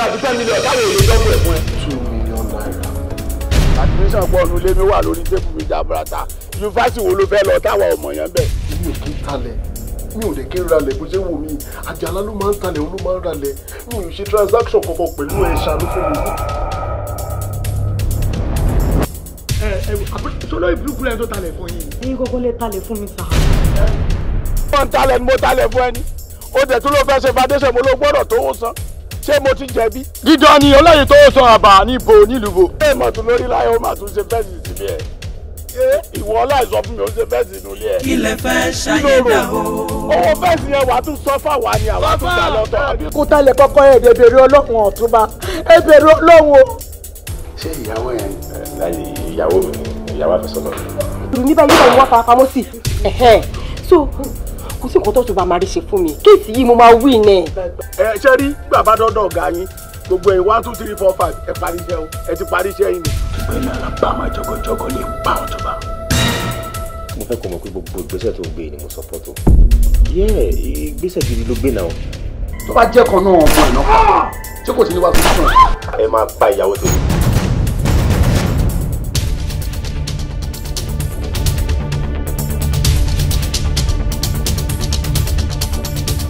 àti 10 million táwọn èlé dọ́gbọ̀ ẹ̀ fún ẹ. ₦2 million. Admission pọ̀ nu lé mi wà lórí table mi jaburata. Yunifásitì wo ló fẹ́ lọ táwọn ọmọ yẹn bẹ̀? Mi ò kí ń talẹ̀, mi ò lè kí ń ralẹ̀ bó ṣe wù mí. Àjàlá ló máa ń talẹ̀, òun ló máa ń ralẹ̀. Mi ò ṣe transaction kankan pẹ̀lú ẹ̀, ṣàánú fún mi. Ẹ ẹ, sọlọ ìbúrúkú lẹ́yìn tó talẹ̀ fún yín. Ẹ̀yin gbogbo lè talẹ̀ fún mi sà. Wọ́n ń talẹ̀ ni mo talẹ̀ fún ẹni. Ó dẹ̀ tún ló fẹ́ ṣe foundation, mo ló gbọ́dọ̀ tó ń san. Ṣé mo ti jẹ̀bi? Dídán ni ọlọ́yin tó san àbá níbo nílùú bo. Ẹ mọ̀ tún lórí láyé, ó máa tún ṣe fence síbi ẹ̀. Ṣé ìwọ ọláìsọ fún mi, ó ṣe fence inú ilé ẹ̀? Kí lẹ fẹ́ ṣàyẹ̀dá o. Owó fence yẹn wàá tún sọ fáwa ni àwa tún gbà lọ́tọ̀. Kó talẹ̀ kọ́kọ́ ẹ̀ dẹ̀ bèrè ọlọ́run ọ̀túnba, ẹ bèrè ọlọ́run o. Ṣé ìyàwó yẹn láyé ìyàwó mi ni ìyàwó àfẹ́sọ́nà mi? Ní báyìí nígbà wọ́n fara pamọ́ sí. So kò sí nǹkan tó tún bá máa rí ṣe fún mi. Case yìí mo máa wí ní. Ẹ ṣe rí bàbá dọ́dọ̀ ọ̀gá yín, gbogbo ẹ̀yin one two three four five, ẹ parí iṣẹ́ o, ẹ ti parí iṣẹ́ yín ni. Ìgbẹ́ni alábàámá jọgọjọgọ lè pa ọ̀tọ̀ba. Mo fẹ́ kó mọ̀ pé gbogbo ìgbésẹ̀ tó gbé ni mo support o. Yeah, ìgbésẹ̀ gidi ló gbé náà. Tó bá jẹ́ kan náà ọmọ ẹ̀ náà pa, ṣé kò sí ní wàá solution? Ẹ máa pa ìyàwó tèmi.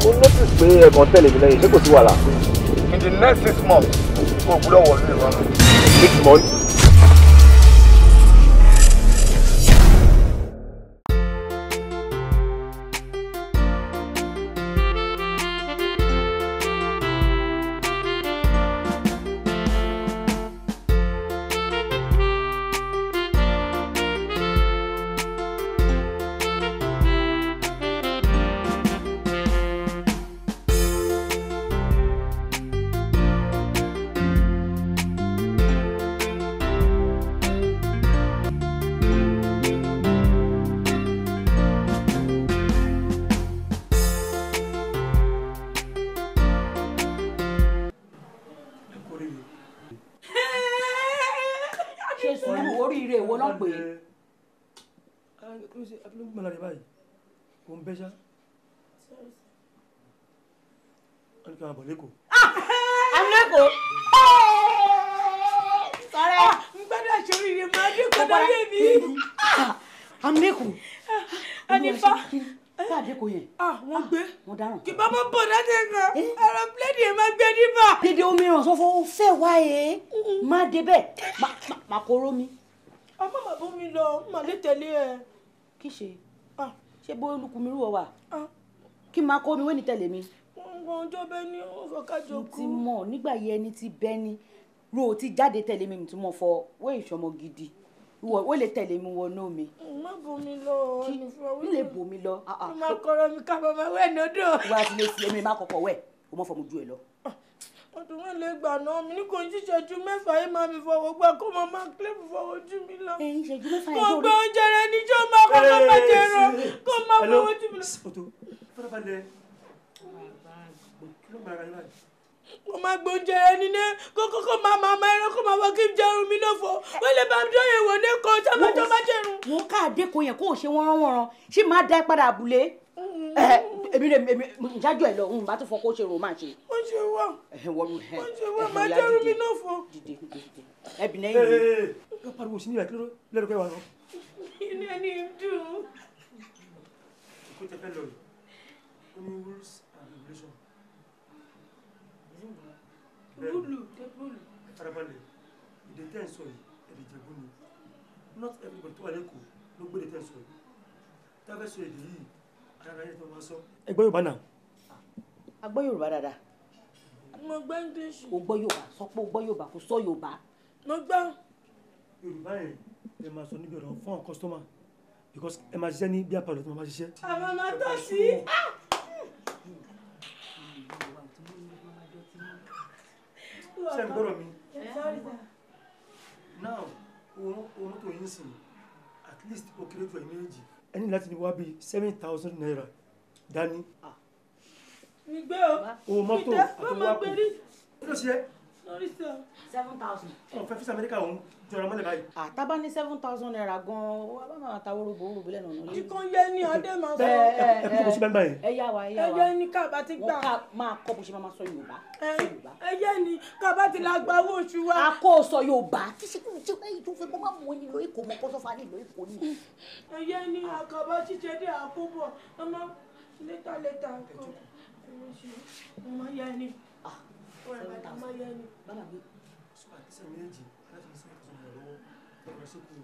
Mo notice pé ẹ̀gbọ́n tẹ̀lé mi lẹ́yìn, ṣé kò sí wàhálà? In the next 6 months, kò gbúdọ̀ wọlé ìrọ̀rùn. 6 months. Ṣe sùúrù, oríire wo ló pè é? Ló ń gbọ́n lára báyìí, kò ń bẹ́ ṣá. Wọ́n ní kí wọ́n bọ̀ lẹ́kọ̀ọ́. Àmì-lẹ́kọ̀ọ́. Sọ̀rẹ́. N gbọ́dọ̀ ṣoríire, máa dín kó dáyé mi. Àmì-lẹ́kọ̀ọ́. Ànífà. Sáàdé kò yẹn. Wọ́n gbé. Wọ́n dáràn. Kì bá mọ́ bọ̀ láti ẹ̀kan. Aeroplane yẹn máa gbé níbà. Dédé omi ràn sọ́fọ́ ó fẹ́ wá ẹ̀. Má débẹ̀, má kóró mi. Ọmọ màá bó mi lọ, màá lè tẹ̀lé ẹ. Kí ṣe? Ṣé bóyá olùkùnmi rú ọ wà? Kí n máa kó mi wé ní tẹ̀lé mi. Wọ́n ọjọ́ bẹ́ẹ̀ ni ó fọ́ kájọ Mo kú. ti mọ̀ nígbà yẹn, ẹni tí bẹ́ ní ro ò ti jáde tẹ̀lé mi, tí mo fọ wé ìṣọmọ gidi wọ́n lè tẹ̀lé mi wọnú mi. Má bó mi lọ, Ànífà. N lè bò mí lọ. Mo máa kọ́rọ̀ mi ká bàbá wẹ̀ lọ́dọ̀. Wá ti lè fi èmi má kọ́kọ́ wẹ̀, o mọ̀ fọmọ ju ẹ lọ. Ọdún wọn lè gbà náà mi ní kò ń ṣíṣẹ́jú 6 yìí máa mi fọwọ́ gbà kó máa máa kílẹ̀mù fọwọ́ ojú mi lọ. Ẹ ń ṣẹ́jú 6 yẹn Mo tó gbé oúnjẹ rẹ níjọ́ máa kọ́kọ́ máa jẹ ẹran kó máa fọwọ́ ojú mi lọ. Oto, farabalẹ̀, kí ló ń bára yín báyìí? Mo máa gbé oúnjẹ rẹ nílé kó kókó máa máa máa ẹran kó máa wọ kí n jẹun mi lófo wọ́n lè bá mi dán èèwọ̀ ní kó sábàjọ́ má jẹun. Wọn káàdé kò yẹn kó o ṣe wọ́nrán wọ́nrán, ṣé máa dá ẹ padà abúlé? Èmi rè èmi ìjájọ ẹ lọ ń bá tó fọ kó ṣe rò máa ṣe. Wọ́n ṣe wá. Wọ́n Wọ́n ṣe wá, máa jẹun mi lófo. Dìde dìde, ẹbí lẹ́yìn mi. Ẹ pariwo sí ní ìgbà, kí ló lẹ́nu kẹwàá lọ. Inú ẹni dùn. Kó tẹ fẹ́ lọ yìí, ó ní rules and regulation. Rule rule. Farabalẹ̀, èdè tẹ́ ń sọ yìí, èdè Ìjẹ̀bú ni. Not everybody tó wà lẹ́kọ̀ọ́ ló gbé èdè tẹ́ ń sọ yìí. Tá a fẹ́ sọ èdè yìí, ara yẹn tó máa sọ. Ẹ gbọ́ Yorùbá náà. A gbọ́ Yorùbá dáadáa. Mo gbọ́ English. O gbọ́ Yorùbá, sọ pé o gbọ́ Yorùbá, kò sọ Yorùbá. Mo gbọ́. Yorùbá yẹn ẹ máa sọ níbi ọ̀rọ̀ fún àwọn customer, because ẹ máa ṣiṣẹ́ ní beer parlour tó máa ṣiṣẹ́. Àwọn máa tọ́ sí. Ṣé ń gbọ́dọ̀ mi? Now, owó mọ́tò yín sìn, at least ó kéré jù, ẹ̀yin méjì, ẹ ní láti ní wá bíi ₦7,000 dání. Mi gbé o. Owó mọ́tò Peter, àti wọ́n owó máa àpò. gbé rí. Kí ló ṣe é? Sorry sir. 7,000. Ọ̀ fẹ́ físà Amẹ́ríkà òun jọra mọ́lẹ̀ báyìí. Àtàbá ní 7,000 naira gan-an, wà bá máa ta wóróbo wóróbo lẹ́nu ọ̀nà. Jíkan yẹ ní adé máa sọ. Ẹ kú sí bẹ́ẹ̀ báyìí. Ẹ yá wa, ẹ yá wa. Ẹ yẹ ní kábà ti gbà. Wọ́n ká máa kọ́ bó ṣe máa sọ Yorùbá. Ẹ yẹ ní kábà ti la gba owó oṣù wa. A kò sọ Yorùbá. Kí ṣe kí ṣe èyí tó fẹ́ kó má mú ẹni lọ Èkó mọ́ kó sọ́fà ní ìlú Èkó ni. Ẹ yẹ ní àkàbà ṣíṣe dé àkóbọ̀ ọmọ létà létà kọ. Ọmọ yẹ ni. Ọmọ yẹ ni. Bàbá mi. Sọ àti sẹ́mi méjì láti fi 7,000 naira lọ́wọ́ ọ̀rọ̀ sí kù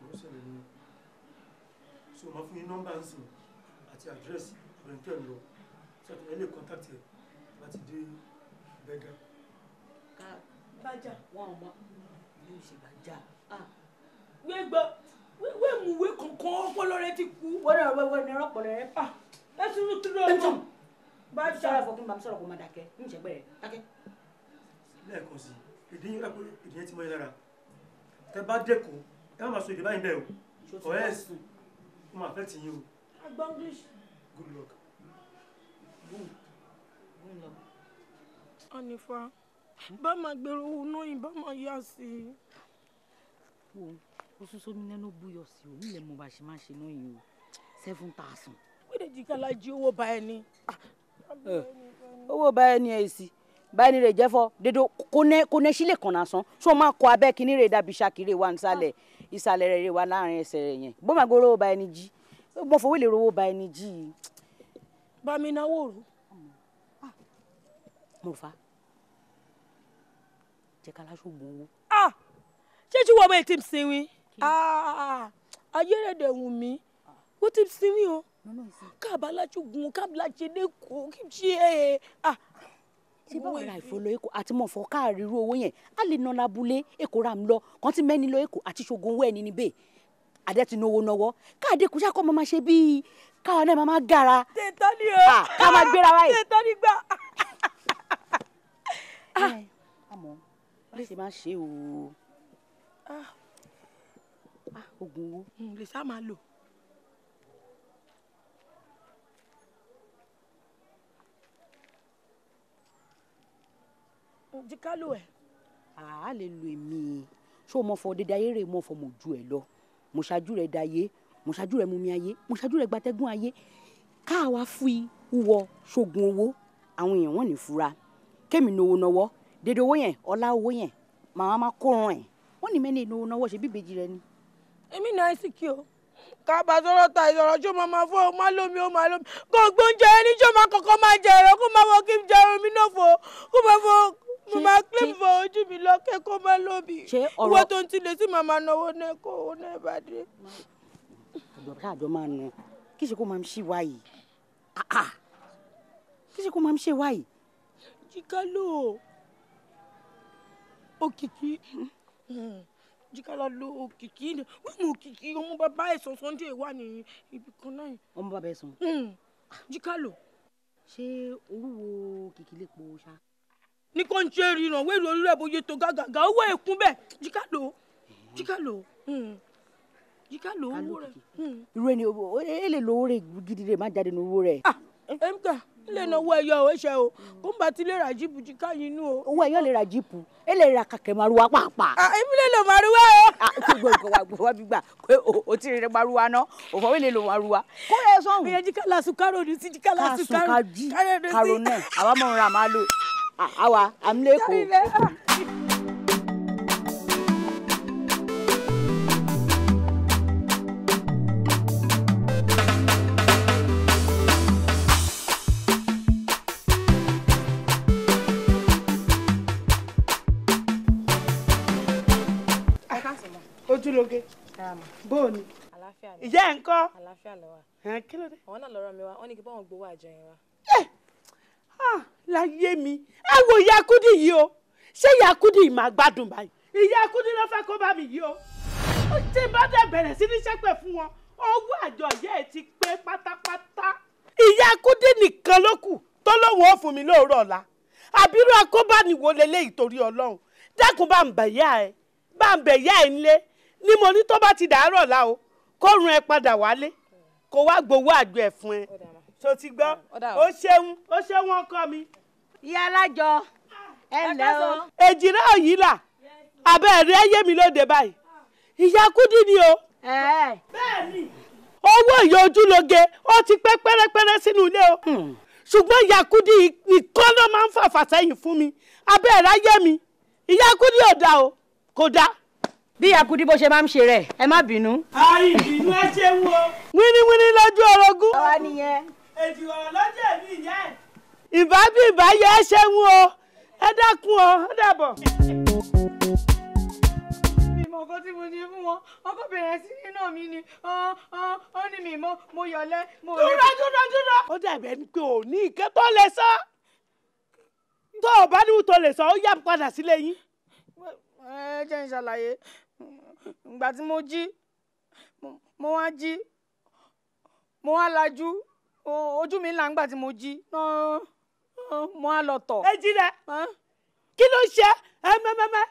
ọ̀rọ̀ ṣẹlẹ̀ ni. So màá fún yín nọ́mbà ń sìn àti àdírẹ́sì ọ̀rẹ́ tẹ̀ ń lọ so ẹ lè kọ́ńtàkì ẹ̀ láti dé bẹ́gà. Bàjá. Wọ́n mọ bí o ṣe bàjá. Gbégbá wíwé mùwé kankan ọpọlọ rẹ ti kú. Wọ́n náà wẹ́wẹ́ ní ọpọlọ rẹ. Ẹ tún tún lọ mọ̀. Bàjá. Sọ̀rọ̀ fún mi, bàmí sọ̀rọ̀ kó má dákẹ́, ń ṣẹ́gbẹ́ rẹ̀ dákẹ́. Lẹ́ẹ̀kan sí èdè yín rápẹ́ èdè yẹn ti mọ́ yín lára tẹ bá dẹ́kun ẹ má máa sọ èdè báyìí bẹ́ẹ̀ o ọ̀rẹ́ ẹ̀sìn ó máa fẹ́ tì yín o. Agbọ́ English. Good luck. Good luck. Ànífà bá máa gbèrò owó náà yìí bá máa yá sí i. Wo ó sún sómi nínú búyọ̀ sí o nílẹ̀ mo bá ṣe máa ṣe náà yìí o 7,000. Wíìdì jìkàlà jí owó bá ẹni. Owó bá ẹni ẹ̀ sí báyìí ni rè jẹ́ fọ́ dédé kò ní sílẹ̀ kan lásán ṣó máa kọ abẹ́ kínní rè dàbí ṣàkírè wa nísàlẹ̀ ìsàlẹ̀ rẹ̀ rè wá láàrin ẹsẹ̀ rẹ̀ yẹn bó máa gbóró bá ẹni jí mo fowó lè rówó bá ẹni jí. Bá mi náwó rò. Mo fa jẹ́ ká láṣọ gbowó. Ṣé tí wọ́n bá ti sinmi ayé rẹ̀ dẹ̀ wù mí wọ́n ti sinmi o kábàlájú gun kábàlájú lẹ́kọ̀ọ́ kí n ṣe é. Ṣé báwo ra ìfọlọ Èkó àti mọ̀fọ́ káàrí irú owó yẹn á lè nà lábúlé Èkó ra mi lọ kàn tí mẹ́ni lọ Èkó àti ṣoògùn owó ẹni níbẹ̀ àdẹ ti náwó náwó káàdé kò ṣàkọ́ máa ṣe bíi káwa náà máa gara. Tètè ni o ká máa gbéra wáyé. Tètè ni gbà. Àmọ́ bá ṣe máa ṣe o oògùn owó. Lè sá máa lò. Jíkálò ẹ. A lè lo èmi ṣé o mọ fọ dédé ayé rè mọ fọ mọ ju ẹ lọ mo ṣáájú rẹ dayé mo ṣáájú rẹ mumi ayé mo ṣáájú rẹ gbatẹ́gùn ayé káwa fi wúwọ ṣoògùn owó àwọn èèyàn wọn ní fura kémi náwó náwó dédé owó yẹn ọlá owó yẹn màá má kórun ẹ wọn ní mẹ́ni náwó náwó ṣe bíbejì rẹ ni. Èmi náà sì kí o kábà sọ̀rọ̀ ta ìsọ̀rọ̀ ṣó máa ma fọ́ ọ máa lómi ó máa lómi kò gbóúnjẹ ẹni ṣó máa kọ́kọ́ máa jẹ ẹ̀rọ kó máa wọ kí n jẹ omi náà fò kó máa fọ mo máa claim fọ ojú mi lọ́kẹ́ kó máa lómi ìwọ tó ń tilẹ̀ sí màmá náwó náà kó owó náà bá dé. Àjọ káàjọ máa nù kí ṣe kó máa ń ṣe wáyìí kí ṣe kó máa ń ṣe wáyìí. Jíkálò òkìkí jíkálò lo òkìkí wíwú òkìkí ọmọ bàbá ẹ̀sán Sunday wà ní ibi kan náà. Ọmọ bàbá ẹ̀sán. Jíkálò. Ṣé orúwo kìkì lè po ṣá. Ní kò ń ṣe ìrìnà wéèrè orí rẹ̀ bóyá tó gàgàgà owó èkún bẹ́ẹ̀ jíkálò jíkálò jíkálò owó rẹ̀. Irú ẹni ẹ lè lo owó rẹ̀ gidi rẹ̀ má jáde ní owó rẹ̀. Ẹ̀mí lè náwó ẹyọ ò ṣe o kó n bá ti lè ra jíìpù jíkà yín inú o. Owó ẹyọ lè ra jíìpù ẹ lè ra kàkẹ́ màrúwá pàápàá. Èmi lè lo màrúwá o. Gbogbo wa gbígbà pé o ti rìn màrúwá náà òfò wí lè lo màrúwá. Kó rẹ sọ̀hún. Ìyẹn jíkà lásù kárò ní sí jíkà lásù kárò. Kásùn kájí kárò náà àwa mọ̀ ń ra màá lò àwa àmúlẹ́kọ̀ọ́. Ojúlóge bóòni ìyá ẹ̀ ń kọ́. Àlàáfíà ló wà. Kí ló dé. Àwọn náà lọ́rọ̀ mi wá wọ́n ní kí báwọn gbowó àjọ yẹn wá. Láyé mi ẹ wo ìyá Kúdí yìí o ṣé ìyá Kúdí yìí máa gbádùn báyìí ìyá Kúdí ló fẹ́ kó bá mi yìí o tí bá dẹ̀ bẹ̀rẹ̀ sí ní ṣépè fún wọn owó àjọ ìyá ẹ̀ ti pé pátápátá. Ìyá Kúdí nìkan ló kù tó lóun ó fún mi lóòrọ̀ ọ̀la àbírú akóbániwo leléyìí torí Ọlọ́run dákun bá ń bẹ̀ yá ẹ bá ń bẹ̀ yá ẹ ńlé ní mo ní tó bá ti dàárọ̀ la o kó run ẹ padà wálé kó wá gbowó àjọ ẹ fún ẹ so ti gbọ́ ó ṣeun ó ṣeun ọkọ mi. Ìyá alájọ Ẹ ǹlẹ́ o. Èjìrá òyì là abẹ́ rẹ̀ ayé mi lóde báyìí. Ìyá Kúdí ni o. Bẹ́ẹ̀ni. Owó ìyá ojúlóge ó ti pẹ́ pẹ́rẹ́pẹ́rẹ́ sínú ilé o. Ṣùgbọ́n ìyá Kúdí nìkan ló máa ń fàfà sẹ́yìn fún mi. Abẹ́ rẹ̀ ayé mi. Ìyá Kúdí ò dáa o, kò dáa. Bí ìyá Kúdí bó ṣe máa ń ṣe rẹ̀, ẹ má bínú. Àì bínú ẹ ṣe wo. Wíníwíní lójú orogún. Àwa nìyẹn. Èjì ọ̀rọ̀ lọ́jọ́ èmi ìyá ẹ̀. Ìbá bí ìbá yẹ ẹ ṣeun o, ẹ dákun o, ó dàbọ̀. Mi mọ nǹkan tí mo ṣe fún wọn, ọkọ bẹ̀rẹ̀ sí nínú mi ni, ó ní mi mọ, mo yọ̀lẹ́, mo. Dúró dúró dúró. Ó dàbí ẹni pé ò ní ìkẹ́ tó lè sọ. Tó o bá níwò tó lè sọ, ó yá padà sílé yín. Ẹ jẹ́ n ṣàlàyé. Ìgbà tí mo jí, mo wá jí, mo wá lajú, ojú mi là ń gbà tí mo jí, mo wá lọ tọ̀. Ẹ jí rẹ, kí ló ń ṣe ẹ mẹ́mẹ́mẹ́,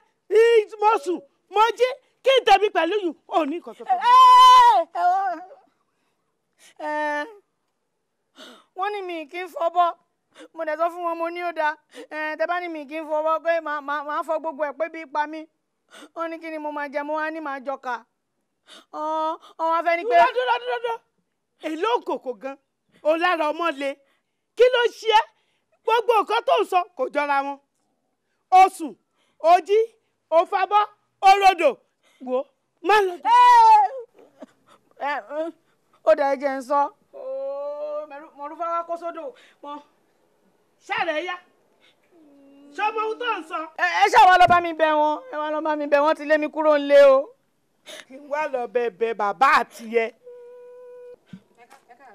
mo sùn, mo jí, kí n tẹ̀mí pẹ̀lú yìí, ò ní nǹkan tó fẹ́. Wọ́n ní mi kì í fọbọ́, mo dẹ̀ sọ fún wọn mo ní ó dáa, tẹ bá ní mi kì í fọbọ́ pé màá fọ gbogbo ẹ̀ pé bí pa mí. Wọ́n ní kí ni mo máa jẹ, mo wá ní màá jọkà. Wọ́n wá fẹ́ ní pé. Dúró dúró dúró. Èló òkòkò gan, o lára ọmọ le. Kí ló ṣe é? Gbogbo nǹkan tó ń sọ kò jọra wọn. O sùn, o jí, o fabọ́, o rodò. Wò má lọ. Ó dà ẹ jẹ́ ń sọ. Mọ̀rúfá wá kó sódò. Ṣàrẹ̀ yá. Ṣọmọ ohun tó ń sọ. Ẹ ṣáà wá lọ bá mi bẹ̀ wọ́n, ẹ wá lọ bá mi bẹ̀ wọ́n, ti lé mi kúrò nílé o. Kí n wá lọ bẹ̀bẹ̀ bàbá àti ẹ.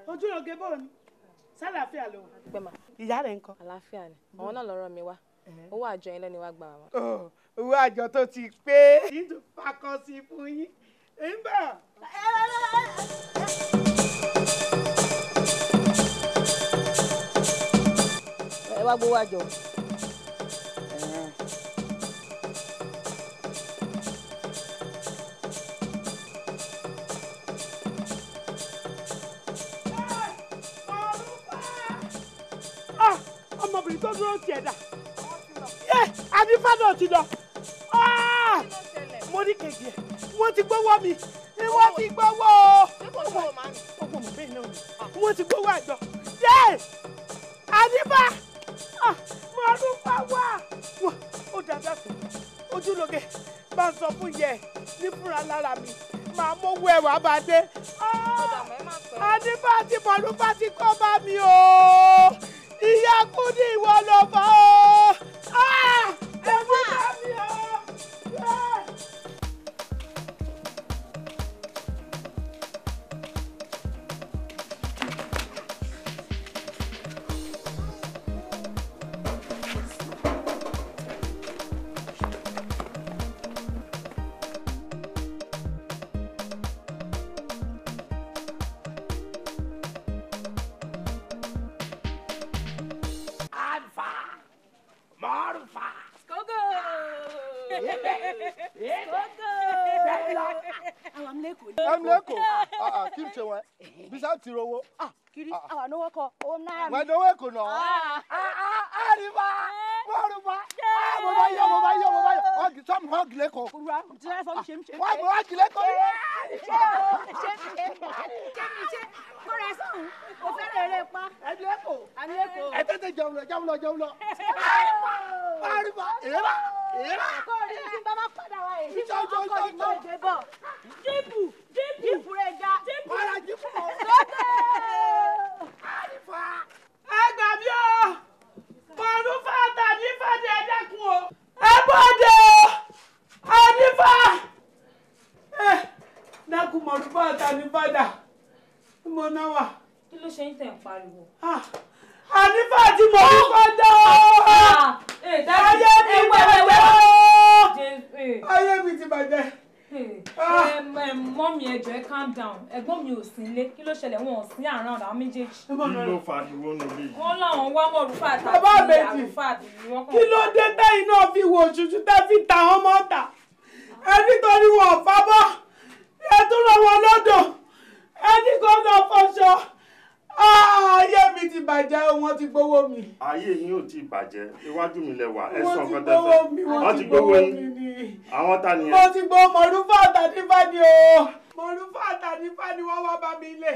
Ojúlóge bò ní sálàáfíà ló wà. Ìyá rẹ̀ ń kọ́. Àlàáfíà ni, àwọn náà lọ́rọ̀ mi wá. Owó àjọ yẹn lẹ́ni wá gbà wá. Owó àjọ tó ti pé. Yín tún fakọ sí fún yín. Ń bọ̀. Ẹ wá gbowó àjọ. Ọmọbìnrin tó dúró tiẹ̀ dà. Yé Adífádọ̀ ti lọ. Mo ní kejì ẹ̀, wọ́n ti gbowó mi, wọ́n ti gbowó o. Ọgbọ́n mọ̀ bẹ́ẹ̀ náà ni, wọ́n ti gbowó àjọ. Yé Adífá Mọ̀rúfá wà. Ó dàda kù, ojúlóge bá ń sọ fún yẹ ní fúnra lára mi, màá mówó ẹwà bá dé. Adífá àti Mọ̀rúfá ti kọ́ bá mi o. Ìyá Kúdí ìwọ ló fà ó. Ẹ̀mí bá mi o. Ti rowo. Kiri, àwa náwó kọ, owó náírà mi. Wọ́n náwó èkó náà. Àríwá, Mọ̀rúfá, mo bá yọ, mo bá yọ, mo bá yọ. Ọ̀gì sọ́mu ọ̀gì lẹ́kọ̀ọ́. Wọ́n mọ̀ ọ̀gì lẹ́kọ̀ọ́. Ṣé ṣé kóra ẹ sọ̀hún, o fẹ́ràn eré pa. Ẹni lẹ́kọ̀ọ́. Ẹni lẹ́kọ̀ọ́. Ẹ tètè jẹun lọ, jẹun lọ, jẹun lọ. Àríwá, èèrà, èèrà. Kó o rí tí bá má padà wá èyí tí mo kọ́ ni mo gbé bọ̀. Jíìpù, jíìpù rẹ̀ ga. Mara jíìpù lọ. Sókè. Àríwá. Ẹ gbà mí o, Mọ̀rúfá tàbí Fàdé ẹ dákun o. Ẹ bọ́dẹ o, Ànífà. Dákun Mọ̀rúfá tàbí Fàdà, mo náà wà. Kí ló ṣe ń tẹ̀ ń pariwo? Ànífà àti Mọ̀rúfá dá o. Ayé mi bàjẹ́ o. Ayé mi ti bàjẹ́. Mọ́mí ẹ jọ̀ọ́ ẹ calm down. Ẹ̀gbọ́n mi ò sí nílé. Kí ló ṣẹlẹ̀? Wọn ò sí around àwọn méjèèjì. Kí ló fa ariwo nù bí? Wọ́n láwọn wá Mọ̀rúfá àti Àrúfá àti wọ́n kàn. Kí ló dé tẹ́yìn náà fi wò ṣùṣù tẹ́ fi ta àwọn ọmọ ọ̀tà? Ẹ nítorí wọn ò fábọ́. Ẹ tún rọ wọn lọ́dọ̀. Ẹ ní kó lọ fọṣọ. Ayé mi ti bàjẹ́ o, wọ́n ti gbowó mi. Ayé yín ò tí ì bàjẹ́, iwájú mi lẹ wà, ẹ sọ Wọ́n ti nǹkan tẹ́ gbowó fẹ́. mi, Wọ́n ti gbowó mi yín. ni. Àwọn ta nìyẹn? Mo ti gbọ́ Mọ̀rúfà àtànífà ni o. Mọ̀rúfà àtànífà ni wọ́n wá bá mi lé.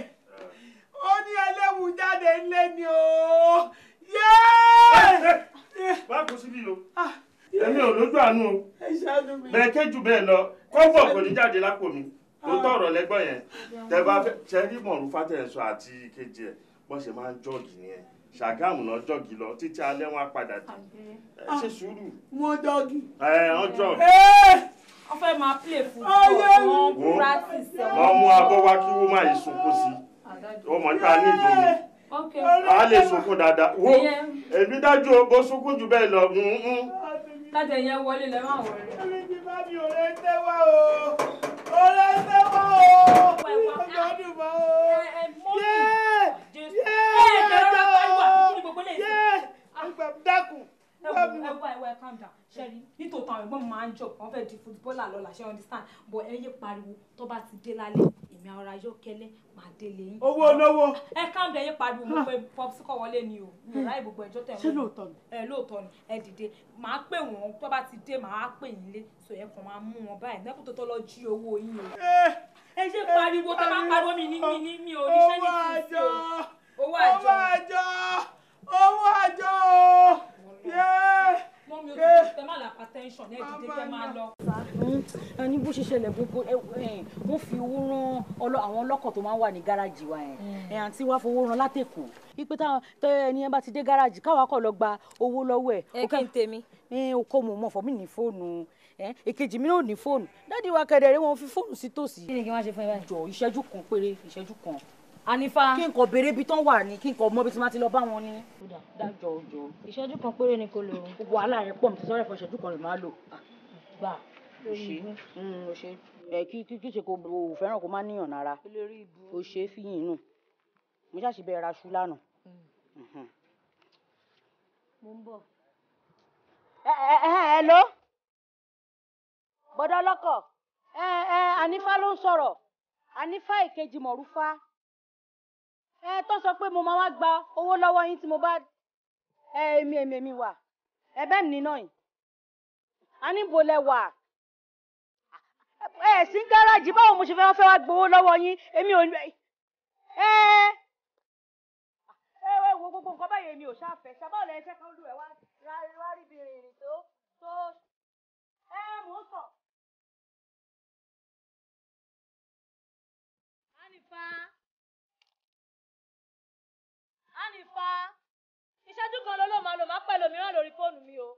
Ó ní ẹlẹ́wù jáde ńlé ni o. Yéé! Má kó síbí o. Èmi ò lójú àánú o. Ẹ ṣàánú mi. Bẹ́ẹ̀ kéjù bẹ́ẹ̀ lọ, kọ́bọ̀ kò ní jáde lápò mi. Tó tọ̀rọ̀ lẹ́gbọ̀n yẹn. Tẹ bá fẹ́ ṣe rí Mọ̀rúfà tẹ̀ ń sọ àti kejì ẹ̀ bọ́n ṣe máa ń jọ́ọ̀gì nìyẹn. Ṣàgámù náà jọ́ọ̀gì lọ títí alẹ́ wọn á padà dé. Ẹ ṣe sùúrù. Wọ́n jọ́ọ̀gì. Ẹ wọ́n jọ́ọ̀gì. Wọ́n fẹ́ máa play football, Ayé mi. wọ́n Wo practice ẹ̀. wọ́n mú abọ́ wá kí wọ́n má yìí sunkún sí i. Ó mọ̀ nípa ní ìdùnnú. Okay. A lè sunkún dáadáa. Wo Ìyẹn. èmi dájú o, bó sunkún jù bẹ́ẹ̀ lọ. Kájẹ yẹn wọlé lẹ máa wọlé. Èmi ti bá mi ò lè tẹ́wọ́ o. Ò lè tẹ́wọ́ o. Ọjọ́ mọ́ o. Yéé! Yéé! Ẹ ẹ pariwo àbí kí ni gbogbo lè ṣe? Yéé! Ẹgbẹ́ mi dákun. Ẹ wá ẹ wá ẹ calm down. Ṣẹ́rí nítòótọ́ àwọn ẹ̀gbọ́n mi máa ń jọ wọ́n fẹ́ di footballer lọ́la ṣé you understand? But ẹ yé pariwo tó bá ti dé lálẹ́ èmi ara yọ́kẹ́lẹ́ máa délé yín. Owó olówó. Ẹ calm down ẹ yé pariwo mo pe popsi kọ́ wọlé ni o. Mi ò ráyè gbogbo ẹjọ́ tẹ̀ Ṣé lóòótọ́ ni? Ẹ lóòótọ́ ni ẹ dìde màá pè wọ́n tó bá ti dé màá pè yín lé so ẹ kàn máa mú wọn báyìí nẹ́kùn tó tọ́ lọ jí owó yín o. Ẹ ṣe pariwo tó bá ń pariwo mi ní mi ní mi ò ní ṣẹ́ ní Owó tìǹsì àjọ. o. Owó àjọ. Owó àjọ. Owó àjọ o. Yéé! Mọ́mí o ti tẹ má làpá tẹ́ńṣọ̀n ẹ dìde kẹ́ máa lọ. Ẹni bó ṣe ṣẹlẹ̀ gbogbo wọ́n fi owó rán àwọn ọlọ́kọ̀ tó máa ń wà ní gáràjì wa yẹn. Ẹ àǹtí wá fowó rán látẹ̀kọ̀ wípé táwọn tẹ ẹni yẹn bá ti dé gáràjì káwa kọ̀ lọ gba owó lọ́wọ́ ẹ̀. Ẹ kí n tèmi. Ẹ o kò mọ̀ mọ̀ fọ́ mi ní fóònù ẹ èkejì mi náà ní fóònù dáàdi wa kẹ̀dẹ̀rẹ́ wọn fi fóònù sí tòsí. Kí ni kí wọ́n ṣe fún ẹ báyìí? Jọ ìṣẹ́jú kan péré, ìṣẹ́jú kan. Ànífà. Kí n kò béèrè ibi tán wà ní, kí n kò mọ ibi tí wọ́n ti lọ bá wọn ní. Dájọ́ jọ. Ìṣẹ́jú kan péré ni kò lò ó. Gbogbo wàhálà rẹ pọ̀ mi ti sọ́rọ̀ ẹ̀fọ́ ìṣẹ́jú kan lè máa lò. Gbà o ṣe o ṣe ẹ kí kí kí ṣe kò o fẹ́ràn kó má níyàn lára. O ṣe é fíyìn nù. Mo ṣáà ṣe bẹ́ẹ̀ ra aṣú lánàá. Mo ń bọ̀. Ẹ ẹ ẹ ẹ ló. Bọ̀dọ̀ ọlọ́kọ̀. Ẹ ẹ Ànífà ló ń sọ̀rọ̀. Ànífà èkejì Mọ̀rúfá. Ẹ tó sọ pé mo máa wá gba owó lọ́wọ́ yín tí mo bá ẹ èmi èmi èmi wà. Ẹ bẹ́ẹ̀ ní náà yìí. A ní bo lẹ wà. Ẹ sí gáràjì báwo mo ṣe fẹ́ fẹ́ wá gbowó lọ́wọ́ yín èmi ò ní. Ẹ ẹ ẹ wo gbogbo nǹkan báyìí èmi ò ṣàfẹ́ ṣàbáwò lẹ́yìn fẹ́ kán lù ẹ wá wá rí ibi rìnrìn tó tó ẹ mò ń sọ. Ànífà Ànífà ìṣẹ́jú kan ló ló máa lò má pẹ̀lú mìíràn lórí fóònù mi o.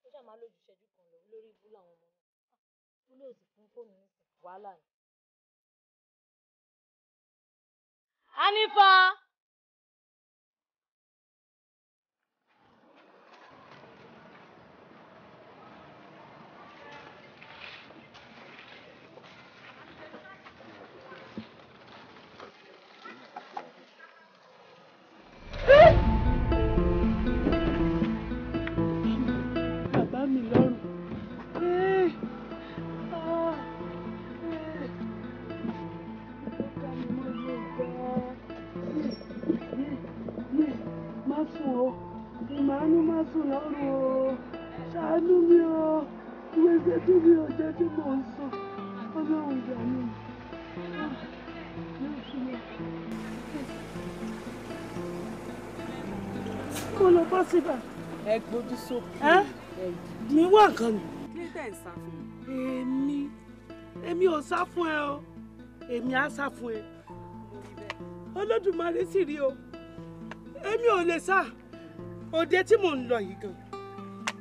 Ó ṣáà máa lójú ìṣẹ́jú kan lọ lórí ibú làwọn ọmọ náà. Ó lè sì fún fóònù nísìnyí wàhálà ni. Ànífà. Bàbá mi lọ́rùn. Ee! Ah! Ee! Ó ká mi mọ́lẹ̀ gan-an. Yé! Yé! Má sùn o. Ìmàánú má sùn lọ́rùn o. Ṣàánú mi o. Gbèsè tí mi ò jẹ́ tí mò ń sùn. Ọlọ́run ṣàánú mi. Ah! Yóò sùn lọ. Kó lọ bọ́ síbà. Ẹ gbójú sókè. Ẹ́ mi wá nǹkan ni. Kí ló tẹ̀ ń sá fún mi? Èmi èmi ò sá fún ẹ o, èmi á sá fún ẹ. Olódùmarè sì rí o, èmi ò lè sá òde tí mò ń lọ yìí gan.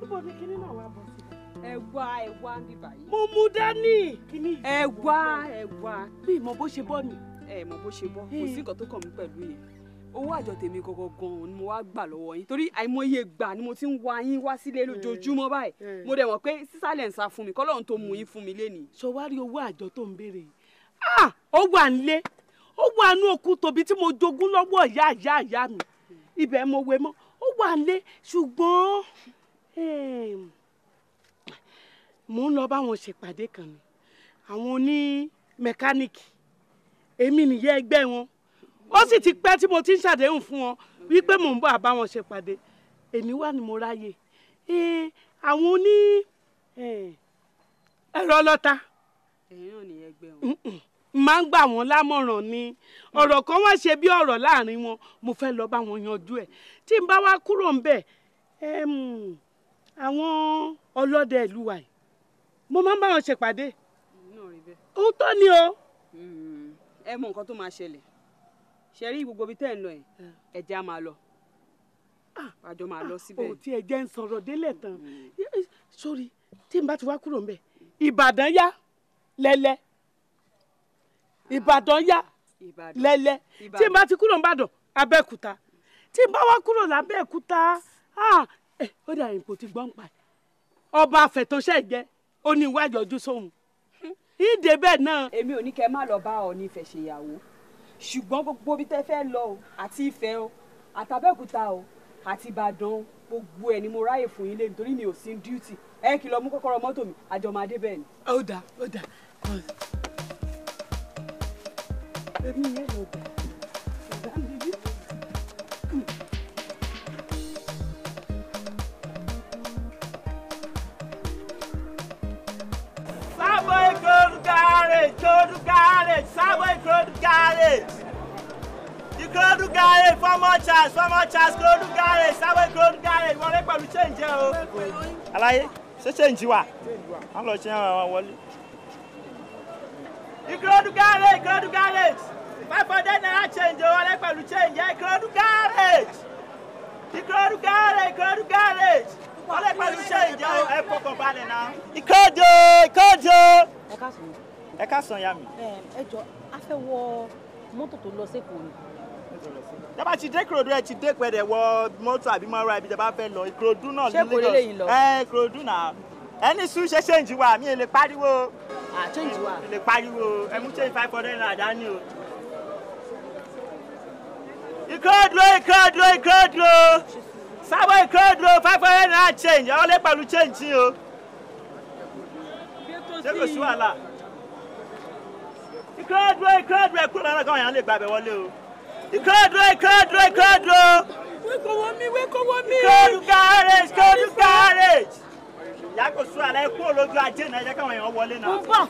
Níbo ni kinní náà wá bọ̀ sí? Ẹ wá ẹ wá ń bí báyìí. Mo mú dání kinní yìí. Ẹ wá ẹ wá. Mi mọ bó ṣe bọ́ ni. Ẹ mọ bó ṣe bọ́, kò sí nǹkan tó kàn mí pẹ̀lú yẹn. Owó àjọ tèmi gangan gan ni mo wá gbà lọ́wọ́ yín torí àìmọye gbà ni mo ti ń wá yín wá sílé lójoojúmọ́ báyìí. Mo dẹ̀ mọ̀ pé sísàlẹ̀ ń sá fún mi kọ́lọ́run tó mú yín fún mi lénìí. Ṣé wàá rí owó àjọ tó ń béèrè yìí? Ah! Ó wà nílé, ó wà nú òkú tòbí tí mo jogún lọ́wọ́ ìyá ìyá ìyá mi. Ibẹ̀ mo wé mọ́, ó wà nílé ṣùgbọ́n Mò ń lọ bá wọn ṣèpàdé kan ni, àwọn oní mẹkáníìkì, èmi nìyẹn ẹgbẹ́ wọn. Ó sì ti pẹ́ tí mo ti ń ṣàdéhùn fún wọn wípé mò ń bọ̀ àbá wọn ṣèpàdé. Èmi wà ní mo ráyè. Àwọn oní ẹ̀rọ ọlọ́ta máa ń gbà wọ́n lámọ̀ràn ni. Ọ̀rọ̀ kan wá ṣe bí ọ̀rọ̀ láàrin wọn, mo fẹ́ lọ bá wọn yanjú ẹ̀. Tí n bá wá kúrò ń bẹ̀, àwọn ọlọ́dẹ ìlú wa yìí mo máa ń bá wọn ṣèpàdé. Òótọ́ ni o. Ẹ mọ nǹkan tó máa ṣẹlẹ̀, ṣe rí gbogbo ibi tẹ́ ẹ̀ ń lọ yẹn, ẹ jẹ́ á máa lọ, àjọ máa lọ síbẹ̀. Ò tí ẹ jẹ́ ń sọ̀rọ̀ délẹ̀ tán. Sórí tí n bá ti wá kúrò ń bẹ̀, Ìbàdàn yá lẹ́lẹ́, Ìbàdàn yá lẹ́lẹ́. Tí n bá ti kúrò ń Ìbàdàn, Abẹ́òkúta. Tí n bá wá kúrò lábẹ́òkúta, ó dà ipò tí gbọ́n pa ọba àfẹ̀tọ́ṣẹ́ jẹ́, ó ní iwájú ọdún sóhun ìdè bẹ́ẹ̀ náà. Èmi ò ní kẹ́ má lọ bá Ọọ̀ni Ifẹ̀ ṣèyàwó, ṣùgbọ́n gbogbo ibi tẹ́ fẹ́ lọ o, àti Ifẹ̀ o, àtàbẹ́òkúta o, àti Ìbàdàn, gbogbo ẹ̀ ni mo ráyè fún yín lé, nítorí mi ò sí duty. Ẹ kì í lọ mú kọ́kọ́rọ́ mọ́tò mi, àjọ máa dé bẹ́ẹ̀ ni. Ó dà, ó dà, èmi yẹn lọ bẹ̀. Sábọ̀ Ìkòròdú garage, Ìkòròdú garage, Sábọ̀ Ìkòròdú garage. Ìkòròdú garage, former charge, former charge, Ìkòròdú garage, Sábọ̀ Ìkòròdú garage, wọlé pẹ̀lú change o. Aláyé, ṣé change wà? Wọ́n lọ ṣe àwọn wọlé. Ìkòròdú garage, Ìkòròdú garage, 500 naira change o, wọlé pẹ̀lú change, Ìkòròdú garage. Ìkòròdú garage, Ìkòròdú garage, wọlé pẹ̀lú change o, ẹ fọkàn balẹ̀ náà. Ìkòròdú, Ìkòròdú. Ẹ káàsán. Ẹ káàsán ya mi. Ẹ jọ, a fẹ́ wọ mọ́tò tó lọ sÉkòó ni. Tẹ́ bá ti dé Ìkòròdú, ẹ ti dé pẹ̀lẹ́ wọ mọ́tò àbí mọ́ra ibi tẹ́ bá fẹ́ lọ. Ìkòròdú náà ní Lagos. Ẹ Ìkòròdú náà. Ẹni sùn ṣe change wà, mi ò lè pariwo. Change wà. Mi lè pariwo, ẹ mú change 500 naira dání o. Ìkòròdú, Ìkòròdú, Ìkòròdú. Sábọ̀ Ìkòròdú, 500 naira change, ẹ wọlé pẹ̀lú change o. Ṣé kò sí wàhálà? Ìkòròdú, Ìkòròdú, ẹ kúrò lọ́nà káwọn èèyàn lè gbàbẹ̀ wọlé o. Ìkòròdú, Ìkòròdú, Ìkòròdú. Wékòwò mi, wékòwò mi. Ìkòròdú garage, Ìkòròdú garage. Ìyá kò sún àlẹ́ kúrò lójú ajé náà, ẹ jẹ́ káwọn èèyàn wọlé náà. Mo ń bọ̀,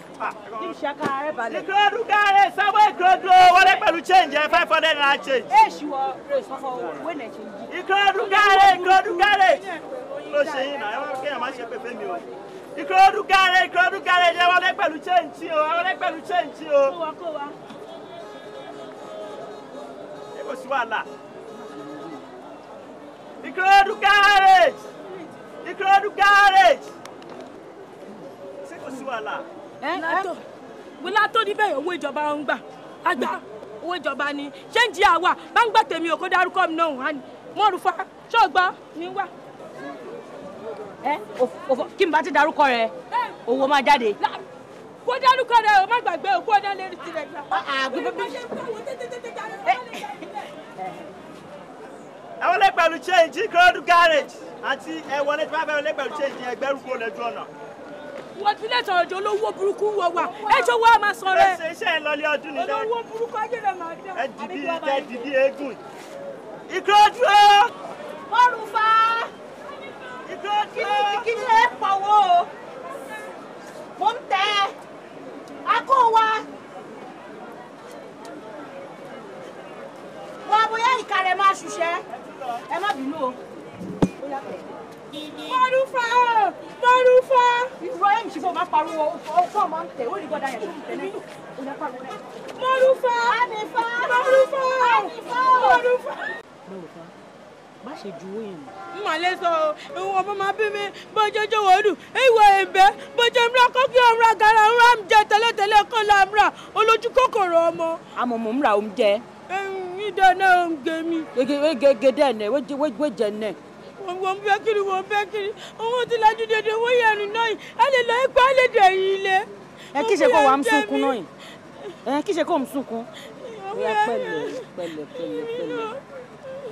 kí n ṣe akára rẹ̀ balẹ̀. Ìkòròdú garage, Sábọ̀ Ìkòròdú, wọlé pẹ̀lú change ẹ, 500 naira change. Ẹ ṣì wọ rè sọ́fọ̀ owó ẹ̀ ṣe yí. Ìkòròdú garage, Ìkòròdú garage. Ló ṣe yín náà, ẹ wọ́n kéèyàn má ṣe pèfé mi o. Ìkòròdú garage, Ìkòròdú garage, ẹ wọlé pẹ̀lú change o, ẹ wọlé pẹ̀lú change o. Kó wa, kó wa. Ṣé kò sí wàhálà? Ìkòròdú garage, Ìkòròdú garage. Ṣé kò sí wàhálà? Wílá tó níbẹ̀ owó ìjọba ń gbà, àgbà owó ìjọba ni ṣéǹjì àwà bá ń gbà tèmi ò kó dárúkọ mi náà wà ní mọ́rùfá ṣọ́ọ̀gbọ́n mi wà. Ẹ kí n bá ti dárúkọ rẹ, owó máa jáde. Kó dárúkọ rẹ o, má gbàgbé o, kó dá lérí tirẹ̀ gbà. Ẹ wọlé pẹ̀lú change, Ìkòròdú garage, àti ẹ wọlé tí wọ́n fẹ́ wọlé pẹ̀lú change ẹgbẹ́rún kúrò lójú ọ̀nà. Wọ́n ti lè sọ̀rọ̀ jọ olówó burúkú wọ wà, ẹ ṣe owó àmà sọ̀rọ̀ ẹ. Ẹ ṣe iṣẹ́ ìlọlé ọdún ni. Olówó burúkú ayé rẹ̀ máa dá. Ẹ dìbí ẹ dìbí eégún. Ìkòròdú o. Mọ́rùfá. Ìkòròdú o. Kí ni ẹ pọ̀wó o? Mo ń tẹ akó wa. Wà bóyá ìka rẹ̀ máa ṣiṣẹ́. Ẹ má bínú o. Mọ́rùfá, Mọ́rùfá. Ìrọ̀ ẹ̀ ń ṣe fún ọ máa pariwo, ọkọ̀ máa ń tẹ̀, ó ní gbọ́dọ̀ yẹn tó ń tẹ̀ náà. Ó yá pariwo náà. Mọ́rùfá. Ànífá. Mọ́rùfá. Ànífá. Mọ́rùfá. Mọ́rùfá, má ṣe ju owó yẹn mọ́. N mà lè sọ o, ìwọ̀n ọmọ máa bí mi bójú wòlù, ìwọ̀ ẹ̀bẹ̀ bójú ńlá kókí ọ̀rọ̀ àgàrà ńlá ń jẹ tẹ́lẹ̀tẹ́lẹ̀ kọ́ la ń rà olójú kòkòrò ọmọ. Àmọ̀ mò ń ra oúnjẹ. Ìdáná oúnjẹ mi. Gègé ẹ̀ wéjẹ nẹ̀. Wọ́n fẹ́ kiri, wọ́n fẹ́ kiri, òun ti lajú dédé owó yẹn náà yìí, ẹ lè lọ ipá lè dẹ̀ yìí lé. Ẹ kí ṣe kó wàá ń sunkún náà yìí. Ẹ kí ṣe kó ń sunkún. Ó yá pẹ̀lẹ́ pẹ̀lẹ́ pẹ̀lẹ́ pẹ̀lẹ́.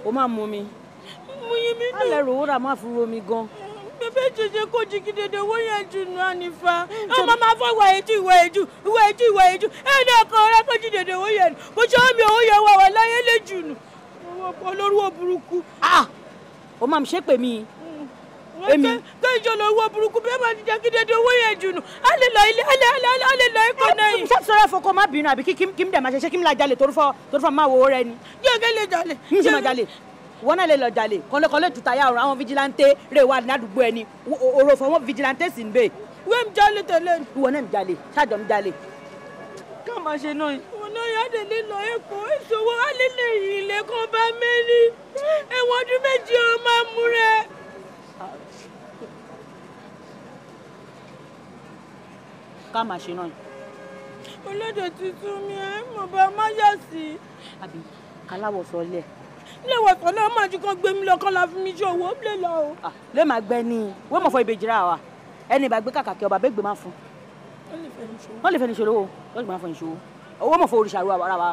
O máa mú mi. Mú yín mi dùn. Alẹ́ rò ó rà má fi ro mi gan. Mi fẹ́ jẹjẹ kó jí kí dédé owó yẹn jù nù ànífà. Ọmọ máa fọ ìwà èjì ìwà èjù ìwà èjì ìwà èjù. Ẹ ní ọkọ rẹ kó jí dédé owó yẹn nù. Kò ṣe omi owó yẹn wà wà láyé lè jù nù. Olórúwọ burúkú. O máa ń ṣe pè mí. Èmi. Kí ìjọ lówó burúkú bẹ́ẹ̀ máa ti jẹ́ kí dédé owó yẹn jù nù. A lè lọ ilé a lè lọ ẹ̀kọ́ náà yìí. Ṣé sọ̀rọ̀ ẹ̀fọ́ kó má bínú àbí kí n dẹ̀ máa ṣe ṣé kí n la jalè torí fọ́ máa wo rẹ ni. Gẹ́gẹ́ lè jalè. N ṣe máa jalè. Wọ́n náà lè lọ jalè kọ́lé tuta yà ọ̀rọ̀ àwọn vigilante rè wà ládùúgbò ẹni òrò fún wọn vigilante sì ń bè. Wé mi jalè tẹ́lẹ̀ ni. Ìwọ náà mi jalè ṣáàjọ mi jalè. Ká máa ṣe náà yìí. Ìwọ náà yà délé lọ Èkó ìṣòwò alẹ́lẹ̀ yìí lẹ́kàn bá mẹ́rin ẹ̀wọ̀n ọdún méjì ó máa mú rẹ̀. Ká máa ṣe náà yìí. Olódò tuntun mi ẹ̀ mọ̀ bá má yà sí. Àbí kaláwọ̀ sọ lẹ̀. Ilé ìwòsàn náà máa ju kan gbé mi lọ kán la fi mi ṣe owó lè lọ o. Lè máa gbẹ ní wọ́n mọ̀ fọ ìbejì ra wa ẹni ìbá gbé kàkàkí ọba bẹ́ẹ̀ gbé máa fún. Wọ́n lè fẹ́ ní ṣòro wọ́n lè máa fún ní ṣòro owó mọ̀ fọ òrìṣà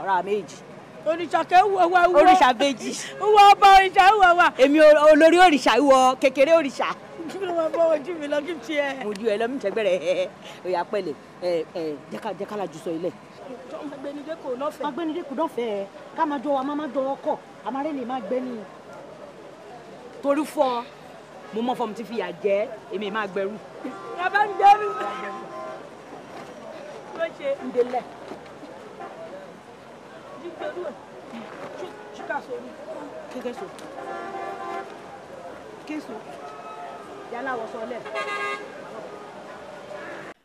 ra méjì. Òrìṣà kẹ́ wọ wá wọ. Òrìṣà méjì. Wọ ọba òrìṣà wọ wá. Èmi olórí òrìṣà wọ kékeré òrìṣà. Kí ló máa bọ́ ojú mi lọ kí n tiẹ̀. Mo ju ẹ lọ mi tẹgbẹ́rẹ́ ẹ òyà pẹ̀lẹ́ ẹ jẹ́ ká la jù sọ ilẹ̀. Ọmọgbẹ́nidé kò nọ́fẹ̀ẹ́. Ọmọgbẹ́nidé kò nọ́fẹ̀ẹ́ ká máa jọ wa máa jọ ọkọ̀ àmàrẹ́ lè máa gbẹ́ ni. Torí fọ mo mọ fọmù tí fìyà jẹ èmi máa gbẹrú. Bàbá ń gbẹrú. Ló ṣe. Ń délẹ̀. Jígbẹ́rú ẹ̀ ṣúkà sórí. Kékeré so. Késo. Yálà wọ sọlẹ̀.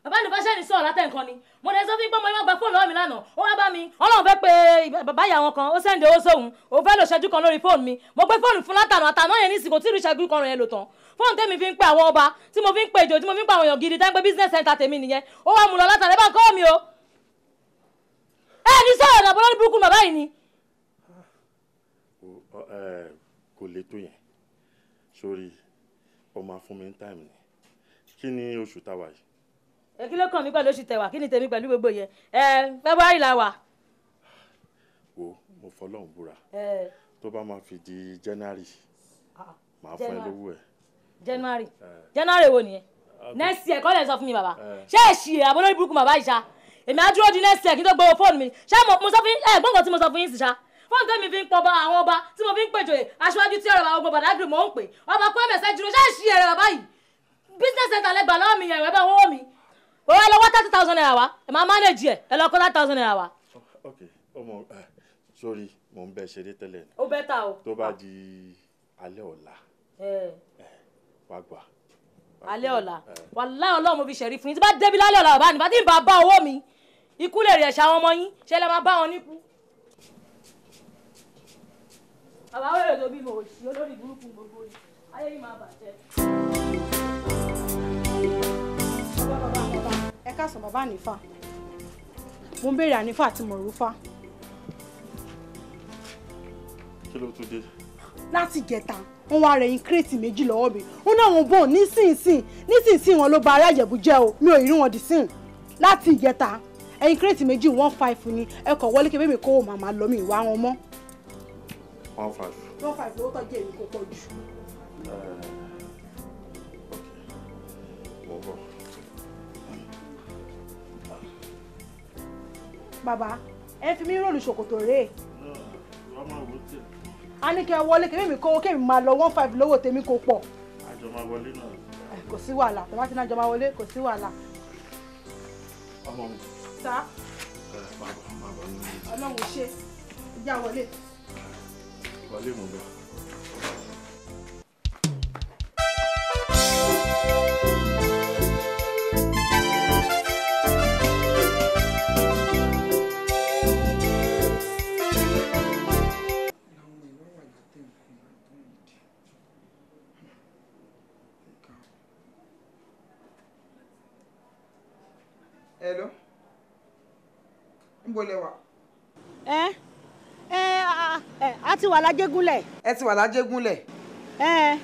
Bàbá ní fáṣẹ́ ní sọ̀rọ̀ látẹ̀ nǹkan ni mo dẹ̀ sọ fún pé ọmọ yẹn wá gba fóònù lọ́wọ́ mi lánàá ó wá bá mi ọlọ́run fẹ́ pe bàbá ìyá wọn kan ó sẹ́ǹdì owó sóhun òun fẹ́ lò ṣẹ́jú kan lórí fóònù mi mo gbé fóònù fún látànà àtànà yẹn ní ìsìnkú tí ìlú ṣẹ́jú kan yẹn lò tán fóònù tèmi fi ń pe àwọn ọba tí mo fi ń pe ìjò tí mo fi ń pe àwọn èèyàn gidi tá ń pe business center tèmi nìyẹn ó wá mú lọ látànà ẹ bá ń kọ́ mi o. Ẹ ní sọ̀rọ̀ dàbọ̀ lórí burúkú bàbá yìí ni. Kò le tó yẹn sórí o máa fún mi ní táìmù ni kí ni oṣù táwa yìí. Ẹ kí ló kàn mí pẹ̀lú oṣù tẹ̀wá kí ni tèmi pẹ̀lú gbogbo yẹn ẹ February la wà. Wo mo fọlọ́run búra tó bá máa fi di January máa fún ẹ lówó ẹ. January January wo nìyẹn next year kọ́ lẹ̀ sọ fún mi bàbá ṣé ẹ ṣì àbọ̀ lórí burúkú bàbá yìí ṣá èmi á dúró di next year kí n tó gbowó fóònù mi ṣá mo sọ fún ẹ gbọ́ngàn tí mo sọ fún yín sì ṣá fóònù tẹ́mi fi ń pọ̀ àwọn ọba tí mo fi ń pèjòyè aṣáájú tí ọ̀rọ̀ àwọn Badagry mò ń pè ọba kó ẹ̀mẹ̀sẹ̀ dúró ṣé ẹ ṣì ẹ̀rẹ̀ bàbá yìí business center lẹ́gbàá lọ́wọ́ mi yẹn ìwẹ́ bá wọ́wọ́ mi ó wá lọ wá 30,000 naira wá ẹ máa manage ẹ ẹ lọ kó 30,000 naira wá. Ok ọmọ sórí mò ń bẹ ṣeré tẹ́lẹ̀ ni. Ó bẹ́ ta o. Tó bá di alẹ́ ọ̀la wá gbà. Alẹ́ ọ̀la wàláhì Ọlọ́run mo fi ṣẹ̀rí fún yín tí bá débi lálẹ́ ọ̀la bàbá nígbà tí n bá bá owó mi ikú lè rí ẹ̀ṣẹ̀ àwọn ọmọ yín ṣe lè máa bá wọn níkú. Bàbá wẹ̀rẹ̀ tó bímọ òṣì olórí burúkú gbogbo yìí ayé yìí máa bàjẹ́. Ẹ káàsán bàbá ànífà mo ń béèrè ànífà àti mọ̀rúfà. Kí ló tún dé. Láti jẹta wọn wá rẹyìn kírètì méjì lọ́wọ́ mi ó náà wọn bọ̀ nísinsìnyí wọn ló ba ará Ìjẹ̀bú jẹ́ o mi ò rí wọn dì sín láti ìjẹta ẹyin kírètì méjì 1.5 ni ẹ kọ̀ wọlé kébé mi kó o màmá lọ mi ìwà wọn mọ́. 1.5. 1.5 lówó tọ́jú èmi kò pọ̀ jù. Mo bọ̀. Bàbá ẹ fi mí ròlù ṣòkòtò rèé. A ní kẹ́ wọlé kébé mi kówó kébé mi máa lọ 1.5 lówó tèmi kò pọ̀. Àjọ máa wọlé náà. Kò sí wàhálà tàbá tí náà jọ máa wọlé kò sí wàhálà. Ọmọ mi. Sá. Máa bọ̀ nínú ilé. Ọlọ́run ṣe ìjà wọlé. Wọlé mò ń bọ̀. Hello. Níbo lẹ wà? Ẹ ẹ a ti wà lájégúnlẹ̀. Ẹ ti wà lájégúnlẹ̀. Ẹ.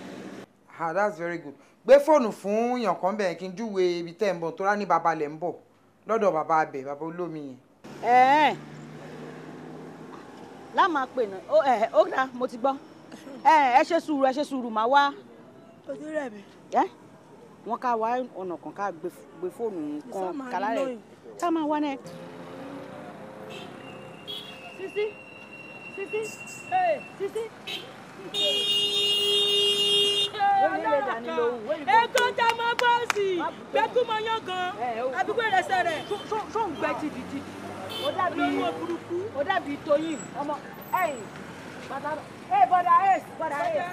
Ah, that's very good. Gbé fóònù fún èèyàn kan bẹ́ẹ̀ kí n júwe ibi tẹ́ ń bọ̀ tó rá ní bàbá lẹ̀ ń bọ̀ lọ́dọ̀ bàbá abẹ bàbá olómi yẹn. Ẹ láàmà pè náà ó ẹ ó dá mo ti gbọ́ ẹ ẹ ṣe sùúrù màá wá. Ojú rẹ̀ mi. Ẹ. Wọ́n ká wá ọ̀nà kan ká gbé fóònù kan kálá rẹ̀ ká máa wá náà. Sisi, Sisi, hey, Sisi. Ètò tá a máa bọ́ọ̀sì gbẹ́kú mọ yán gan àbíkú ẹ̀rẹ́sẹ̀ rẹ̀. Ṣó ń gbẹ tìdìtìdì? Ó dàbí Tóyìn ọmọ ẹ̀yìn bàtà ẹ̀ bọ́dà ẹ̀ bọ́dà ẹ̀.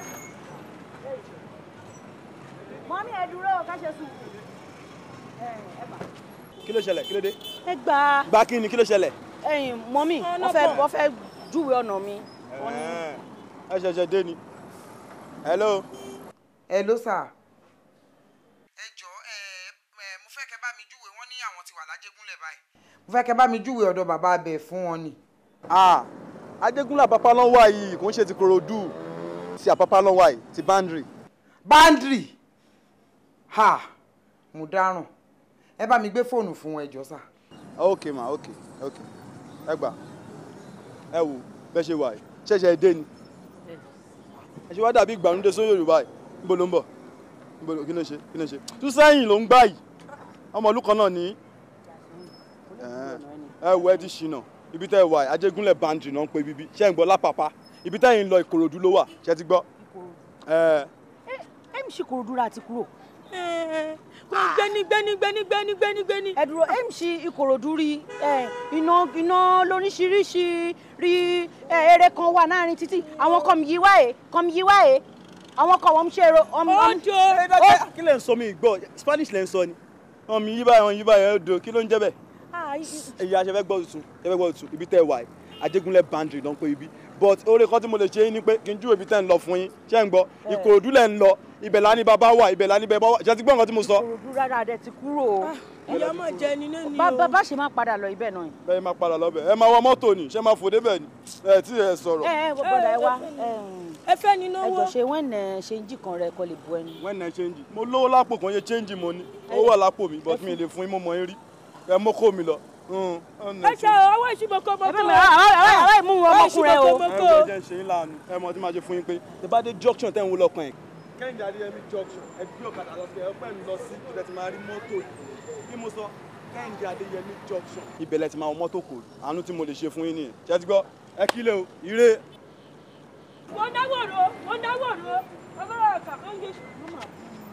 Mọ́mí ẹ dúró ká ṣe sùúrù. Kí ló ṣẹlẹ̀? Kí ló dé? Ẹ gbà. Gbà kí ni? Kí ló ṣẹlẹ̀? Ẹ̀yin mọ́mí wọ́n fẹ́ júwe ọ̀nà mi. Ẹ ṣẹ̀ṣẹ̀ dé ni. Hello. Hello sir. Ẹ jọ̀ọ́ mo fẹ́ kẹ́ bá mi júwe, wọ́n ní àwọn ti wà lájégúnlẹ̀ báyìí. Mo fẹ́ kẹ́ bá mi júwe ọ̀dọ̀ bàbá abẹ fún wọn ni. Ajégúnlẹ̀ Àpápá ló ń wà yìí, kò ń ṣe ti Kòròdú. Ti Àpápá ló ń wà yìí, ti Boundary. Boundary? Ha! Mo dáràn. Ẹ bá mi gbé fóònù fún wọn, ẹ jọ̀ọ́ sà. Ok ma, ok, ok. Ẹ gbà. Ẹ wò bẹ́ẹ̀ ṣe wà yìí, ṣẹ̀ṣẹ̀ dé ni. Ẹ ṣe wá dàbí ìgbàlódé sórí Yorùbá yìí. Níbo ló ń bọ̀? Níbo ló kí ló ń ṣe? Kí ló ń ṣe? Tún sẹ́yìn ló ń gbá yìí. Ọmọ ìlú kan náà ní. Ẹ wo ẹ ti ṣìnà. Ibi tẹ́ ẹ wà yìí, Ajégúnlẹ̀ Boundary náà ń pe bíbí. Ṣé ẹ ń gbọ́ lápapá? Ibi tẹ́ ẹ ń lọ Ìkòròdú ló wà. Ṣé ẹ ti gbọ́? Ẹ ń ṣe Ìkòròdú ra àti kúrò. Gbẹ́ni gbẹ́ni gbẹ́ni gbẹ́ni gbẹ́ni gbẹ́ni. Ẹ dúró, ẹ ń ṣe Ìkòròdú rí iná iná lóríṣiríṣi rí eré kan wà láàrin títì. Àwọn kan yí wáyé, kan yí wáyé. Àwọn kan wọ́n ń ṣe èrò. Ojo. Kí lẹ̀ ń sọ mi gbọ́? Spanish lẹ̀ ń sọ ni. Wọ́n mi yí báyìí, wọ́n yí báyìí, odò kí ló ń jẹ́ bẹ́ẹ̀? Ìyá ṣe fẹ́ gbọ́ tuntun, ṣe fẹ́ gbọ́ tuntun, ibi tẹ́ ẹ wà yìí, Ajégúnlẹ̀ Boundary ló ń pe ibi. But oore kan tí mo lè ṣe yín ni pé kí n júwe ibi tẹ́ ń lọ fún yín. Ṣé ń gbọ́? Ìkòròdú lẹ̀ ń lọ, ibẹ̀ lá ní bàbá wà, ibẹ̀ lá ní bàbá wà. Ṣé ti gbọ́ nǹkan tí mo sọ? Ìkòròdú rárá dẹ ti kúrò. Ìyá máa jẹ ni náà ni o. Bàbá ṣe máa padà lọ ibẹ̀ náà. Bẹ́ẹ̀ máa padà lọ bẹ̀. Ẹ máa wọ mọ́tò ni, ṣé máa fò débẹ̀ ni? Ẹ tí ẹ sọ̀rọ̀. Ẹ bọ̀dà ẹ wá. Ẹ fẹ́ ni náwó. Ẹ jọ ṣe wẹ́n nẹ ṣe ń jì kan rẹ kọ lè bu ẹni. Wẹ́n nẹ ṣe ń jì. Mo lówó lápò kan yẹ ṣéǹjì mo ní. Ó wà lápò mi, but mi lè fún yín mo mọ yín rí. Ẹ mọ́ kó mi lọ. Ẹ ṣe ọwọ́ ìṣubọ̀kọ̀bọ̀kọ̀. Ẹ bẹ́ẹ̀ mú wọn ọmọkùnrin o. Ẹ wọ jẹ́ ṣe ń láàánú. Ẹ mọ̀ tí màá ṣe fún yín pé tẹ bá dé junction tẹ́ ń wo lọ́kàn ẹ̀. Kẹ́hìndé Adéyẹmí junction, ẹ gbé ọ̀kadà lọ sí ẹ pẹ́ ń lọ sí ibẹ̀ tí máa rí mọ́tò yìí. Bí mo sọ, Kẹ́hìndé Adéyẹmí junction. Ibẹ̀ lẹ ti máa wọ mọ́tò kò àánú tí mo lè ṣe fún yín nìyẹn. Ṣé ti gbọ́? Ẹ kílẹ̀ o, ire. Wọ́n dáwọ̀rọ̀, wọ́n dáwọ̀rọ̀, ọgọ́rọ̀ ọ̀kà kan ń gbé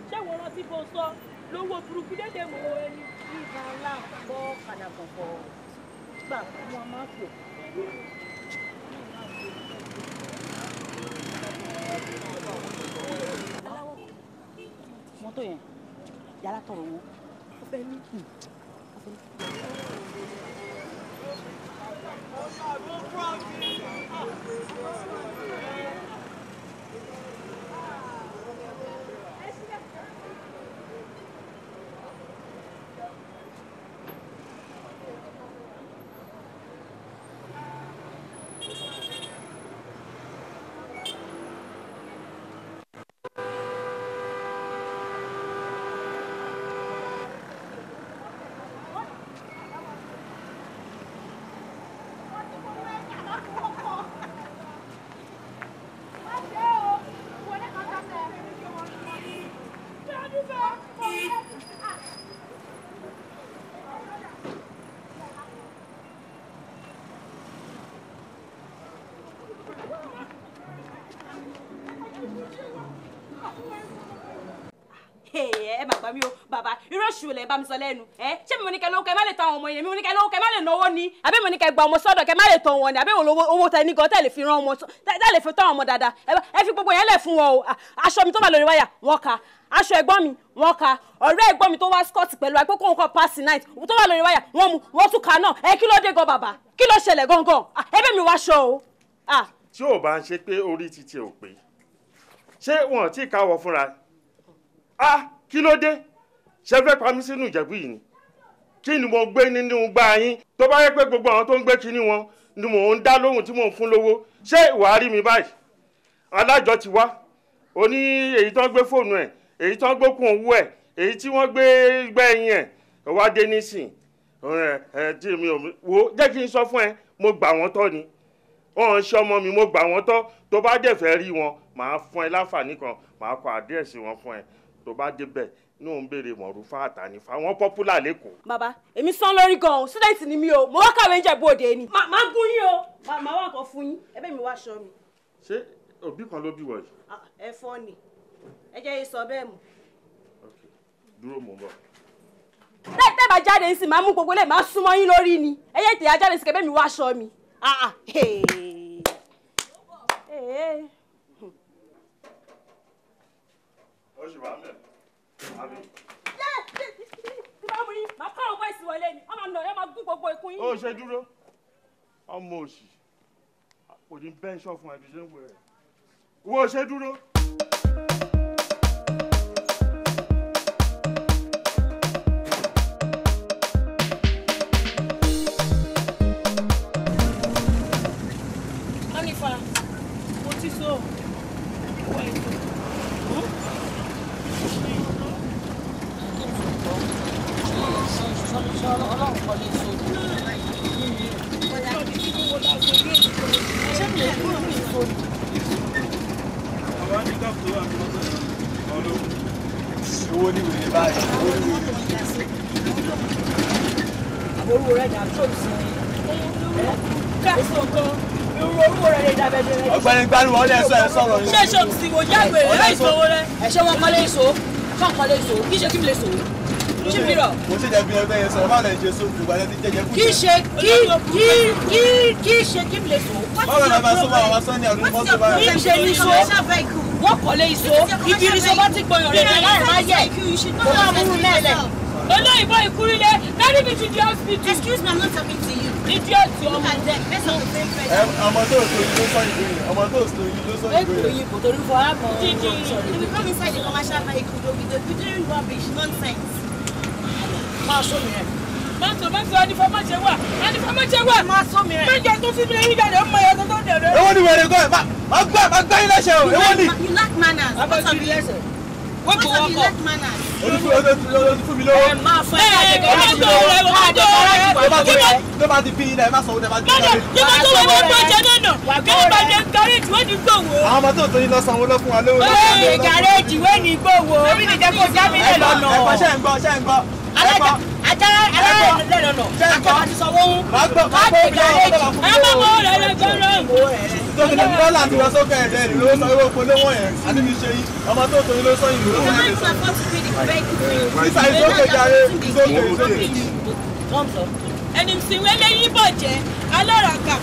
ṣé wọ́n rántí bó sọ lówó burúkú dédé mọ̀ ẹni. Ìgbà ńlá gbọ́ kàdà kọ̀ọ̀kọ̀ gbà fún wọn máa pò. Mọ́tò yẹn yàrá tọrọ owó. Ó fẹ́ ní. Ẹ má gbà mí o bàbá, irú òṣù lẹ bá mi sọ lẹ́nu. Ẹ ṣé mi mo ní kẹ́ lówó kẹ́ má lè tọ́ àwọn ọmọ yẹn, mi mo ní kẹ́ lówó kẹ́ má lè náwó ni, àbí mo ní kẹ́ gba ọmọ sọ́dọ̀ kẹ́ má lè tọ́ wọn ni, àbí owó tẹ ní gan tẹ́ lè fi rán ọmọ tẹ́ lè fi tọ́ àwọn ọmọ dáadáa. Ẹ fi gbogbo yẹn lẹ̀ fún wọn o. Aṣọ mi tó wà lórí wáyà wọ́n ka, aṣọ ẹ̀gbọ́n mi wọ́n ka, ọ̀rẹ́ ẹ̀gbọ́n mi tó wá skirt pẹ̀lú àpé kóun kọ́ pass night tó wà lórí wáyà wọ́n mu wọ́n tún ka náà. Ẹ kí ló dé gan bàbá, kí ló ṣẹlẹ̀ gangan? Ẹ bẹ̀ mi wá aṣọ o. Tí ò bá ń ṣe pé orí ti tiẹ̀ ò pé, ṣé wọn ò tí ì káwọ́ fúnra? Ah, kí ló dé? Ṣé fẹ́ pa mí sínú ìjẹ̀bú yìí ni? Kí ni mo gbé nínú gbá yín? Tó bá yẹ pé gbogbo àwọn tó ń gbé kinní wọn ni mò ń dá lóhùn tí mò ń fún lówó, ṣé ìwà rí mi báyìí? Alájọ ti wá, ó ní èyí tó ń gbé fóònù ẹ̀, èyí tó ń gbókùn owó ẹ̀, èyí tí wọ́n gbé gbẹ́yìn ẹ̀, wá dé nísìn. Ẹ tí mi ò wo, jẹ́ kí n sọ fún ẹ, mo gbà wọ́n tọ́ ni. Wọ́n ń ṣe ọmọ mi, mo gbà wọ́n tọ́. Tó bá dẹ̀ fẹ́ rí wọn, màá fún ẹ láǹfààní kan, màá kọ àdírẹ́sì wọn fún ẹ. Tó bá débẹ̀, Ní òun béèrè Mọ̀rúfà àtànífà wọn popular lẹ́kọ̀ọ́. Bàbá, èmi sán lórí gan-an, student ni mi o, mo wá kàwé ń Ìjẹ̀bú Òde ni. Màá gún yín o, màá wá nǹkan fún yín, ẹ bẹ́ẹ̀ mi wá aṣọ mi. Ṣé òbí kan ló bí wọ̀ yìí? Ẹ fọ́ ni, ẹ jẹ́ yín sọ bẹ́ẹ̀ mọ̀. Dúró mò ń bọ̀. Tẹ́ bá jáde sí, màá mú gbogbo lẹ̀, màá súnmọ́ yín lórí ni. Ẹ yẹ tèyà jáde sí kẹ́ bẹ́ẹ̀ mi wá aṣọ mi. Ó sì wà mẹ́. Tí bá mú yín, màá kọ́ àwọn bọ́ìsì wọlé ni, wọ́n máa nà ẹ́ máa gún gbogbo ikùn yín. Ó ṣe dúró, ọmọ òṣì, kò ní bẹ́ńṣọ̀ fún ẹbí ṣe ń wẹ̀ ẹ́. Wo ṣe dúró. Hanifa, mo ti sọ ìwà ètò. Owó ní wèrè báyìí, owó ní wèrè. Àbórúwo rẹ̀ dà tó sí i. Káàsì ọkọ, irú orúkọ rẹ̀ lè dàbẹ̀ jẹrẹ. Ọ̀gbẹ́ni gbárùn wọn lè sọ ẹ sọ̀rọ̀ yìí. Ṣé ṣe òsì wò jágbe rẹ̀ láì sọ̀wọ́ rẹ̀? Ẹ̀ṣọ́ wọn kọ́lé èso, ṣọ́ kọ́lé èso, kí ṣe kí mi lè sòwò? Kí mi rọ̀? Mo ṣe jẹ̀bi ẹgbẹ́ yẹn sọ̀rọ̀, báwo lè ṣe sóòtù ìgbà tí jẹjẹ kú. Kí ṣe kí kí kí kí ṣe kí mi lè sòwò? Báwo la máa sọ báwo máa sọ ní àdúgbò mọ́tò báyìí? Kí ṣe ní so? Wọ́n kọ́lé èso, ibi irinṣẹ́ bá ti gbọ̀yàn rẹ̀ láì máa yẹ. Kó máa múrun lẹ́lẹ̀. Olóyìnbó ìkúrílẹ̀, carry me to the hospital. Excuse me, I'm not talking to you. Idiot ọmọ. Look at them, based on the same person. Ọmọ tó sọ yìí ló sọ ìwé yẹn, ọmọ tó sọ yìí ló sọ ìwé yẹn. Èkó yìí kò torí fọ àmọ́. They will come inside the commercial vehicle, they will be doing rubbish, nonsense. Máa sọ mi rẹ̀. Má sọ má sọ ẹni fọmọ ṣe wà, ẹni fọmọ ṣe wà. Má sọ mi rẹ̀. Méjọ tó fi mi lẹ́yìn jáde, ó mọ ẹyọ tó dẹ̀rẹ̀. Èwo ni wèrè gan ẹ̀? Má gbá yín lẹ́sẹ̀ o, èwo ni? You lack manners. What of you? Wọ́n kò What of you wọ́kọ̀. lack manners? Olú fún mi lówó. Ẹ máa fún ẹ káàdì Ẹ má sọ rẹ̀, má sọ rẹ̀. Tó bá ti bí ilẹ̀, ẹ má sọ owó tẹ bá ti bí ilẹ̀. Kí wọ́n tó wọ́n gbọ́ jẹ náà, kí wọ́n bá jẹ gáréèjì wọ́n ní gbòòwò. Àwọn ọmọ tó tó yín lọ sanwó lọ fún wa lówó. Ee gàréèjì wé ní gbòòwò, orí mi jẹ́ kó já mi lẹ̀ lọ́nà. Ẹ̀kọ́ ṣẹ́ ń gbọ́, ṣẹ́ ń gbọ́. Alájà ajára alájà lẹ̀ lọ́nà. Akọ́bà ti sanwó ń. Má gbọ́, má gbọ́ bí wọ́n bá fún mi Ẹ má mọ rẹ̀ rẹ̀ gbọ́rọ̀. Tóbi ní dọ́là ti lọ sókè ẹ̀rẹ́ ìlú ló sọ owó polówó yẹn àti fi ṣe yín ọmọ tó tó yín ló sọ ìlú ló sọ Can ìlú. I afford to pay the vehicle fee? Sísá ìsókè jàre ìsókè ìsókè. Ẹni sì wẹ́lẹ́ yín bọ̀ jẹ́ aláràkà.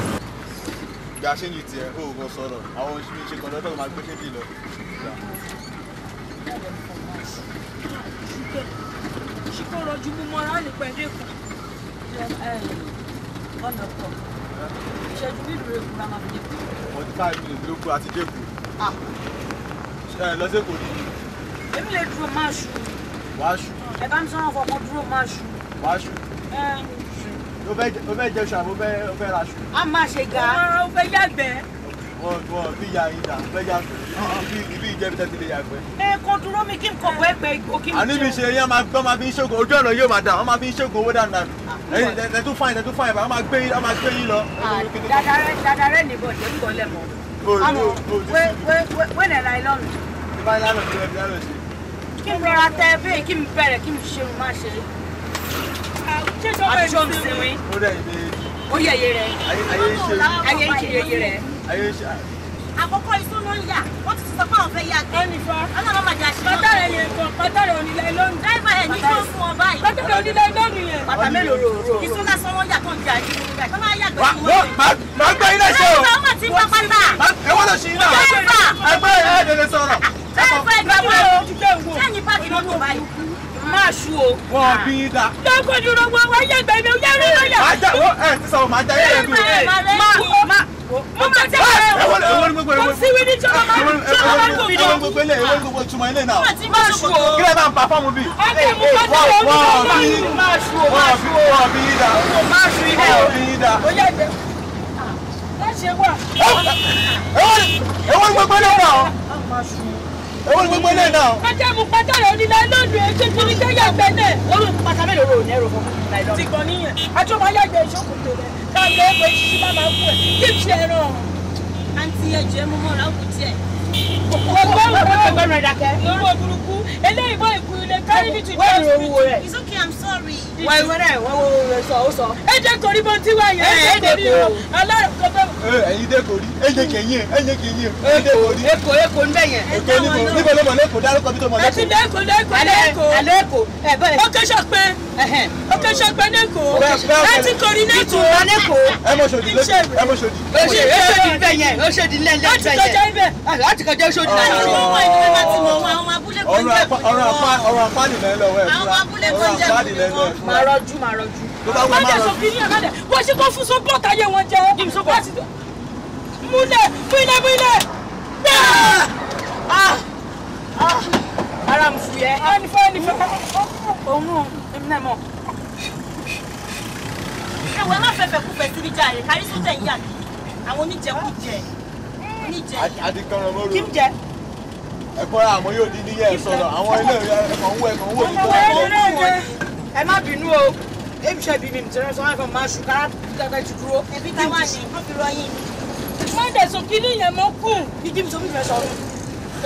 Gba ṣéǹjì tiẹ̀ ó kò sọ̀rọ̀ àwọn oṣù mi ṣe kọ̀dọ̀ tó máa gbé ṣéǹjì lọ. Ṣìkò rọ̀jú mú mọ́ra ní pẹ̀lú. Ọ̀nà pọ̀. Ìṣẹ́jú mélòó rẹ̀ kúra máa fi dé kú? 45 minutes ló kù àti dẹ́kù. Ẹ lọ sí Èkó ni. Èmi lè dúró máa ṣu. Wàá ṣu. Ẹ bá mi sọ̀rọ̀ fọkàn dúró máa ṣu. Wàá ṣu. O fẹ́ jẹ ṣu àbí o fẹ́ ra ṣu? A máa ṣe ga. Ó fẹ́ yàgbẹ́. Wọ́n bí ya yín dà, ó fẹ́ yàgbẹ́. Ibi ìjẹ́bi tẹ́tí lè yàgbẹ́. Ẹ kò dúró mi kí n kọ̀ wẹ́ gbẹ igbó kí n Àní mi ṣe yẹn máa gbọ́ máa fi ń ṣògùn ojú ọ̀nà yóò máa dà, wọ́n máa fi ń ṣògùn owó dànù dànù. Ẹ̀yin ẹ̀ tún fáyìn, ẹ̀ tún fáyìn, wọ́n máa gbé yín, wọ́n máa gbé yín lọ. Dàdàrẹ́ nìbọn jẹ́ ń bọ̀ lẹ́mọ̀. Àmọ́ wé nẹ̀ láì lọ́nà. Ìbá yín lánàá ṣe, lánàá ṣe. Kí n rọra tẹ bẹ́ẹ̀ kí n bẹ̀rẹ̀ kí n ṣe má ṣe. Àbí ṣó ń sinmi? Ó dẹ̀ ìbí. Ó yẹ iye rẹ̀. Ayé ń ṣe. Ayé ń ṣe iye rẹ̀. Ayé ń ṣe. Àkọ́kọ́ iṣu ló ń yà, wọ́n ti sọ pé àwọn fẹ́ yàgbẹ́. Ẹnìfà. Ọlọ́run máa jẹ́ àṣìṣe. Bàtà rẹ̀ yẹn kan, bàtà rẹ̀ onílẹ̀ lónìí. Dáìbà ẹ̀ ní kí ó fún ọ báyìí. Bàtà rẹ̀ onílẹ̀ lónìí yẹn. Bàtà mélòó rò rò? Iṣu lásán wọ́n yà tó ń jẹ àìsí nígbà tó máa yàgbẹ́ sí wọn. Màá gbé ilé ṣe o. Dáìbà ọmọ ti ń bá pátá. Ẹ wọ́n lọ sí iná. Dáìbà. Ẹgbẹ́ ẹ̀ ẹ̀ lè sọ̀rọ̀. Dáìbà ìgbà wo? Sẹ́ni páàkì mọ́tò báyìí. Máa ṣu o. Wọ́n bí í da. Dọ́kọ̀ dúró wọ́n wá yàgbẹ́ mi, ó yẹ rí lọ́yà. Màá já wọ́n ẹ̀ ti sọ̀rọ̀ màá já yẹ́ ẹ̀ bí. Má Mo máa tẹ́ Èwo ni gbogbo Mo sì wí ní jọba máa ń jọba máa ń gùn mí Èwo ni gbogbo ilé, èwo ni gbogbo ìtumọ̀ ilé náà. Máa ṣu o. Kí lẹ bá ń pa fọ́ọ̀mù bí? Ọkẹ́ mú bàtà rẹ̀ Wọ́n bí Máa ṣu o. Máa ṣu o. Wọ́n bí í da. Máa ṣu ilé o. Wọ́n bí í da. Ó yàgbẹ́. Má ṣe wà. Èwo ni gbogbo ilé náà? Èwo ni gbogbo ilé náà? Ọjọ́ mú pátá rẹ̀ onílẹ̀ lónìí ẹ̀ ṣe kí ni kí ó yàgbẹ́ náà. Olú pátá mélòó rò ní ẹ̀rọ fún mi? Ti gbọ̀n níyẹn. Àjọ máa yàgbẹ́ ìṣókòtò rẹ̀. Káàlẹ́ ẹ̀kọ́ ìṣiṣẹ́ bá máa kú ẹ̀. Kí n ṣe ẹran. Àǹtí ẹ̀jẹ̀ mú mọ́ra ó kù díẹ̀. Ọgbẹ́nu rẹ̀ dákẹ́. Lórí burúkú. Eléyìí bọ́ ìkú ilé carry me to the hospital. It's okay, I'm sorry. Wà ìwé náà wọ́n wo sọ ó sọ. Ẹ jẹ́ kò rí bó ti wá yẹn. Ẹ jẹ́ kò rí o. Alárùn kan tó. Ẹ̀yin dé kò rí, ẹ̀yin kì í yín, ẹ̀yin kì í yín, ẹ̀yin dé kò rí. Èkó Èkó ń bẹ̀ yẹn. Èkó níbo ló mọ̀ lẹ́kọ̀ọ́ dárúkọ bí tó mọ̀ Ẹ ti lẹ́kọ̀ọ́. lẹ́kọ̀ọ́ lẹ́kọ̀ọ́ lẹ́kọ̀ọ́. Àlẹ́ Èkó ẹ̀ bẹ́ẹ̀. Ó ké sọpẹ́. Ó ké sọpẹ́ lẹ́kọ̀ọ́. Ẹ ti kò rí lẹ́kọ̀ọ́. Ìtura lẹ́kọ̀ọ́. Ẹ mọ̀ ṣòdì lẹ́kọ̀ọ́, ẹ mọ̀ ṣòdì. Oṣòdì ń bẹ̀ yẹn, Oṣòdì lẹ́lẹ́ Ó ń ti bẹ̀ kọjá yẹn. ibẹ̀. Láti kọjá Oṣòdì náà. Ọ̀rọ̀ apá nìlẹ̀ lọ́wọ́ ẹ̀ fúnra. Ọ̀rọ̀ apá nìlẹ̀ lọ́wọ́ ẹ̀ fúnra. Máa rọjú, máa rọjú. Tó bá wọ Má máa jẹ́ sọ rọjú. kí ní ọ̀gá dẹ̀. Wọ́n ṣe kó fún sọ́pọ̀tì ayé wọn jẹ́. Múlẹ̀ múlẹ̀ múlẹ̀. Gbáà! Ara mi fúyẹ́. Ẹnifẹ́ ẹnifẹ́. Òun náà, èmi náà mọ̀. Ẹ wọ ẹ má fẹ́fẹ́ kúfẹ́ síbi jàre, kárí sójà ń yà kí. Àwọn oníjẹkújẹ. Oníjẹ ìyà. Àti kànràn mọ́rò. Kí n jẹ? Ẹ̀kọ́ àmọ́ yóò di níyẹ̀ ẹ̀ sọ̀rọ̀. Àwọn ilé ẹ̀kọ́ ń wò ẹ̀kọ́ ń wò ní tó ń jẹ. Ẹ má bínú o. Èmi ṣe bí mi tẹ̀lé sọ wọn fẹ́ máa ṣù kára kẹ́kẹ́ ti dúró. Ẹbí táwa ni wọ́n fi rọ yín. Má dẹ̀ sọ kí ní yẹn mọ́ kùn. Ìdí mi sọ fún mi fẹ́ sọ̀rọ̀.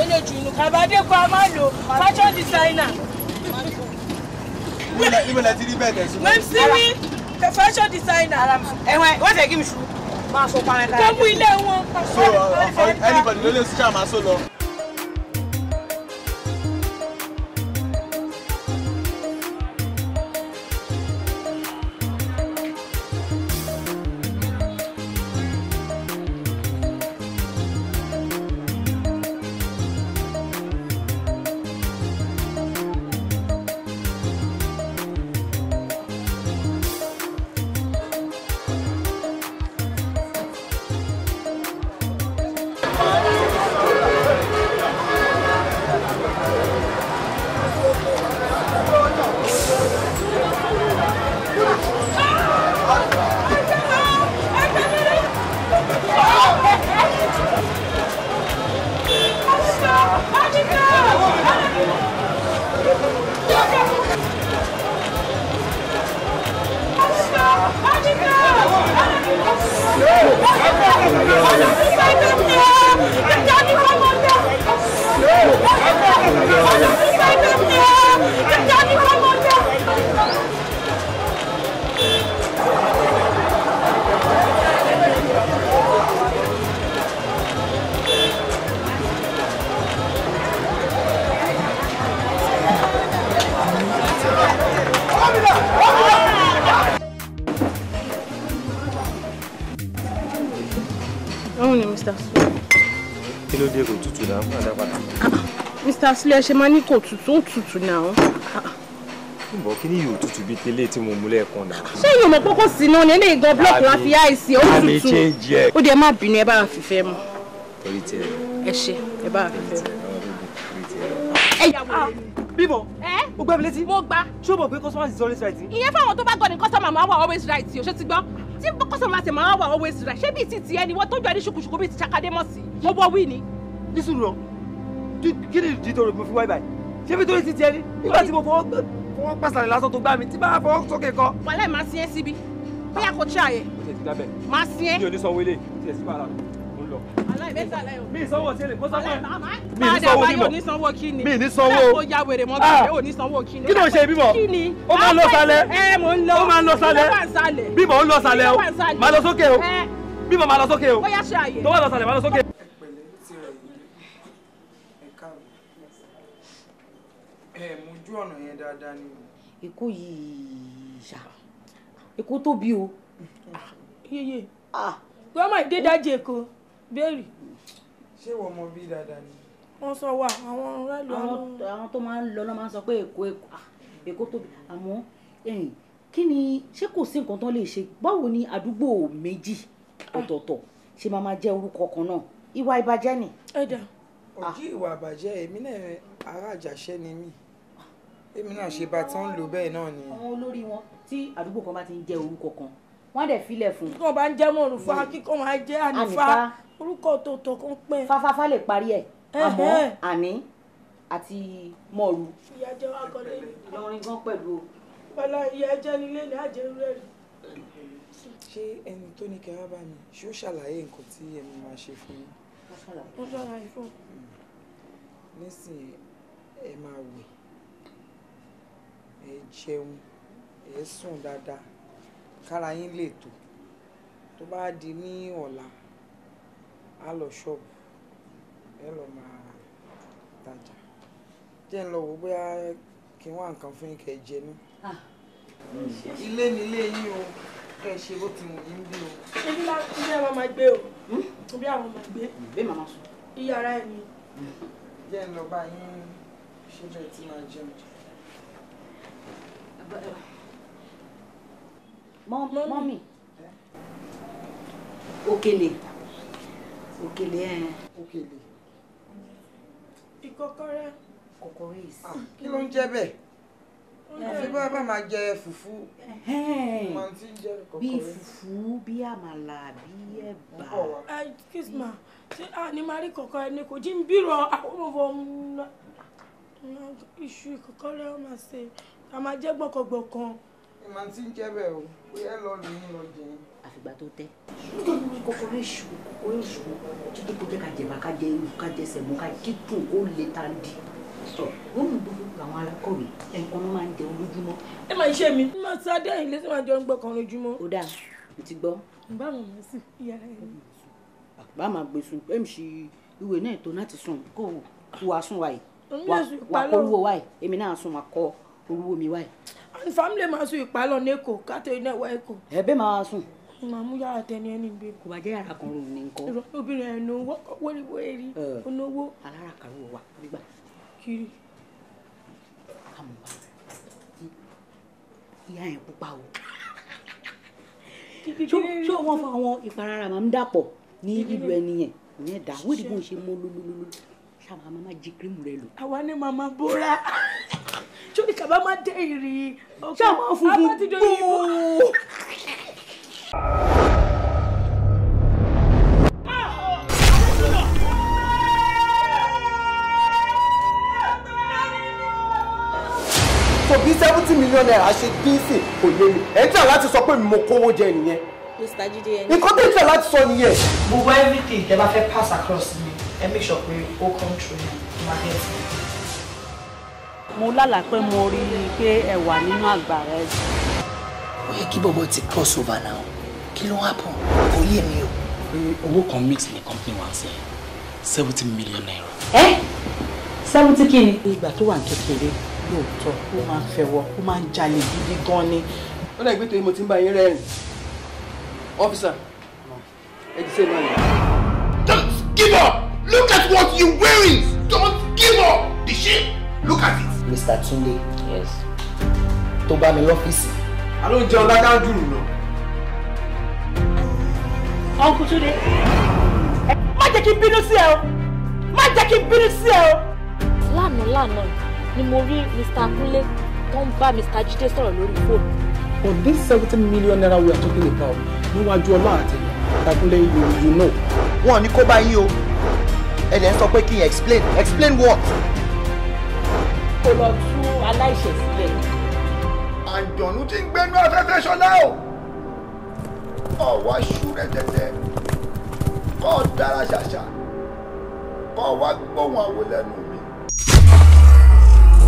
Eléjì inú kàbádé kọ́ a máa lò fashion designer. Níbo lẹ ti rí bẹ́ẹ̀ tẹ̀sí? Wẹ́mísíwí fashion designer. Ẹ̀wọ̀n wọ́n fẹ́ kí mi ṣu. Máa sọ parẹ́ kára. Tó mú ilé wọn. So anybody ló lè ṣáà máa sọ lọ. Òun ni Mr. Sule. Kí ló dé kò tutù náà? Má dá padà. Mr. Sule ṣe máa ní kò tutù, ó tutù náà. Bọ̀ kí ni yóò tutù bíi tẹ́lẹ̀ tí mo mú lẹ́ẹ̀kan náà? Ṣé yóò mọ̀ pé kò sí náà ní eléyìí gan blọọkì la fi àìsí ó Àmì tutù. change ẹ̀. Ó dẹ̀ má bínú ẹ bá wa fìfẹ́ mu. Torí tiẹ̀. Ẹ ṣe ẹ bá wa fìfẹ́ mu. Torí tiẹ̀. Ẹ yà wọlé. Bímọ. Ẹ O gbá mi létí. Mo gbá. Ṣé o mọ̀ pé customer is always right? Ìyẹn fáwọn tó bá gọ̀ ní customer máa wà always right o, ṣé ti gbọ́? Tí customer ti máa wà always right, ṣé bíi ti tiẹ̀ ni wọ́n tójú ẹni ṣùkùṣùkù bíi ti ṣakadé mọ̀ sí? Mo bọ́ wí ni. Ní sùúrù rọ, kí ni ìdí tó rò mo fi wáyé báyìí? Ṣé bí torí ti tiẹ̀ ni? Nígbà tí mo fọwọ́ pàṣàlẹ̀ lásán tó gbá mi, tí bá fọwọ́ sókè kọ́. Wàhálà máa sin ẹ́ síbi. Bóyá kò tí àyè. Ó tiẹ̀ ti dábẹ̀. Máa sin ẹ́. Mi ò ní sanwó ilé, ó tiẹ̀ sí wàhálà, mo ń lọ. Mi ì sanwó ọtí èlé, mo sọ fún ẹ. Mi ì ní sanwó Padà bímọ. ò ní sanwó kí ni. Mi ì ní sanwó. Bẹ́ẹ̀ kó ya wèrè mọ́ Ah. bẹ́ẹ̀ ò ní sanwó kí ni. Kí ló ń ṣe bímọ? Kí ni? Ó máa ń lọ sálẹ̀. Ẹ mò ń lọ. Ó máa ń lọ sálẹ̀. Ó máa ń sálẹ̀. Bímọ ó ń lọ sálẹ̀ o. Ó máa ń sálẹ̀. Máa lọ sókè o. Ẹ. Bímọ máa lọ sókè o. Bóyá ṣe àyè. Tó bá lọ sálẹ̀ máa lọ sókè. Ẹ mojú ọ̀nà yẹn dáadáa ni o. Èkó yìí ṣá Èkó tóbi o. Yeye. Grandma ìdédájì Èkó. Béèrè. Ṣé ìwọ mọ bí dáadáa ni? Wọ́n sọ wà àwọn aráàlú àwọn. Àwọn tó máa ń lọ lọ́ máa ń sọ pé Èkó Èkó Èkó tóbi àmọ́ kí ni ṣé kò sí nǹkan tó lè ṣe báwo ni àdúgbò méjì ọ̀tọ̀ọ̀tọ̀ ṣe máa máa jẹ́ orúkọ kan náà ìwà ìbàjẹ́ ni. Ẹ̀dà. Ọ̀jí ìwà àbàjẹ́ èmi náà ará àjàṣẹ́ ni mí. Èmi náà ṣe bá tán lò bẹ́ẹ̀ náà ni. Àwọn olórí wọn tí àdúgbò kan bá ti ń jẹ́ orúkọ kan wọ́n á dẹ̀ filẹ̀ fún un. Kíkọ́ bá ń jẹ́ Mọ̀rùfá, kíkọ́ máa jẹ́ Ànífá. Orúkọ ọ̀tọ̀ọ̀tọ̀ kan pẹ́. Fáfáfá lè parí ẹ̀ àmọ́ Àní àti Mọ̀rù. Ìyá jẹ́ wá kọ́lé. Ìlọrin gan pẹ̀lú o. Bọ́lá ìyá jẹ́ nílé ní àjẹrú rẹ̀ rí. Ṣé ẹni tó ní kẹ́ wá bá mi ṣé ó ṣàlàyé nǹkan tí ẹ̀mí máa ṣe fún yín? Wọ́n ṣàlàyé fún un. Nísìnyí Ẹ máa wẹ̀, ẹ jẹun, ẹ sùn dáadáa, kára yín lè tò. Tó bá di ní ọ̀la, á lọ ṣọ́ọ̀bù, ẹ lọ máa tajà. Jẹ́ ń lọ wò bóyá kí n wá nǹkan fún yín kẹ́ ẹ jẹ ní. Ilé ni ilé yín o, kẹ́ ẹ ṣe bó ti wù yín bí o. Ibi ilé àwọn máa gbé o, ibi àwọn máa gbé. Bẹ́ẹ̀ màmá sùn. Iyàrá ẹ̀ ni. Jẹ́ ń lọ bá yín ṣe bẹ́ẹ̀ tí máa jẹun. Mọ́mì. Òkèlè. Òkèlè ẹ̀. Òkèlè. Ìkọ́kọrẹ́. Kọ́kọ́rẹ́ yìí sí. Kí ló ń jẹ́ bẹ́ẹ̀? Àfi bá bá máa jẹ fùfú. Máa ti ń jẹ kọ́kọ́rẹ́. Bí fùfú, bí àmàlà, bí ẹ̀bà. Excuse me, ṣé a ní máa rí kọ̀kọ́rẹ́ ni kò jí ń bírọ̀ àwọn ọmọ iṣu ìkọ́kọrẹ́ wọn máa ṣe a máa jẹ́ gbọ̀kọ̀gbọ̀kan. Máa ti ń jẹ́ bẹ́ẹ̀ o, bóyá lọ lù yín lọ jẹ yín. Àfìgbà tó tẹ́. Kọ́kọ́rẹ́ iṣu, kọ́kọ́rẹ́ iṣu, jíjẹ́ kó jẹ́ ká jẹ̀bà ká jẹ irú ká jẹ sẹ̀mó ká kíkùn kó le ta di. Wọ́n mú gbogbo àwọn alákọ̀wé ẹnìkan ló máa ń jẹun lójúmọ́. Ẹ máa ṣe mi, mo máa sáré ẹ̀yìn lé sí máa jẹun gbọ̀kan lójúmọ́. Ó dáa, mo ti gbọ́. Bá màmá sí ìyára ẹ̀. Bá máa gbé sùn, èmi sì ìwé náà tó láti sùn kó wàá sùn wáyé. Wà kó olúwo wáyé, èmi náà sùn wà kọ́ olúwo mi wáyé. And family máa sùn ìpalọ̀ ní Èkó, kátó iná ìwà Èkó. Ẹ bẹ́ẹ̀ máa sùn. Màá mú yàrá tẹni ẹni gbé. Kò bá jẹ́ yàrá kan rò ní nǹkan. Ìrọ̀ obìnrin ẹ̀ ní owó èrì onáwó. Alára kàró wà nígbà. Kiri. Àmọ́ ìyá yẹn pupa o. Ṣé wọ́n fọ àwọn ìparara máa ń dàpọ̀ ní ìlú ẹni yẹn? Ìyẹn dà, wọ́n ìdìbò ṣe mọ́ lólólóló. Ṣáà máa jí kírìmù rẹ lò. Àwa ni màmá bóra. Ṣé kàbá máa dé ìrì? Ṣé àwọn funfun gbòó? So bí 70 million naira ṣe dín sí kò yé mi. Ẹ̀ ń tẹ̀ láti sọ pé mo kówó jẹ nìyẹn. Mr. Jide ẹni. Nǹkan tó ń tẹ̀ láti sọ nìyẹn. Gbogbo everything tẹ́ bá fẹ́ pass across mi, ẹ make sure pé ó come true máa get me. Mo lálàá pé mo rí i pé ẹ wà nínú àgbàrá ẹ. Ó yẹ kí bọ̀bọ̀ ti cross over now, kí ló happen? Kò yé mi o. Pé owó kan mix ní company wa ń sẹ́ 70 million naira. Ẹ 70 kí ni. Ìgbà tó wà ní kékeré lóòótọ́, ó máa ń fẹ́wọ́, ó máa ń jalè gidi gan ni. Ó dàgbé torí mo ti ń bá yín rẹ́rìn. Officer, ẹ ti ṣe náà yẹn. Don't give up! Look at what you're wearing! Don't give up! The shit! Look at it! Mr. Tunde. Yes. Tó bá mi lọ́fíìsì. Àló ń jẹun dáadáa jù lọ. Uncle Tunde, má jẹ́ kí n bínú sí ẹ o, má jẹ́ kí n bínú sí ẹ o. Lánàá lánàá ni mo rí Mr. Kunle tó ń bá Mr. Jide sọ̀rọ̀ lórí fóònù. But this 70 million naira we are talking about, níwájú Ọlọ́run àti Takunle, you know. Wọn ò ní kó bá yín o, ẹ dẹ̀ ń sọ pé kí n explain. Explain what? Kó lọ tú aláìṣẹ̀ sílẹ̀. Àǹjọ̀nú tí ń gbénú afẹ́fẹ́ ṣọlá o, ọ̀wá ṣú rẹ̀ tẹ̀tẹ̀ kọ́ ọ dára ṣàṣà kọ́ ọ wá gbóhùn àwo lẹ́nu mi.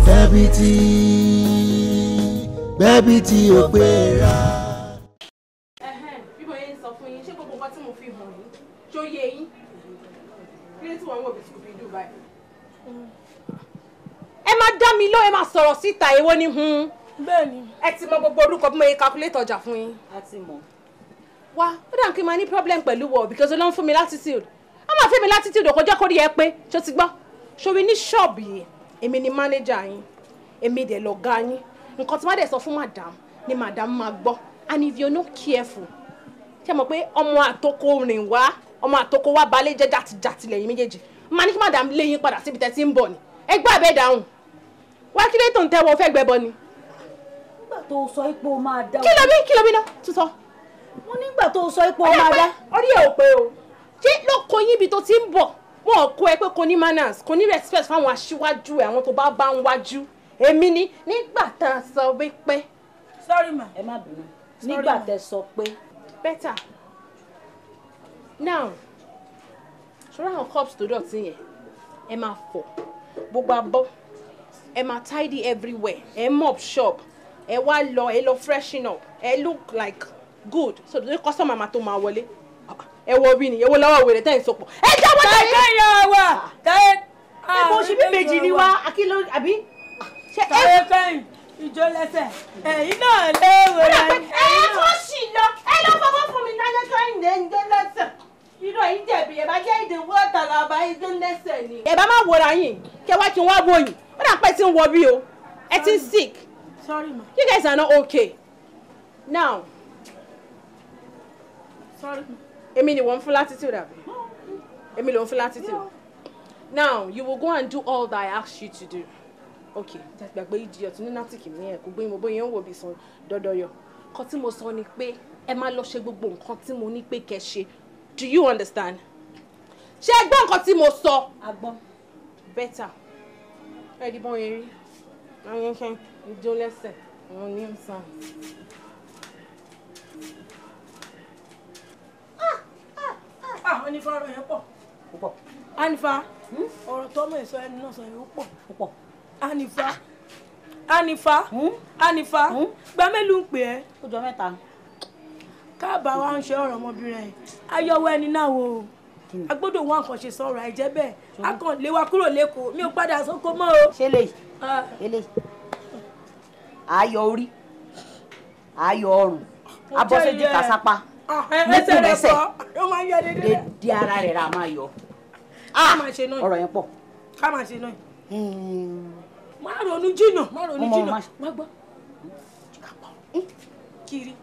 Bẹ́bí tí bẹ́bí tí ó gbéra. Bí mo yẹn ń sọ fún yín, ṣé gbogbo nǹkan tí mo fi hàn yín ṣó yé yín? Kí ló tí wọ́n ń wò bí Scooby Doo báyìí? Ẹ máa dá mi lọ, ẹ máa sọ̀rọ̀ síta, èwo ni hun. Bẹ́ẹ̀ni. Ẹ ti mọ gbogbo orúkọ bí mo yẹ calculate ọjà fún yín. A ti mọ̀. Wá, ó dà kí n máa ní problem pẹ̀lú wọ because ó ló ń fún mi latitude. Ó máa fún mi latitude kò jẹ́ kó rí ẹ pé ṣó ti gbọ́. Ṣòrí ní ṣọ́ọ̀bù yìí, èmi ni manager yín, èmi dẹ̀ lọ̀gá yín. Nǹkan tí wọ́n dẹ̀ sọ fún madam ni madam máa gbọ́, and if you're not careful, ṣé mọ̀ pé ọmọ àtọkọ rìn wá, ọmọ àtọkọ wá balẹ̀ jẹ́ jàtijàti lẹ́yìn méjèèjì. Máa ní kí madam lé yín padà síbi tẹ́ ti ń bọ̀ ni. Ẹ gbọ́ àbẹ́ dáhùn. Wá, kí ló tó ń tẹ́wọ́ fẹ́ gbẹ́bọ ni? Nígbà tó sọ pé o máa dá. Kí ló bí? Kí ló bí náà tún sọ? Mo nígbà tó sọ pé o máa dá. Orí ẹ ò pé o. Ṣé ló kọ yín ibi tó ti ń bọ̀? Wọn ò kó ẹ pé kò ní manners, kò ní respect fáwọn aṣíwájú ẹ, àwọn tó bá bá ń wájú. Èmi ni nígbà tá a sọ wípé. Sorry ma. Ẹ má bínú. Nígbà tẹ sọ pé. Better now, ṣọ́ra àwọn cups tó dọ̀tí yẹn, ẹ máa fọ̀ gbogbo abọ́. Ẹ máa tidy everywhere, ẹ mop shop, ẹ wá lọ, ẹ lọ freshen up, ẹ look like good so the customer máa tó máa wọlé. Ẹ wo bí ni, ẹ wo lọ́wọ́ wèrè tẹ́ ẹ̀ ń sopọ̀. Ẹ jáwọ́ tẹ̀lé. Tàyé yà wà tàyé. Ẹ bó ṣe bí méjì ni wá, akíló àbí? Tàyé kẹ́yìn ìjó lẹ́sẹ̀ ẹ̀yin náà léwu rẹ̀. Ẹ kó sì lọ, ẹ lọ fọwọ́ fún mi náà kẹ́yìn lè ń dé lẹ́sẹ̀. Irọ́ yìí jẹ̀bi, ẹ bá jẹ́ ìdìbò ọ̀tàlàbà ìdí lẹ́sẹ̀ ni. Ẹ bá má wòra yín, kẹ wá kí n wá wò yín. Ó dà pé tí ń wọ bí o, ẹ ti ń sick. Sorry ma. You guys are not okay. Now. Sorry ma. Èmi ni wọ́n fún latitude àbí? Èmi ló ń fún latitude. Now, you will go and do all that I asked you to do. Okay, gbàgbé idiot ní nátìkì mi ẹ̀ kò gbé mo bóyá ń wò bí san dọ́dọ́yọ̀. Nǹkan tí mo sọ ni pé ẹ má lọ ṣe gbogbo nǹkan tí mo ní pé kẹ́ ṣe. Do you understand? Ṣé ẹ gbọ́ nǹkan tí mo sọ? A gbọ́. Better. Ẹ di bọ́n yẹn rí. Ayẹ́kẹ́ ìjó lẹ́sẹ̀, àwọn ní sàn. Ah, Anifa ọ̀rọ̀ yẹn pọ̀. Púpọ̀. Anifa, ọ̀rọ̀ tọ́mọ ẹ̀sọ́ ẹni náà sọ yẹn ó pọ̀. Púpọ̀. Anifa, Anifa, Anifa, gba mélòó ń pè ẹ́? Ó jọ mẹ́ta. Káàbà wa ń ṣe ọ̀rọ̀ ọmọbìnrin ẹ̀. Ayọ̀wọ́ ẹni náà wo. A gbọ́dọ̀ wá nǹkan ṣe sọ̀rọ̀ àìjẹ́ bẹ́ẹ̀. A kàn lé wa kúrò lẹ́kọ̀ọ́. Mi ò padà sóko mọ́ o. Ṣé lè? Eléyìí. Ayọ̀ orí, ayọ̀ ọrùn, abọ́sẹ̀jì kásápá. Ẹsẹ̀ rẹ̀ kọ́, ó máa ń yọ dédé. Dédé ara rẹ̀ ra máa yọ. Ká máa ṣe náà. Ọ̀rọ̀ yẹn pọ̀. Ká máa ṣe náà. Má ronú jìnnà, má ronú jìnnà. Má gbọ́. Kiri.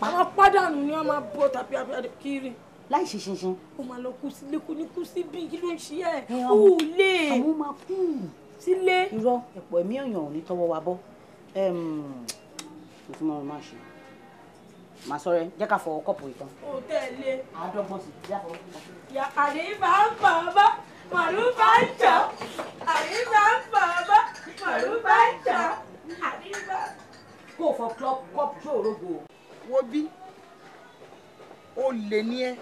Àwọn pádànù ni wọ́n máa bọ́ tàbí abẹ́rẹ́ kiri. Láì ṣe ṣinṣin. Ó máa lọ kú sílé, kú ní kú síbí, kí ló ń ṣe ẹ̀? Ó lè. Àwọn máa kú. Sílé. Irọ́ ẹ̀pọ̀ ẹ̀mí ọ̀yàn ò ní tọwọ́ wa bọ́. Kò sí mọ́ máa ṣe. Màá sọ rẹ, jẹ́ ká fọwọ́ kọ́pù ìtàn. Ó tẹ̀lé. Àádọ́gbọ̀n sí, jẹ́ àfọwọ́ kọ́pù. Ya àríbá ń bọ̀ bá, màrúbá ń jọ. Àríbá ń bọ̀ bá, màrúbá ń jọ. Àríbá. Kó o fọ kọ́pù tó òrógbò. Wo bí o lè ní ẹ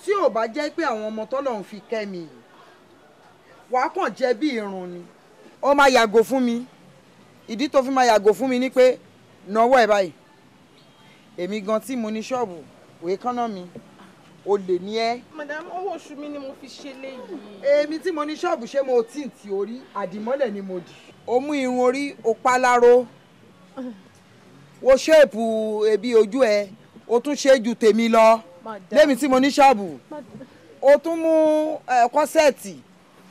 tí ò bá jẹ́ pé àwọn ọmọ tọ́lọ́run fi kẹ́ mi yìí wàá kàn jẹ́ bí irun ni. Ó máa yàgò fún mi. Ìdí tó fi máa yàgò fún mi ni pé nawọ́ ẹ̀ báyìí, èmi gan tí mo ní ṣọ́ọ̀bù òye kánná mi, o lè ní ẹ. Madam, owó oṣù mi ni mo fi ṣe léyìí. Èmi tí mo ní ṣọ́ọ̀bù ṣé mo tí ń ti orí àdìmọ́lẹ̀ ni mo dì. O mú irun orí o pa láró, wo ṣéèpù ebi ojú ẹ, o tún ṣe ju tèmi lọ. Lémi tí mo ní ṣọ́ọ̀bù, o tún mú kọ́sẹ̀tì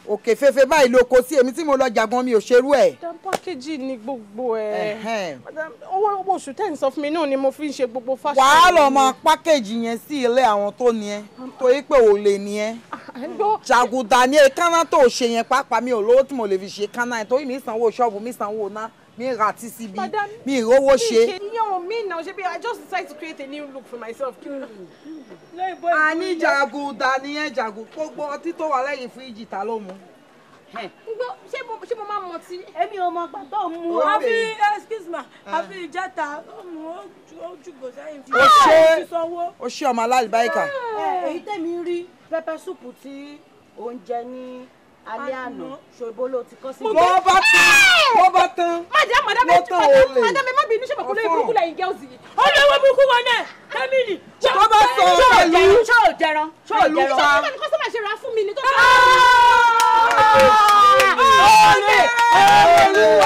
òkè fefe báyìí ló kó sí, èmi tí mo lọ jàgbọ́n mi ò ṣerú ẹ̀. Madam, pákéjì ni gbogbo ẹ̀. Madam, owó oṣù tẹ́ ń sọ fún mi náà ni mo fi ń ṣe gbogbo fashion. Wàá lọ mọ pákéjì yẹn sí ilé àwọn tó ní ẹ, torí pé ò lè ní ẹ. Jàgùdà ni kánná tó ṣe yẹn pàápàá, mi ò lówó tí mo lè fi ṣe kánná yẹn torí mi sanwó ṣọ́ọ̀bù, mi sanwó ná, mi ra TCB, mi rówó ṣe. Ìyẹn ò mí náà ṣe bí I just decide to create a new look for myself. A ní jàgùdà nìyẹn, jàgù gbogbo ọtí tó wà lẹ́yìn fíríjì ta ló mu. Ṣé mo máa ń mọtí? Èmi ò mọ gbà tó mu. Àfi excuse me, àfi ìjẹta ó mú ó jùgò sẹ́yìn. Ó ṣe ọmọ alálìbáyíkà. Èyí tẹ̀mí rí pẹpẹ súpù tí oúnjẹ ní alẹ́ àná ṣòbó ló ti kọ́ sí. Mo bá tán, mo bá tán. Madam, madam, madam, ẹ má bínú, ṣé mo kò lóye burúkú lẹ́yìn girls yìí. Ó lówó burúkú wọn náà, Emily. Tó bá sọ pẹ̀lú. Ṣé ò jẹran? Ṣé ò jẹran? Ṣé ò ní kọ́sọ́mà ṣe ra fún mi ni tó sọ. Olè! Olè! Olè!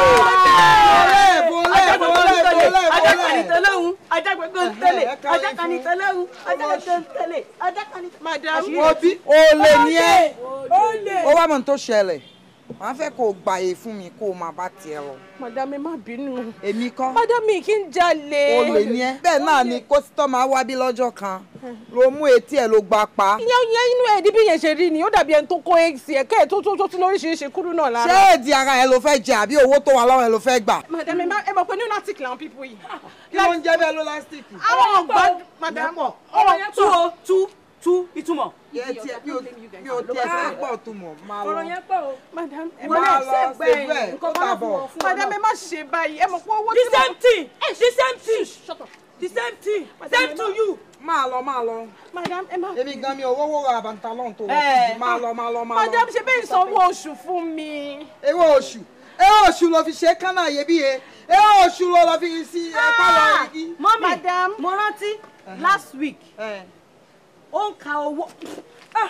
Ajákanitẹ́lẹ́hún, ajákanitẹ́lẹ̀, ajákanitẹ́lẹ́hún, ajákanitẹ́lẹ̀, ajákanitẹ́lẹ̀. Madam, wo bí olè ni ẹ. Ó wá mọ̀ tó ṣẹlẹ̀. Màá fẹ́ kó o gbàyè fún mi kó o máa bá tiẹ̀ lọ. Madam, ẹ má bínú. Èmi kọ́. Madam, mi kì í jalè. Olè ni ẹ. Bẹ́ẹ̀ náà ni kọ́sítọ́mà wá bí lọ́jọ́ kan. Ló mú etí ẹ̀ ló gba pa. Ìyẹn inú ẹ̀ díbí yẹn ṣe rí ni, ó dàbí ẹni tó kó eggs ẹ̀ kẹ́ ẹ̀ tó tó tún lóríṣiríṣi kúrú náà lára. Ṣé èdè ara ẹ ló fẹ́ jẹ àbí owó tó wà lọ́wọ́ ẹ ló fẹ́ gbà? Madam, ẹ mọ̀ pé lunatic làwọn people yìí. Kí ló ń jẹ́ bẹ́ẹ̀ lunatic? Àwọn ọ̀gbọ́n madam ọ̀rọ̀ yẹn tú o tú. Tú ìtumọ̀. Mi ò tiẹ̀ fẹ́ gbọ́ túmọ̀ máa lọ. Ọ̀rọ̀ yẹn pọ̀ o. Madam, ẹ máa lọ ṣe bẹ́ẹ̀ ó tàbọ̀. Madam, ẹ má ṣe báyìí. Ẹ mọ̀ pé owó tí The same thing. The same thing. Shut up. The same thing. Same to you. Máa lọ, máa lọ. Madam, ẹ má. Èmi gan mi ò rówó ra bàǹtálọ́n tó wọ̀. Máa lọ, máa lọ, máa lọ. Madam, ṣe bẹ́ẹ̀ sanwó oṣù fún mi. Ewé oṣù. Ewé oṣù ló fi ṣe kánà iyebíye. Ewé oṣù ló lọ fi sí ẹ̀pá lọ igi. Mọ́mí, mo rántí last week ó ń ka owó.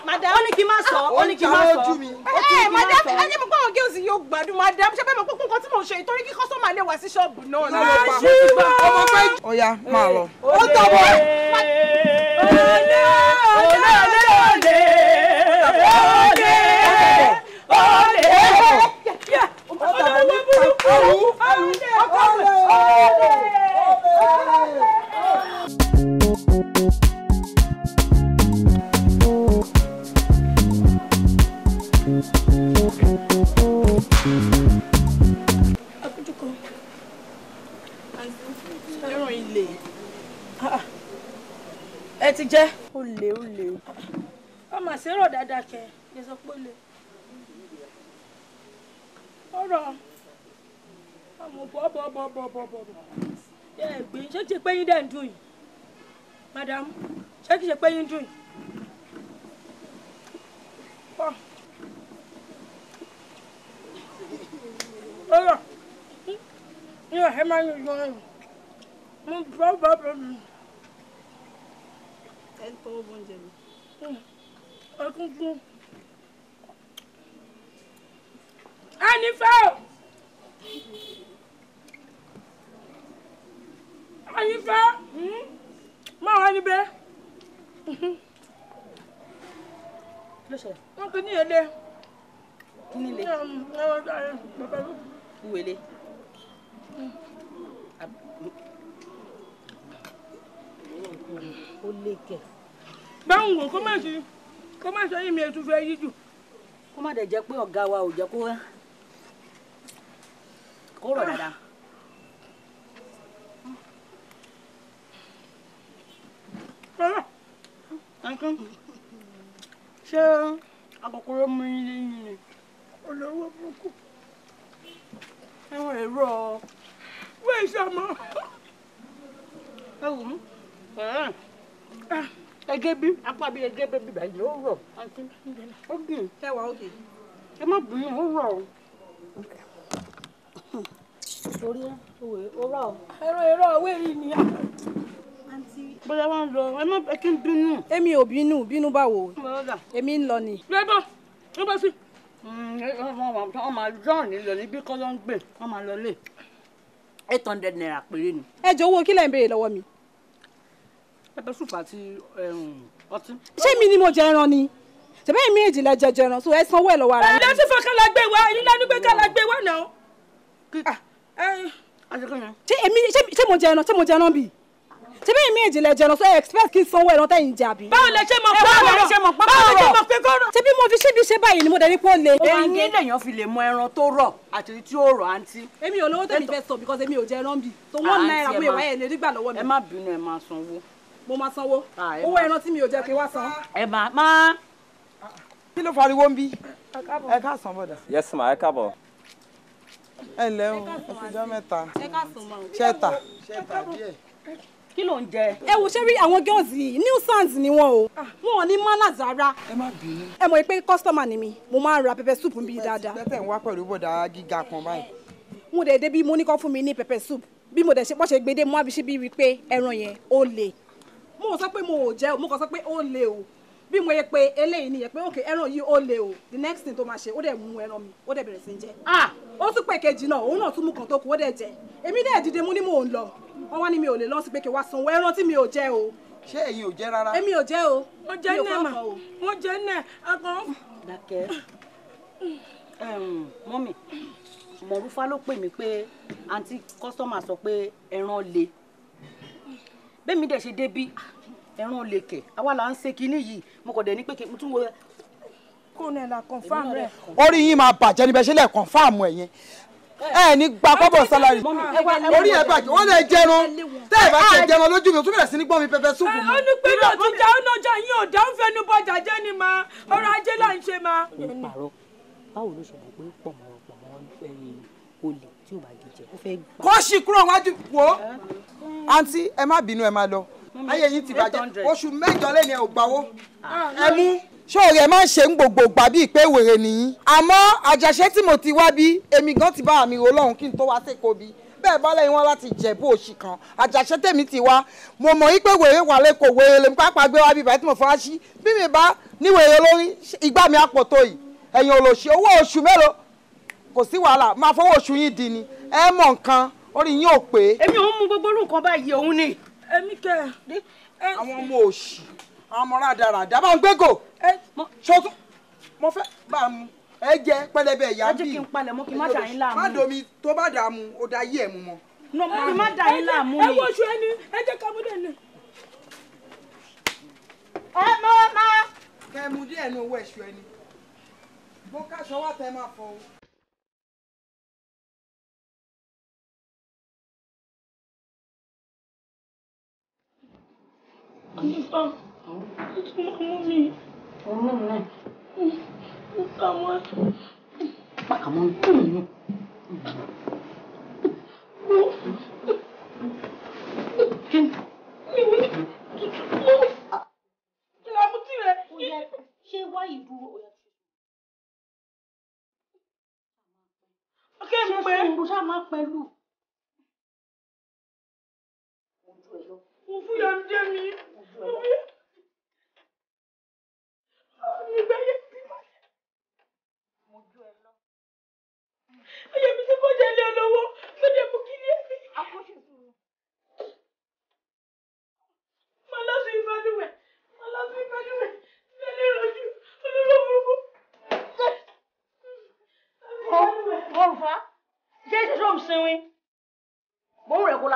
Madam, ó ní kí n má sọ, ó ní kí n má sọ. Ẹ madam, ẹ ní mo gbọ́ àwọn girls yóò gbádùn madam. Ṣé bẹ́ẹ̀ mọ̀ pé nǹkan tí mò ń ṣe ìtorí kí kọ́sọ́mà lè wá sí ṣọ́ọ̀bù náà ni. Ọmọ pé ó yá máa lọ. Ó tọ̀bọ̀. Olè olè olè olè olè. Olówó burúkú olè olè. Ẹran ilé. Ẹ ti jẹ. Ó le ó le. Ọmọ àṣírò dáadáa kẹ ẹ sọ pé ó le. Ọ̀rọ̀ ọmọ bọ̀ bọ̀ bọ̀ bọ̀ bọ̀ bọ̀. Ẹ gbé ṣé kìí ṣe pé yín dẹ̀ ń dùn yìí? Madam, ṣé kìí ṣe pé yín dùn yìí? Pọ̀. Ọ̀rọ̀ ní ọ̀hẹ́ máa ń yọ ẹ̀rù. Mo bọ̀ bọ̀ bọ̀ mi. Ẹ ń tọwọ́ bóúnjẹ mi. Ẹkúnkún. A ní fẹ́ o. A ní fẹ́. Máa wá níbẹ̀. Wọ́n kì í ní èlé. Kí ni ilé? Wele. Ó lé kẹ̀. Báwo wò kó má ṣe yí mi ètò fẹ́ yí jù. Kó má dẹ̀ jẹ́ pé ọ̀gá wa ò jẹ́ kó rọ̀ dáadáa. Ṣé àkókò mú yín lẹ́yìn ni? Olówó burúkú. Ẹ̀wọ̀n èrò wọ́n ìṣàmọ́. Ẹ wù mí. Ẹgẹ́ bí apá bí ẹgẹ́ bẹ́ẹ̀ bíbá yìí ó rọ̀ ó gùn. Ẹ wà òkè. Ẹ má bínú ó rọ̀ o. Torí òwe ó rọ̀ o. Ẹ̀rọ ẹ̀rọ òwe rí ni. Bóyá wọ́n ń lọ ẹ má ẹ kí n bínú. Èmi ò bínú bínú báwo. Èmi ń lọ ni. Lẹ́bọ̀ ló bá sí. Wọ́n máa jọ́ ní lọ níbí kọ́ ló ń gbè wọ́n máa lọ lé 800 naira péré ni. Ẹ jọ̀ọ́ owó kí lẹ̀ ń béèrè lọ́wọ́ mi. Pepper soup àti ọtí. Ṣé mi ni mo jẹ ẹran ni? Ṣèbẹ́ mi méjì lẹ jẹ jẹran so ẹ sanwó ẹ lọ́wọ́ ara Ẹ lọ́sí fún kálá gbé wá ẹ̀yin lẹ́nu gbé kálá gbé wá náà. Ṣé èmi ṣé mo jẹ ẹran ṣé mo jẹ ẹran bì? Ṣèbẹ́ mi méjì lẹ jẹ ẹran so ẹ expect kí n sanwó ẹran tẹ̀yìn jẹ àbí? Báwo lẹ ṣe mọ̀ pé kó rọ̀? Báwo lẹ ṣe mọ̀ pé kó rọ̀? Ṣé bí mo fi ṣíbi ṣe báyìí ni mo dẹ̀ ní pé ó le. Eyín lèèyàn fi lè mọ ẹran tó rọ̀ àti tí ó rọ̀ àǹtí. Èmi ò lówó tèmi fẹ́ sọ because èmi ò jẹ ẹran bì. So 1 naira mú ìwà ẹ̀ lè rí gbà lọ́wọ́ mi. Ẹ má bínú ẹ máa sanwó. Mo máa sanwó. Owó ẹran tí mi ò jẹ kí wá san. Ẹ máa máa. Kí ló fariwo ń bí? Ẹ káàsán bọ̀dà. Yes ma, ẹ káàbọ̀. Ẹ ǹlẹ́ o, ẹ fi jọ́ mẹ́ta. Ẹ káàsán ma. Ṣẹ́ta. Kí ló ń jẹ? Ẹ wo ṣé rí àwọn girls yìí nuisance ni wọn o. Wọn ò ní manners rárá. Ẹ má bínú. Ẹ mọ̀ pé customer ni mi, mo máa ń ra pepper soup bí dáadáa. Tẹ́tẹ̀ ń wá pẹ̀lú bọ̀dà gíga kan báyìí. Mo dẹ̀ débi mo ní kó fún mi ní pepper soup. Bí mo dẹ̀ ṣe bọ́ ṣe gbé dé mo á fi ṣe bí rí pé ẹran yẹn ó le. Mo sọ pé mo ò jẹ o, mo kàn sọ pé ó le o. Bí mo yẹ pé eléyìí nìyẹn pé ok ẹran yìí ó le o. The next thing tó máa ṣe ó dẹ̀ mú ẹran mi, ó dẹ̀ bẹ̀rẹ̀ sí í jẹ. Ó tún pè kejì náà, òun náà tún mú kan tó kù, ó dẹ̀ jẹ. Èmi dẹ̀ dìde mú ní mò ń lọ. Wọ́n wá ní mi ò lè lọ sí pé kí wá sanwó ẹran tí mi ò jẹ o. Ṣé ẹ̀yin ò jẹ rárá? Èmi ò jẹ o. Mo jẹ náà mà, mo jẹ náà, akọ. Dákẹ́. Mọ́mì, Mọ̀rúfá ló pè mí pé àǹtí kọ́sọ́mà sọ pé ẹran le. Bẹ́ẹ̀mi dẹ̀ ṣe débí, ẹran le kẹ̀, àwa là ń ṣe kinní yìí, mo kàn dẹ̀ ní pé mo tún wo. Kó ní ẹ̀ la confirm rẹ̀. Orí yín máa bàjẹ́ níbẹ̀ ṣe lẹ̀ confirm ẹ̀ yẹn. Ẹ ní gba kọ́bọ̀ sálárì. Orí ẹ bàjẹ́, wọ́n lè jẹran. Tẹ́ ẹ bá ṣe jẹran lójú mi, o tún bẹ̀rẹ̀ sí ní gbọ́n mi pẹpẹ súpù mu. Ó ní pé náà ti já ọ̀nà ọjà yín ò dá ń fẹnu bọjà jẹ́ ni ma, ọrọ̀ ajé là ń ṣe ma. Ó parọ́, báwo ló ṣe mọ̀ pé pọ̀mọ́ olè tí ò bá gé jẹ ó fẹ́ gbà. Kó sì kúrò wájú wo àǹtí, ẹ má bínú, ẹ má lọ, ayé yín ti bàjẹ́. Oṣù 8 lẹ́ni ẹ ò gbawó ẹ mú. Ṣóòrè ẹ máa ń ṣe ń gbogbo gbà bíi pé wèrè nìyí, àmọ́ àjàṣe tí mo ti wá bí èmi gan ti bá àmì rò lọ́hùn kí n tó wá sẹ́kọ̀ọ́ bí bẹ́ẹ̀ bá lẹ́yìn wọn láti jẹ̀bú òṣì kan. Àjàṣe tèmi ti wá, mo mọ̀ yí pé wèrè wà lẹ́kọ̀ọ́, wèrè lèmi pápá gbé wá bí báyìí tí mo fọwọ́ sí bí mi bá ní wèrè lórí ìgbà mi àpò tó yìí. Ẹ̀yìn olóṣì, owó oṣù mélòó, kò sí wàhálà, máa fọwọ́ oṣù yín di ni ẹ mọ̀ nǹkan, orí yín ò pé. Èmi ò ń mu gbogbo orú nǹkan báyìí, òun ni. Èmi kẹ. Àwọn ọmọ òṣì, àwọn ọmọ rádaràdà bá ń gbégò ṣọtún mo fẹ́ bá a mu ẹ jẹ pẹlẹbẹ ìyá bí. Ẹ jẹ́ kí n palẹ̀ mọ́ kí n má dà yín láàmú. Má domi tó bá dà mu ó da yí ẹ̀ mu mọ́. Nà mọ́ mi má dà yín láàmú ni. Ẹ wo oṣù ẹni, ẹ jẹ́ ká mú dẹ̀ ní. Ẹ mọ́ má. Kẹ́ ẹ mu díẹ̀ ní owó ẹ̀ṣù ẹni bó káṣọ wá tẹ máa fọ o. Nípa ó tún máa mú mi. Ọmọ mi. Nípa wọn. Pàkàmọ́ ń kún un. Kí ni? Ìlàmú tirẹ̀. Ṣé wá ìdúró? Ọkẹ́ mi pé. Ṣé sùúrù ṣá máa pẹ̀lú? Mo fún yàrá jẹ́ mi. Mi gbẹ́ yẹ ti máa ṣe. Ayé mi ti kọjá ilé olówó tó dé mú kí ní ẹ̀mí. Màá lọ sí ìbálùwẹ̀. Màá lọ sí ìbálùwẹ̀. Bẹ́ẹ̀ni ìrọ̀jú olóró burúkú. Ọ̀rùfá, ṣé ṣe ṣó ń sinwi? Bóun rẹ̀ kó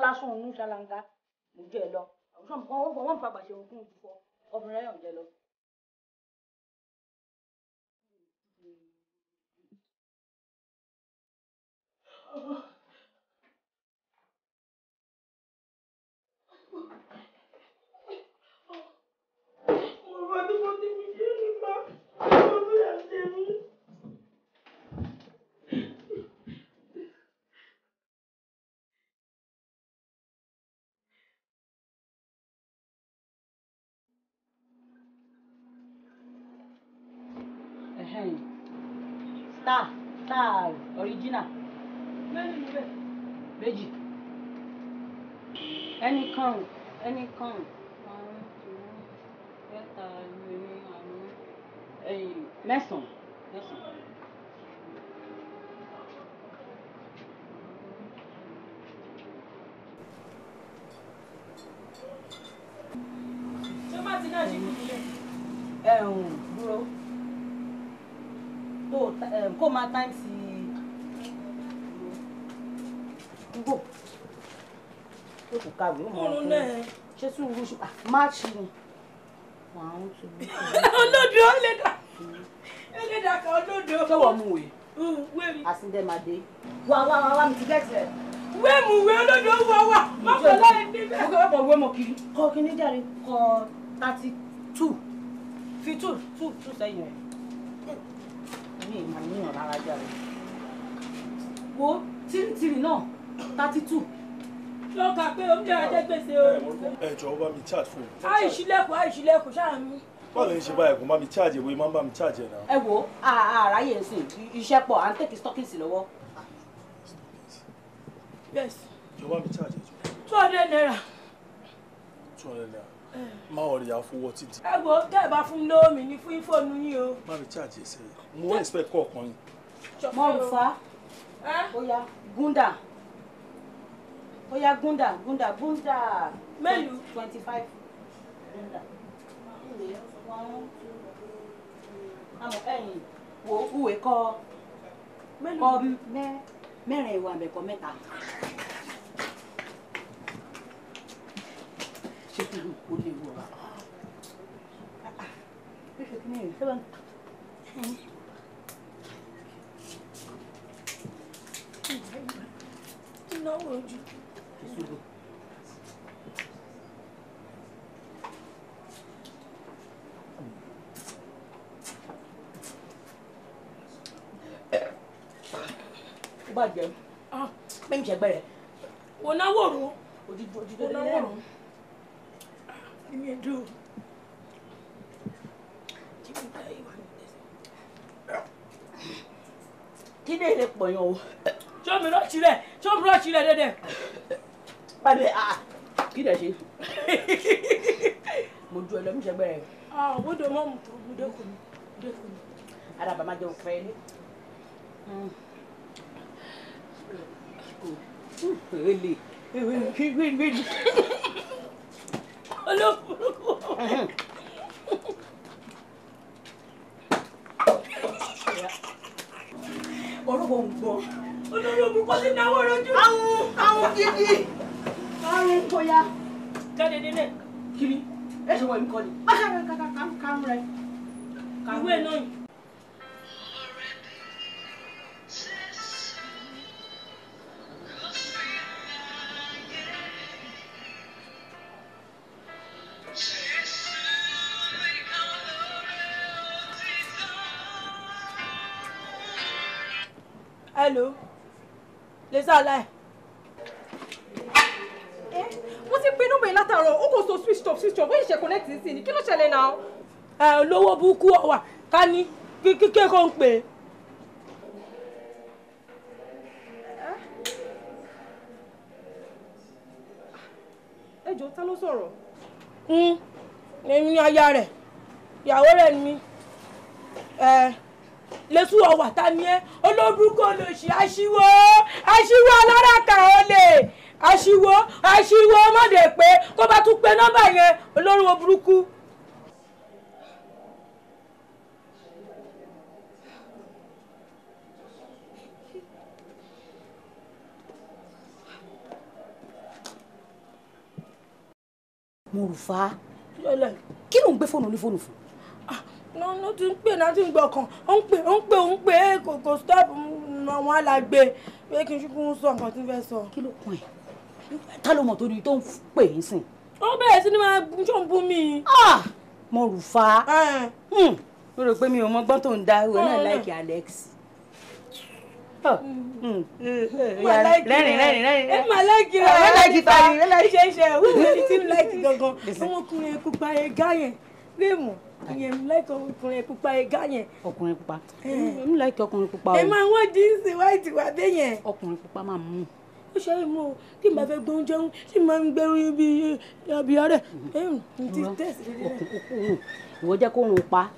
lásùn òun ṣàlàǹgá. Mo jẹ́ ẹ lọ. Wọ́n fa gbàṣẹ òun kún un fọ. Ọkùnrin rẹ̀ yàn jẹ lọ. Mo bá tí mo ti fi ṣe nípa mo fi àṣẹ mi. Star star original. Méjì. Ẹnì kan ẹnì kan àrùn tòun mẹ́ta ẹ̀rin àrùn ẹ̀yìn mẹ́sàn-án mẹ́sàn-án. Ṣé má ti náà ṣe kú nílẹ̀? Ẹ̀hún dúró kó máa times gbò ó kò kàwé ó mọ Oorun náà. Ṣé sùúrù máàcì ni. One, two, three. Olódo ẹlẹ́dà ẹlẹ́dà kan olódo. Ṣé wọ́n mú wèé? Wémi. Àsìndẹ́màdé. Wà wá wá wá mi ti gẹ̀ẹ́tì ẹ̀. Wému wé olódo wà wá má kọ́ láì níbẹ̀. Mo kẹ́ wọ́n wé mọ̀ kiri. Kọ́ kíní jáde kọ́ 32 fi 2 2 2 sẹ́yìn rẹ̀. Mi ìmọ̀ níyàn rárá jáde. Wo tírítírì náà 32. Lọ́ka pé oúnjẹ ajẹ́ gbèsè o. Ẹ jọ̀ọ́, bá mi charge fún mi. Àìsílẹ̀kùn àìsílẹ̀kùn ṣáà mi. Báwo lè ń ṣe báyìí, kò má mi charge ìwé, má bá mi charge ẹ̀ náà. Ẹ wo àráyè ń sìn, iṣẹ́ pọ̀, à ń tẹ̀kí stockings lọ́wọ́. Yes. Jọ̀ọ́ bá mi charge ẹ̀ jọ. 200 naira. 200 naira. Má ọ̀rẹ́ yà fowó títì. Ẹ wo tẹ́ ẹ bá fún mi lówó mi ní fún fóònù yín o. Má mi charge ẹ̀ sẹ́yìn. Mo wọ́n expect kọ́ ọ̀kan yín. Mọ̀rùfá. Ó yá gúndà. Ó yá gúndà gúndà gúndà. Mélòó? 25. Gúndà. Àmọ̀ ẹ̀yìn wo uwe kọ́ kọ́ mẹ́rin ìwà àbẹ̀kọ́ mẹ́ta. Ṣé kí ló kó lè wọ̀ wá? náwó ojú. Ó bàjẹ́ pé mi ṣẹ̀gbẹ́ rẹ̀. Wò náwó rò. Òjijì Wò náwó rò. Èmi ẹ̀ dùn. Kí ni èlé pọ̀ yan o. Ṣé omi rọ́ọ̀ṣì rẹ̀? Ṣé omi rọ́ọ̀ṣì rẹ̀ dédé? Bàbá kí lè ṣe? Mo ju ẹ lọ mi ṣẹ̀gbẹ́ rẹ̀. Bóde mọ́ mu tó bóde kò ní bóde kò ní. Àdàbà máa jẹun fẹ́ ní. Ele. Olóburúkú. Ọ̀rọ̀ ń gbọ́. Olóburúkú sí náwó rojú. Àwọn gidi. Àrùn bóyá. Jáde nílé. Kiri, ẹ ṣe wọ èmi kọ́ ni. Kárùn rẹ. Ìwé náà. Hello, lè sá láì. Wọ́n ti pe nọ́mbà yìí látàárọ̀, ó kò so switch off switch off, ó ṣe connect sí ni, kí ló ṣẹlẹ̀ náà? Ẹ olówó burúkú ọ̀wà ká ní kíkẹ́ kó ń pè é. Ẹ jọ̀ọ́, ta ló sọ̀rọ̀? Èmi ni aya rẹ̀, ìyàwó rẹ̀ ni mí. Lẹ́sù ọ̀wà ta ni ẹ́, olóburúkú olóṣì, aṣíwó, aṣíwó aláràkà olè, aṣíwó, aṣíwó mọ̀dé pé kó bá tún pe nọ́mbà yẹn olórúkọ burúkú. Mọ̀rùfá, kí ló ń gbé fóònù onífóònù fún? Ló ti ń pè náà ti ń gbọ̀kàn, ó ń pè ó ń pè ó ń pè é kò stop àwọn alàgbé pé kí n ṣubú ń sọ nǹkan tí ń fẹ́ sọ. Kí ló kàn ẹ́? Ta ló mọ̀ tó ní tó ń pè é sìn? Ó bẹ̀rẹ̀ sí ni máa ṣó ń bú mi. Mọ̀rùfá, mo rò pé mi ò mọ gbọ́n tó ń da ìwé náà láìkí Alex. Rẹ́rìn rẹ́rìn rẹ́rìn. Ẹ máa láìkí rẹ̀, ẹ láìkí tani, ẹ láìkí ṣe é ṣe, wíwèé ní tí ń láìkí gangan, ọmọkùnrin pupa ẹ̀ gá yẹn, léèmù. Ìyẹn láìkí ọkùnrin pupa ẹ̀gá yẹn. Ọkùnrin pupa. Èmi láìkí ọkùnrin pupa o. Ẹ máa wọ́n jíǹsì wáìtì wá dé yẹn. Ọkùnrin pupa máa mú. Ó ṣe é mú o, tí màá fẹ́ gbóúnjẹ ń tí màá ń gbẹrú ibi àbíyá rẹ̀. Ti tẹ̀sí rẹ̀. Ìwọ jẹ́ kó run pa,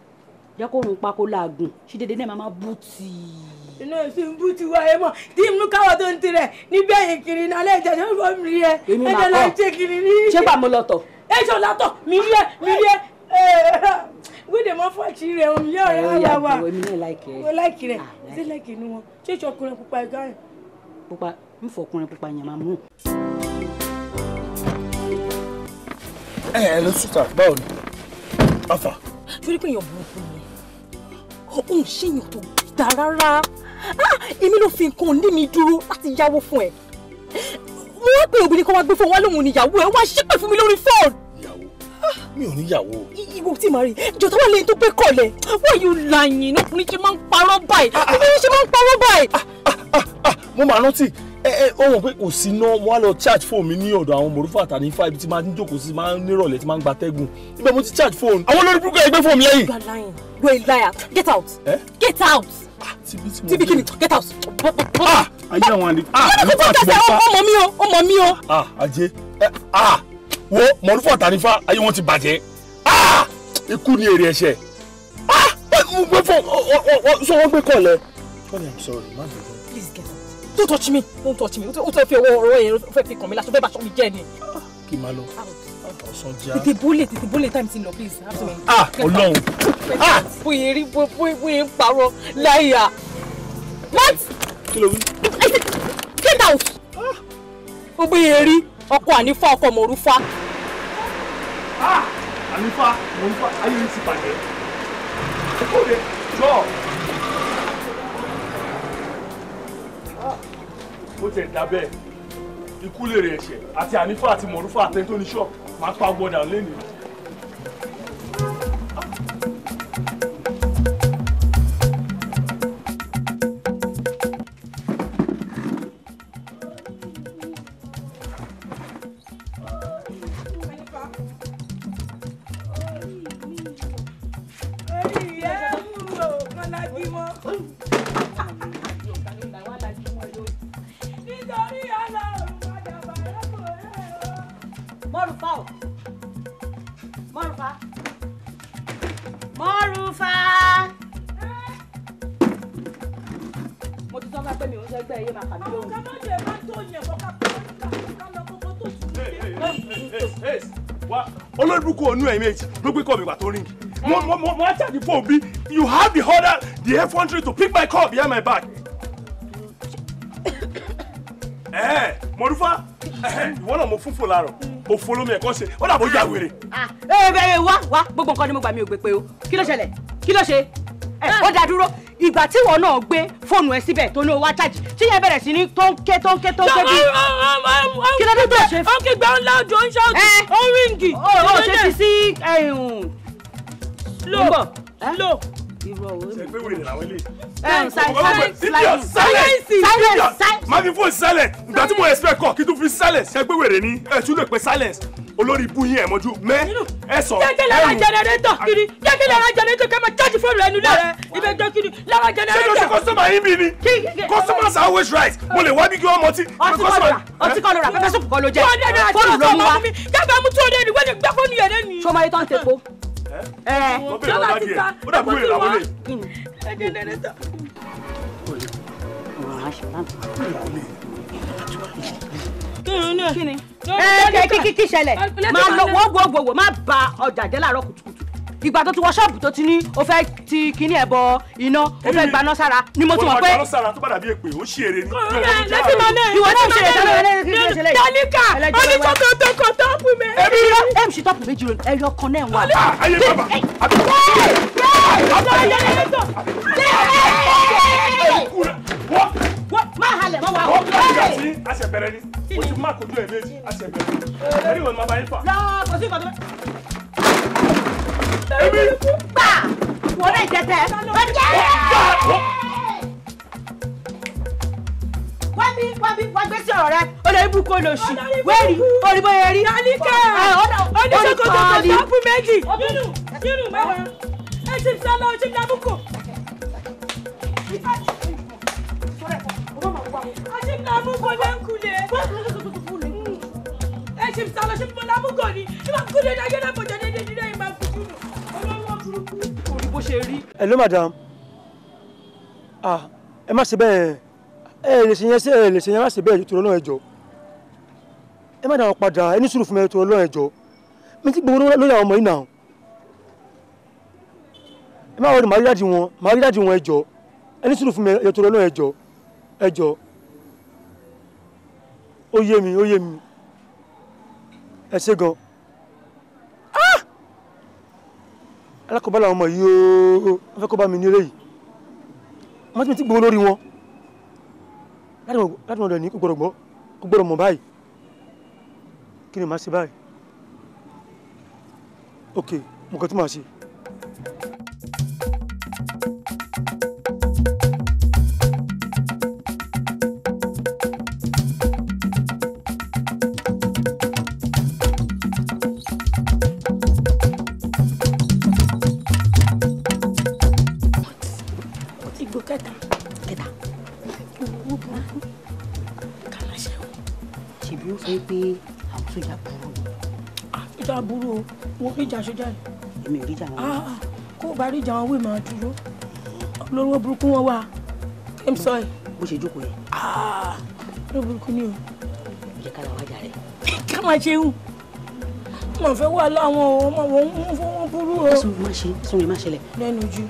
jẹ́ kó run pa kó làágùn, ṣí dédé náà máa bú tì í. Iná ìsìn ń bú ti wá ẹ mọ̀, tí mú káwọ́ tó ń tirẹ̀ níbẹ̀ yìí kiri náà lẹ́jọ́ ṣé fọ́ mi rí ẹ. Èmi máa Ẹjọ́ la kọ́. ń ṣe kiri ní. Ṣé gbà mo lọ tọ̀? Ẹjọ́ látọ̀, mi rí ẹ, mi rí ẹ. Wíde mọ fún àṣírí rẹ omi yóò rẹ wá wá. Èmi náà láìkí ẹ. Mo láìkí rẹ, ṣé láìkí inú wọn? Ṣé ìṣe ọkùnrin pupa ẹ̀gá yẹn? Pupa, ń fọ ọkùnrin pupa yẹn máa mú. Ẹ ẹ lọ sùtà, báwo ni? Afa. Torí pé èèyàn burúkú ni, òun ṣèyàn tó dáa rárá. Èmi ló fi nǹkan ní mi dúró láti yáwó fún ẹ. Mo wá pé obìnrin kan wá gbé fóònù wá lóun níyàwó ẹ, wá ṣépè fún mi lórí fóònù. Mi ò níyàwó. Ìwọ tí màá rí jọ̀tọ̀ wà lẹ́yìn tó gbé kọ̀lẹ̀. Why you lying? Ọkùnrin ṣe máa ń parọ́ báyìí. Ọkùnrin ṣe máa ń parọ́ báyìí. Mo máa rántí ẹ ó mọ̀ pé kò sí iná, mo wá lọ charge phone mi ní ọ̀dọ̀ àwọn Mọ̀rúfà tàbí ifá ibi tí máa ń jókòó sí máa ń nírọ̀lẹ́ tí máa ń gba tẹ́gùn. Ibẹ̀ mo ti charge phone. Àwọn olórí burúkú ẹ gbé phone mi lẹ́yìn. You are lying. You are a liar. Get out. Get out. Tíbi kí ni? Get out. Ayé àwọn àlè. Yẹ́nì kò tó tẹ̀sẹ̀ ọmọ mi o, ọmọ mi o. Ajé. Wo Mọ̀rúfà tàbí ifá ayé wọn ti bàjẹ́. Ikú ni èrè ẹ̀ṣẹ̀. Mo gbé phone sọ wọ́n gbé kọ̀lẹ̀. Tony, I'm sorry, má bínú. Please get out. Don't touch me. Don't touch me. O tẹ́ fi ọwọ́ ọ̀rọ̀ yẹn o fẹ́ fi kàn mí láti o fẹ́ bá aṣọ mi jẹ́ ni. Kí n máa lọ. Ọ̀sán já. Tètè bólè tètè bólè time ti lọ please. Ọlọ́run. Bóyá rí bóyá ń parọ́ láyà. What? Kí ló wí? Get out. Ó bóyá rí ọkọ ànífà ọkọ Mọ̀rúfà. Ànífà Mọ̀rúfà ayé mi ti bàjẹ́. Ó lè jọ. Ó tẹ̀ dá bẹ́ẹ̀. Ikú lè rẹ̀ ẹ̀ṣẹ̀ àti ànífà àti mọ̀rúfà àtẹ́ni tó ní ṣọ́ọ̀bù máa pa gbọ́dà lẹ́nu. Mọ́rùfá o. Mọ́rùfá. Mọ́rùfá. Mo ti sọ fún ẹ pé mi ò ń ṣẹgbẹ́ ẹyẹ máa kà mí lóhùn. Olórí burúkú onú ẹ̀yìn méjì ló gbé kọ́ mi wà tó ríngì. Mo á charge phone bí you have the order the effrontery to pick my call behind my back. Mọ̀rúfá ìwọ náà mo fún fò láàárọ̀ òfò lómi ẹ̀kọ́ ṣe ó dàbò ya wèrè. Ẹ wá wá gbogbo nǹkan ni mo gbà mí ò gbé pé o kí ló ṣẹlẹ̀ kí ló ṣe ẹ ó dá dúró ìgbà tí ìwọ náà gbé fóònù ẹ síbẹ̀ tó ní o wá chájì tí yẹn bẹ̀rẹ̀ sí ní tó ń ké tó ń ké tó ń ké bí. Kí ló dé tó ṣe. Ó kí gbà ńlá ojú ó ń ṣáàtì ó ń ríǹgì. Ó ṣe fi sí Slow slow. Ṣe pé wèrè làwọn ilé. Silence silence. Má fi fóònù silent ìgbà tí mo expect kọ kí tún fi silence ṣe pé wèrè ni ẹ tún lè pe silence olórí ibú yín ẹ mọ́jú mẹ́ ẹ sọ. Jẹ́ kí lára jẹnẹrétọ̀ kiri jẹ́ kí lára jẹnẹrétọ̀ kẹ́ máa chájì fóònù ẹnu lẹ́rẹ̀ ibẹ̀ jẹ́ kiri lára jẹnẹrétọ̀. Ṣé ló ṣe kọ́sọ́mà yín bí ni customers are always right mo lè wá bí kí wọ́n mọtí. Ọtí kọ́ ló rà pẹ́pẹ́ súpù kọ́ ló jẹ fóònù ló mú wa. Jábà mú tó lé ní wọ́n lè gbá fóònù yẹn lẹ́nu. Ṣé o máa yẹ tán tepo? Jọba ti ta epo tí wọ́n. Kíni? Ẹ kí ṣẹlẹ̀ máa lọ wọ́wọ́wọ́ má ba ọjà jẹ́ láàárọ̀ kùtùkùtù ìgbà tó ti wọ ṣọ́ọ̀bù tó ti ní o fẹ́ ti kíní ẹ̀ bọ iná o fẹ́ gbaná sára ni mo ti mọ̀ pé. Mo gbaná sára tó bá dàbí èpè ó ṣe eré ni. Lẹ́tí máa náà ìwọ náà ṣe eré Tálíkà oníkótótókó tọ́pù mi. Èmi ẹ̀m ṣe tọ́pù méjì lónìí ẹyọ kan náà wà. Ayé bàbá. Má halẹ̀ mọ́ wa o. Wọ́n kí wọ́n ti a ṣe bẹ̀rẹ̀ ni o ti má kojú ẹ̀ méjì a ṣe bẹ̀rẹ̀ ẹ̀rí wọn máa bá yín fà. Lọ kò sí nǹkan tó fẹ́. Èmi. Gbà wọ́n lè jẹ tẹ. Wá bí wá bí wá gbé sí ọ̀rọ̀ rẹ o lè ibùkún olóṣì wẹ́ẹ̀rì orí bóyá rí. Tálíkà oníṣòkòtò tọ́pù méjì nínú nínú mẹ́wàá ẹ ṣe sálọ ṣe lábùkù. Ṣe lábùkù lẹ́ńkulẹ̀. Ẹ ṣe sálọ ṣe lábùkù ni ìwà kúlẹ̀ ní ayé náà bọ̀jọ̀ dédé nílẹ̀ ìmọ̀ àkùkù nù. Olówó burúkú. Orí bó ṣe rí. Hello madam. Ah, ẹ má ṣe bẹ́ẹ̀ ẹ lè ṣe yẹn sí ẹ lè ṣe yẹn má ṣe bẹ́ẹ̀ tó lọ́nà ẹjọ́. Ẹ má dáhùn padà ẹ ní sùúrù fún mi tó lọ́nà ẹjọ́. Mi ti gbowó lórí àwọn ọmọ yìí náà. Ẹ má wọlé màá rí dáàdì wọn màá rí dáàdì wọn ẹjọ́. Ẹ ní sùúrù fún mi tó lọ́nà ẹjọ́ ẹjọ́. Ó yé mi ó yé mi. Ẹ ṣé gan. Alákọ̀ọ́bá làwọn ọmọ yìí ooo wọ́n fẹ́ kó bá mi ní eré yìí wọ́n ti mi ti gbowó lórí wọn láti wọn dẹ̀ ní kò gbọ́dọ̀ gbọ́ kò gbọ́dọ̀ mọ̀ báyìí kí ni màá ṣe báyìí ok mo kàn tí màá ṣe. Ìgò kẹta. Kẹta. Owó burúkú. Ká má ṣe o. Ṣèbí ó sọ pé àwọn sójà burú ni. Ìjà burú o, wọ́n rí ìjà sójà yìí. Èmi ò rí ìjà wọn. Kó o bá rí ìjà wọn wí máa dúró. Olówó burúkú wọn wà. Em sọ ẹ. Bó ṣe jókòó yẹn. Olówó burúkú ni o. Ó jẹ́ ká lọ wájà rẹ̀. Ká má ṣe hùn. Mo fẹ́ wà láwọn o, ọmọ wọn ń burú o. Ẹ̀sùn mi má ṣe, ẹ̀sùn mi má ṣẹlẹ̀. Lẹ́nu ojú.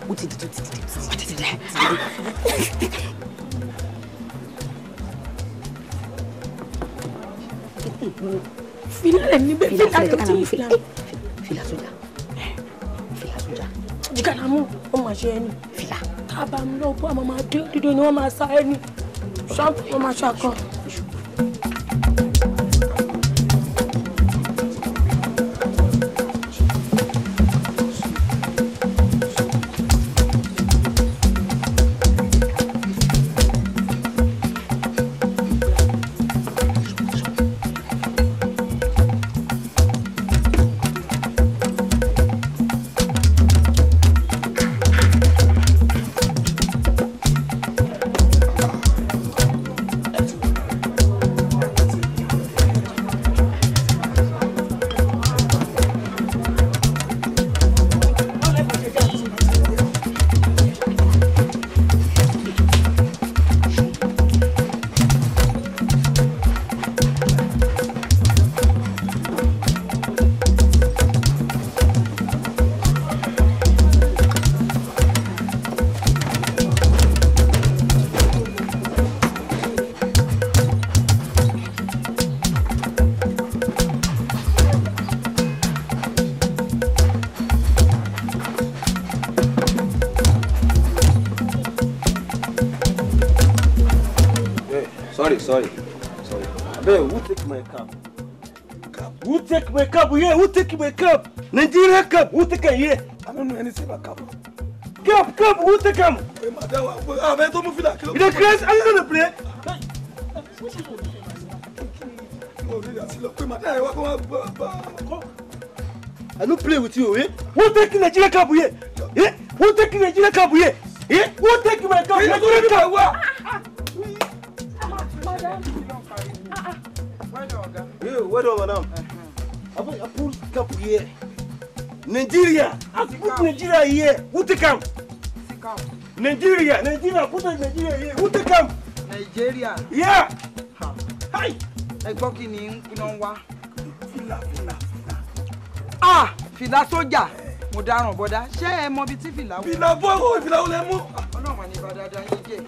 Ó ti dìde, ó ti dìde, ó ti dìde. Filẹ̀ níbẹ̀ filẹ̀ tó ti filẹ̀. Jìgànnà mú ó máa ṣe ẹni. Fìlà. Tá a bá mú lọ bó àmọ́ máa dé dídó ni wọ́n máa sá ẹni. Ṣọ́ọ̀bù wọ́n máa ṣàkọ. Sorry. Abeg, who take my cap? Who take my cap here? Who take my cap? Nigeria cap. Who take it here? I don't know anything about cap. Cap. Who take am? Hey, madam, abeg, don't move it. You dey craze? Are you gonna play? I no play with you, eh? Who take Nigeria cap here? Eh? Who take Nigeria cap here? Eh? Who take my cap? Nigeria cap. Well done, madam. I put cap here. Nigeria. I put Nigeria here. Who take am? Nigeria. Put Nigeria here. Who take am? Nigeria. Yeah. Hi. Ẹ gbọ́ kí ni ń kúná wá. Fìlà. Ah, fìlà sójà. Mo dáràn bọ́dá. Ṣé ẹ mọ ibi tí fìlà wà? Fìlà bọ́ fìlà wo lẹ mú? Ọlọ́run àní bá dáadáa yín jẹ́.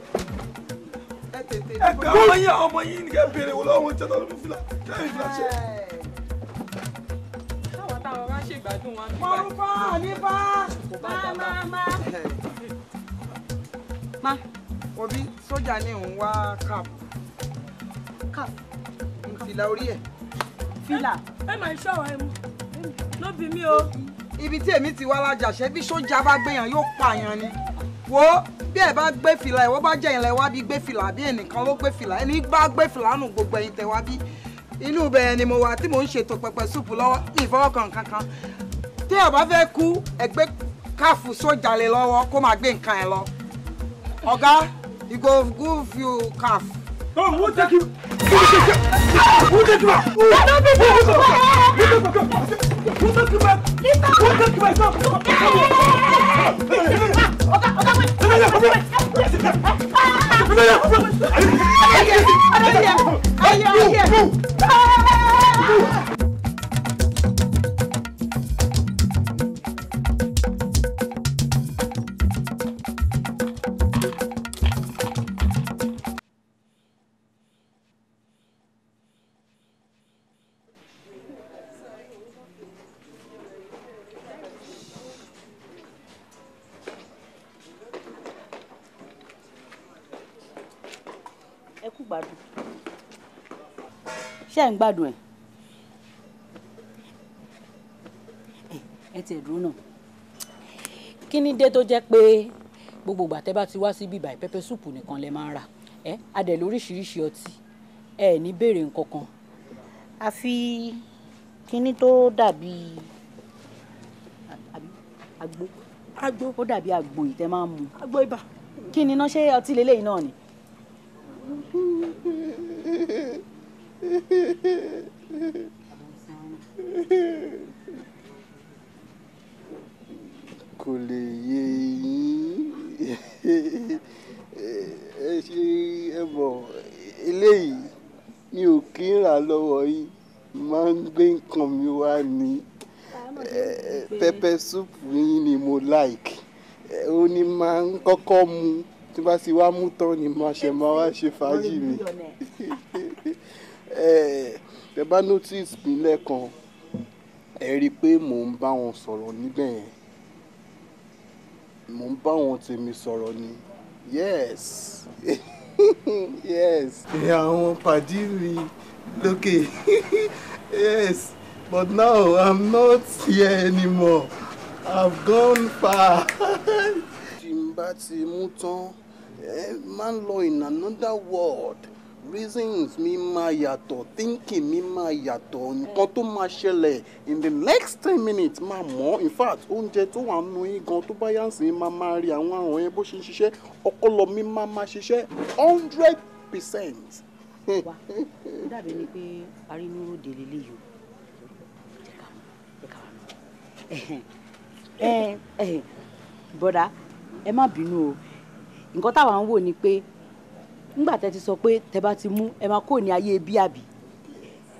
Ẹ gbà ọmọ yín àwọn ọmọ yín nìkan béèrè wò lọ́wọ́ jẹ́ tọ́lú fún fìlà kẹ́hìn fìlà ṣe. Táwọn táwọn bá ṣègbádùn wọn. Mọ̀rúfà nípa. Má. Má. Òbí sójà ní òun wá cap. Cap. Fìlà orí ẹ̀. Fìlà. Ẹ máa ń ṣọ̀rọ̀ ẹ mu. Ló bí mi o. Ibi tí èmi ti wá lájà ṣe bí sójà bá gbéyàn yóò pààyàn ni. Wo bí ẹ bá gbé fìlà ẹ wọ́n bá jẹ́ ìlẹ̀ wá bí gbé fìlà bí ẹnìkan ló gbé fìlà ẹni bá gbé fìlà nù gbogbo ẹ̀yin tẹ̀ wá bí inú ibẹ̀ ni mo wà tí mò ń ṣètò pẹpẹ súpù lọ́wọ́ ní ìfọwọ́kàn kankan tí ẹ bá fẹ́ kú ẹ gbé káfù sójà lé lọ́wọ́ kó máa gbé nǹkan ẹ lọ. Ọ̀gá you go give you calf. Who take you? Who take you? Who take you back? Who take you back? Ṣé ẹ̀ ń gbádùn ẹ̀? Ẹ tiẹ̀ dúró náà. Kí ni dé tó jẹ́ pé gbogbo ìgbà tẹ́ bá ti wá síbí báyìí pẹpẹ súùpù nìkan lẹ máa ń rà? Ẹ adẹ̀ lóríṣiríṣi ọtí ẹ ní béèrè nǹkan kan. Àfi kíní tó dàbí àgbo. Àgbo. Ó dàbí àgbo yìí tẹ́ máa ń mu. Àgbo ibà. Kí ni iná ṣé ọtí leléyìí náà ni? Kò lè yé yín. Ẹ ṣe ẹ mọ̀ eléyìí mi ò kí ń rà lọ́wọ́ yín, máa ń gbé nǹkan mi wá ní pepper soup yín ni mo like. Ó ní máa ń kọ́kọ́ mu tí bá sì wá mú tán ni máa ṣe máa wá ṣe fàájì mi. Tẹ́ bá notice mi lẹ́ẹ̀kan, ẹ rí i pé mò ń bá wọn sọ̀rọ̀ níbẹ̀ yẹn. Mo ń bá wọn tèmi sọ̀rọ̀ ni. Yes. Yes. Àwọn pàdí mi lókè. Yes. But now I'm not here anymore. I've gone far. Tí n bá ti mú tán, ẹ máa ń lọ in another world. Reasons mi máa yàtọ̀, thinking mi máa yàtọ̀, nǹkan tó máa ṣẹlẹ̀ in the next 10 minutes máa mọ̀. In fact, oúnjẹ tó wà nínú yín gan tó bá yánsìn máa máa rí àwọn àrùn yẹn bó ṣe ń ṣiṣẹ́, ọpọlọ mi máa máa ṣiṣẹ́ 100%. Wá, ó dàbí ni pé arínúròde lélẹ́yìí o. Jẹ́ ká wà mọ́. Ẹ ẹ bọ́dà, ẹ má bínú o. Nǹkan táwa ń wò ni pé nígbà tẹ́ ti sọ pé tẹ́ bá ti mú, ẹ máa kó ní ayé bí àbí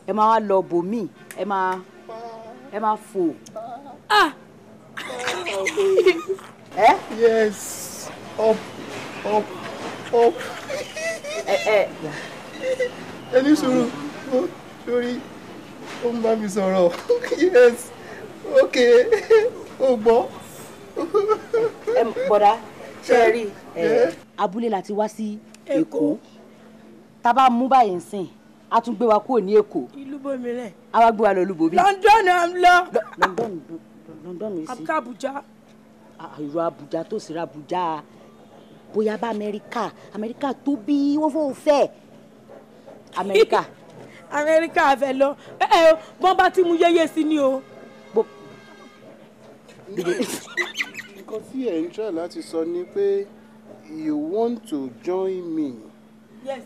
ẹ máa wá lọ bòmíì, ẹ máa fò. Ẹ. Yes, up, up, up. Ẹ ẹ. Ẹni sùúrù lórí ó ń bá mi sọ̀rọ̀. Yes, okay, ó gbọ́. Ẹ bọ́dà, ṣe é rí ẹ, abúlé la ti wá sí Èkó. Tá a bá mú báyìí ń sìn, a tún gbé wa kúrò ní Èkó. Ìlú bomi rẹ̀. A wá gbé wa lọ lúbòmí. London à ń lọ. London, London yìí sí. Abuja. Ìró Abuja tó sì ra Abuja, bóyá bá Amẹ́ríkà. Amẹ́ríkà tó bí wọ́n fọ́ fẹ́ Amẹ́ríkà. Amẹ́ríkà fẹ́ lọ. Ẹ ẹ, bọ́n bá ti mú yẹ́yẹ́ sí ni o. Nǹkan tí ẹ̀ ń try láti sọ ni pé you want to join me. Yes.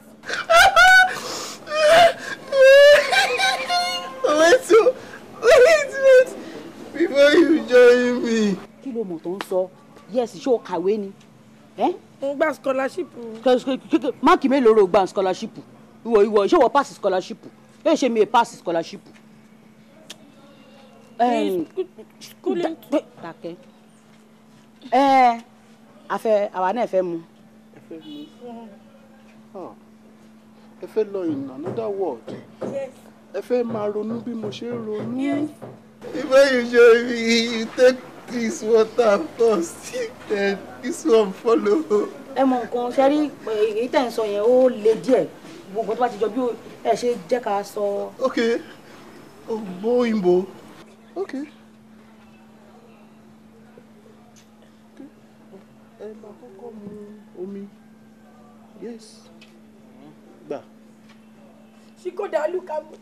Wait, oh, wait, wait, before you join me. Kí ló mọ̀ tó ń sọ yes? Ṣé o kàwé ni? Mo gba scholarship. Máàkì mélòó ló gba scholarship? Ìwọ ṣé wọ́n pass scholarship? Ẹ ṣe mi pass scholarship. Dákẹ́ ẹ, afẹ àwa náà fẹ́ mu. Ẹ fẹ́ mu. Ah, ẹ fẹ́ lọ in another world. Yes. Ẹ fẹ́ máa ronú bí mo ṣe ń ronú. Before you join me, you take this water first, then this one follow. Ẹ mọ nǹkan ṣe rí, èyí tẹ̀ ń sọ yẹn ó le díẹ̀. Gbogbo tó bá ti jọ bí ẹ ṣe jẹ́ ká sọ. Ok, ògbóyìnbó, ok. Ẹ máa kọ́kọ́ mu omi. Yes, gbà. Ṣí kò dàlú ká mú.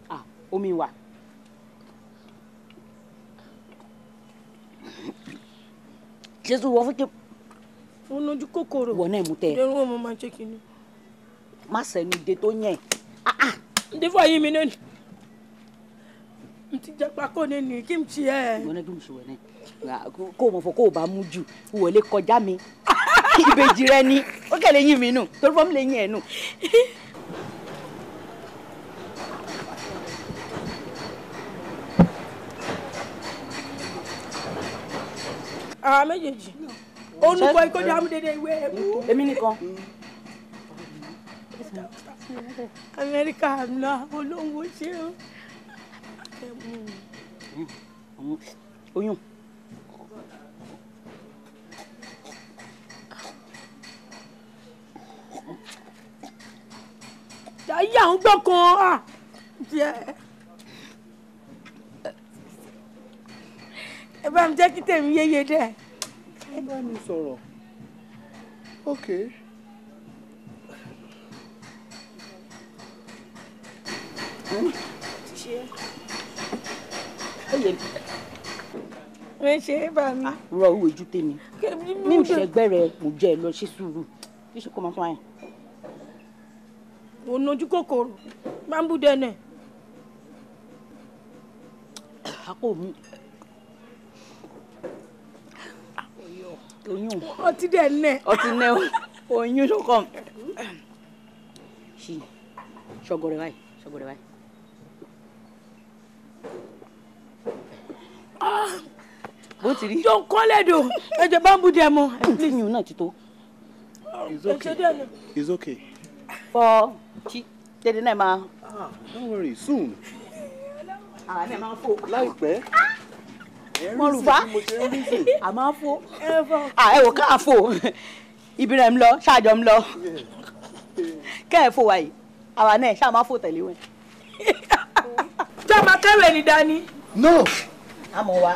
Ah, omi wà. Jésù wọ fún kí. Fún ojú kòkòrò. Wọ náà mú tẹ. Ìdẹ́rù wọn mo máa ń ṣe kínní. Má sẹ́nu de tó yẹn. Ǹdí fún ayé mi náà ni. N ti jẹ pákó ní ní kí n ṣe ẹ. Ìwọ náà kí n ṣe wọ náà kó o mọ̀ fọ kó o bá mú jù wọlé kọjá mi. Ìbejì rẹ ni ó kẹ̀lé yín mi nù torí fọ́n mi lè yín ẹ̀ nù. Àwa méjèèjì olùkọ́ ìkọ́jà amúdédé ìwé ẹ̀kú. Èmi nìkan. Amẹ́ríkà ńlá olóhùn ṣe é. Oyún. Jàyé àwọn gbọ́ kan á jẹ́ ẹ bá mi jẹ́ kí tèmi yéye dẹ́. Ẹ bá mi sọ̀rọ̀, ok. Mi ṣe é bá mi. Rọ owó ojú tèmi mi ò ṣẹgbẹ́ rẹ, mo jẹ́ ẹ lọ ṣe sùúrù kí ṣe kó máa fún wa yẹn. Òun ojú kòkòrò máa ń bú dẹ́nẹ̀. Àpò mi oyún. Ọtí dẹ̀ nẹ̀. Ọtí nẹ̀, oyún ló kàn. Ṣì ṣọgọrẹ báyìí, ṣọgọrẹ báyìí. Bó ti rí. Jọ ń kọ́lẹ̀ dò, ẹ̀jẹ̀ bá ń bú dẹ̀ mọ́. Yíyún náà ti tó. It's okay. It's okay. Fọ tí dédé náà máa. Ah, don't worry, soon. Àwa náà máa ń fò. Láìpẹ́. Mọ̀rùfá a máa ń fò. Ẹ wò ká fò. Ibi rẹ̀ ń lọ, ṣáàjọ ń lọ. Kẹ́ ẹ̀ fò wáyé, àwa náà ṣáà máa fò tẹ̀lé wọn. Jọba kẹrù ẹni dání. No. Àmọ̀ wa.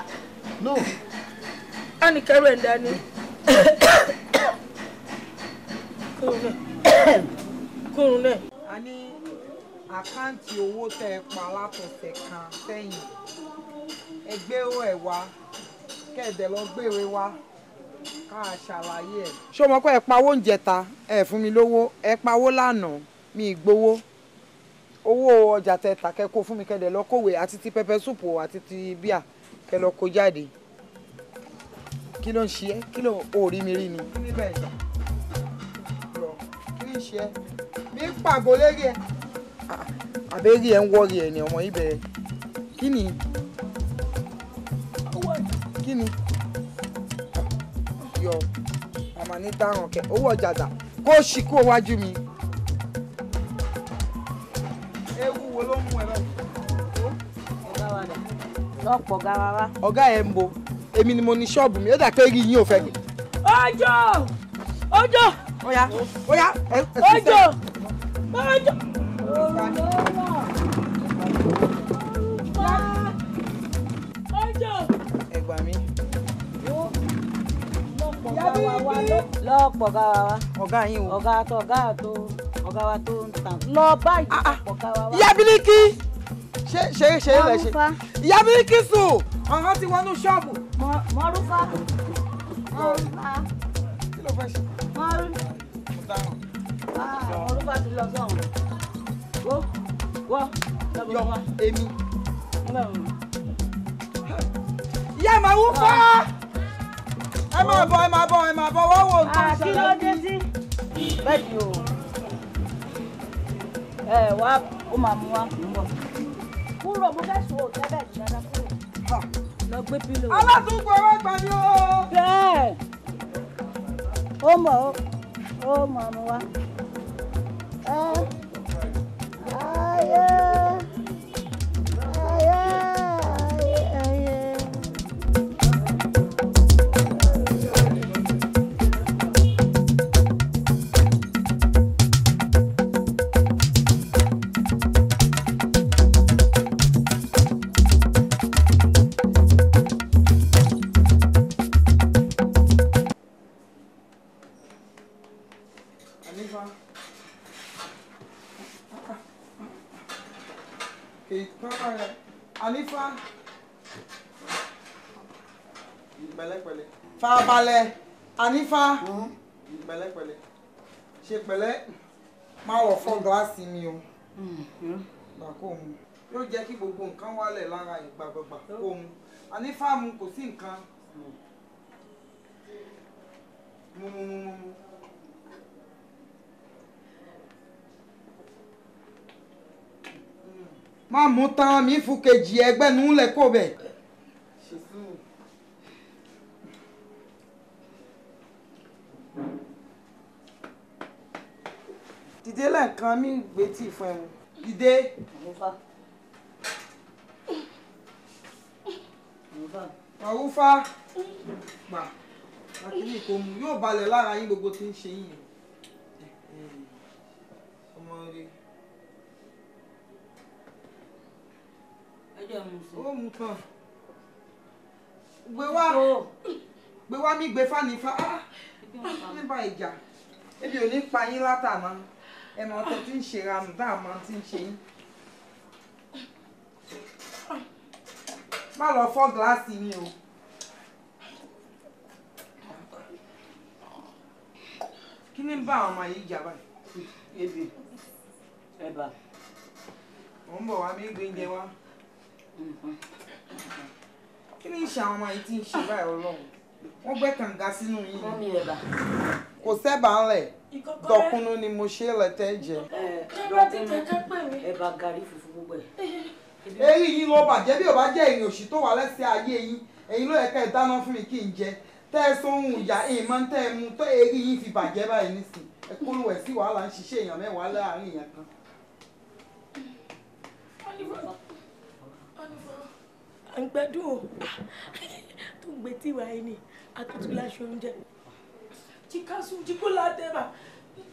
No. A ní kẹrù ẹni dání. Kúrún náà. A ní àkáǹtì owó tẹ́ ẹ pa látọ̀sẹ̀ kan sẹ́yìn. Ẹ gbé owó ẹ̀ wá, kẹ̀dẹ̀ lọ gbéwé wá, ká a ṣàlàyé ẹ̀. Ṣé o mọ̀ pé ẹ pawó ń jẹta, ẹ fún mi lówó, ẹ pawó lánàá, mi ì gbowó. Owó ọjà tẹ́ tà kẹ́ kó fún mi kẹ́dẹ̀ lọ kówé àti ti pẹpẹ súpù àti ti bíà kẹ́ lọ kó jáde. Kí ló ń ṣe ẹ́? Kí ló ò rí mi rí ni? Níbẹ̀ yọ, kí ló ń ṣe ẹ́? Mi ń pàgọ́ lérí ẹ. Àbẹ́rí ẹ ń wọ́rí ẹ ní ọmọ yìí bẹ̀rẹ̀. Kí ni? Kí ni? Yọ, màmá ní dáràn kẹ, owó ọjà dà, kó ṣì kó wájú mi. Ewu wo ló mú ẹ báyìí? Lọ́pọ̀ garawa. Ọ̀gá ẹ̀ ń bo, èmi ni mo ní ṣọ́ọ̀bù mi, ó dà pé rí yín ò fẹ́ mi. Ọjọ́! Ọjọ́! Óyá, óyá, ẹ Ọjọ́! Ọjọ́! Ọjọ́! Ẹ gbà mí. Lọ́pọ̀ garawa. Ọ̀gá yín o. Ọ̀gá tó ọ̀gá tó ọ̀gá wa tó ń tàn. Lọ báyìí lọ́pọ̀ garawa. Ìyá Bílíkì! Ṣé ṣe ṣe lẹ ṣe? Ìyá Bílíkì sùn! Ọ̀hán ti wọnú ṣọ́ọ̀bù. Mọ́rúfá. Mọ́rúfá. Kí ló fẹ́ ṣe? Mọ́rúfá. Mọ́rúfá ti lọ sọ́hùn. Wo wọ́ Yọ èmi. Ìyá màá wú fá! Ẹ máa bọ̀, ẹ máa bọ̀, ẹ máa bọ̀, wọ́n wo nǹkan Kí ló dé sí? Bẹ́ẹ̀ ni o. Ẹ wá, ó máa mú wa, mú bọ̀. Kúrò, mo fẹ́ sùn òtẹ́ bẹ́ẹ̀ ni dáadáa kúrò. Lọ gbé pílò. Aládùúgbò ẹ wá gbà mí o. Bẹ́ẹ̀. Ó mọ̀ ó, ó mọ̀ mú wa. Ẹ ayé ayé ayé ayé. Ànífà. Ànífà. Pẹ̀lẹ́pẹ̀lẹ́. Farabalẹ̀. Ànífà. Pẹ̀lẹ́pẹ̀lẹ́. Ṣe pẹ̀lẹ́. Má wọ̀ fọ́ gíláàsì mi o. Gbà kó mu. Yóò jẹ́ kí gbogbo nǹkan wálẹ̀ lára ìgbàgbọ́gbà kó mu. Ànífà mu kò sí nǹkan. Mu mu mu mu mu. Má mú tán mi fún kejì ẹgbẹ́ nù lẹ̀ kó bẹ̀. Dìde lẹ́ẹ̀kan mi gbé tíì fún ẹ mu. Dìde. Màrúfá. Gbà. Akíní kò mú yóò balẹ̀ lára yín gbogbo tí ń ṣe yín. Ọmọ rẹ. Ó mú tán. Gbé wá. Gbé wá mi gbé fánífá. Nípa ìjà. Ebi ò ní pa yín látàná. Ẹ mọ̀ ọ́tẹ́ tí ń ṣe ranù tá a mọ̀ tí ń ṣe yín. Má lọ fọ́ gíláàsì mi o. Kí ni ń bá àwọn ọmọ yìí jà báyìí? Ebi. Ẹ̀bà. Mò ń bọ̀ wá mi gbé oúnjẹ wá. Kí ni ń ṣe àwọn ọmọ yìí tí ń ṣe báyìí Ọlọ́run? Wọ́n gbẹ́ kànga sínú yín. Mọ́mí ẹ̀bà. Kò sẹ́bà ńlẹ̀. Dọ̀kunu ni mo ṣe lẹ́tẹ̀ jẹ. Ẹ̀bà gàrí fùfú gbogbo ẹ̀. Eyín yín ló bàjẹ́ bí ò bá jẹ́ èyàn òṣì tó wà lẹ́sẹ̀ ayé yín. Ẹ̀yin ló yẹ ká ẹ dáná fún mi kí n jẹ. Tẹ́ ẹ sóhun ìyá ẹ̀yìn máa ń tẹ́ ẹ mu tó eyín yín fi bàjẹ́ báyìí nísìn. Ẹ kó lù ẹ̀ sí wàhálà ń ṣiṣẹ́ èèyàn mẹ́wàá láàárín èèyàn kan. À ń gbádùn o. Tó ń gbé tíwa yìí ni àtútù láṣọ oúnjẹ. Jìkásù jíkó látẹ̀bà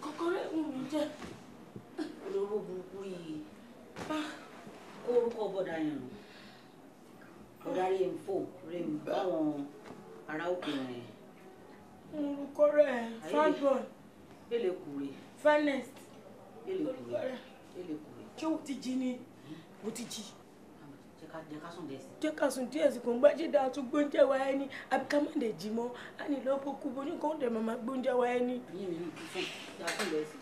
kọ́kọ́rẹ́ ń mi jẹ́. Olówó burúkú yìí kó orúkọ bọ́dà yẹn bọ́dà rí ń fò rí ń báwọn ará òkè rẹ̀. Orúkọ rẹ̀ Fagboy. Bẹ́lẹ̀ kúre. Finest. Bẹ́lẹ̀ kúre. Bẹ́lẹ̀ kúre. Ṣé o ti jí ni? O ti jí. Jẹ́ ká sùn díẹ̀ sí. Jẹ́ ká sùn díẹ̀ sí kò ń gbá ṣe dáa tún gbóúnjẹ wa ẹni àbí ká má dé jí mọ́ á ní lọ́pọ̀ kú bó ní kò ń dẹ̀ máa gbóúnjẹ wa ẹni. Yín mi ní sùn jẹ́ ká sùn díẹ̀ sí.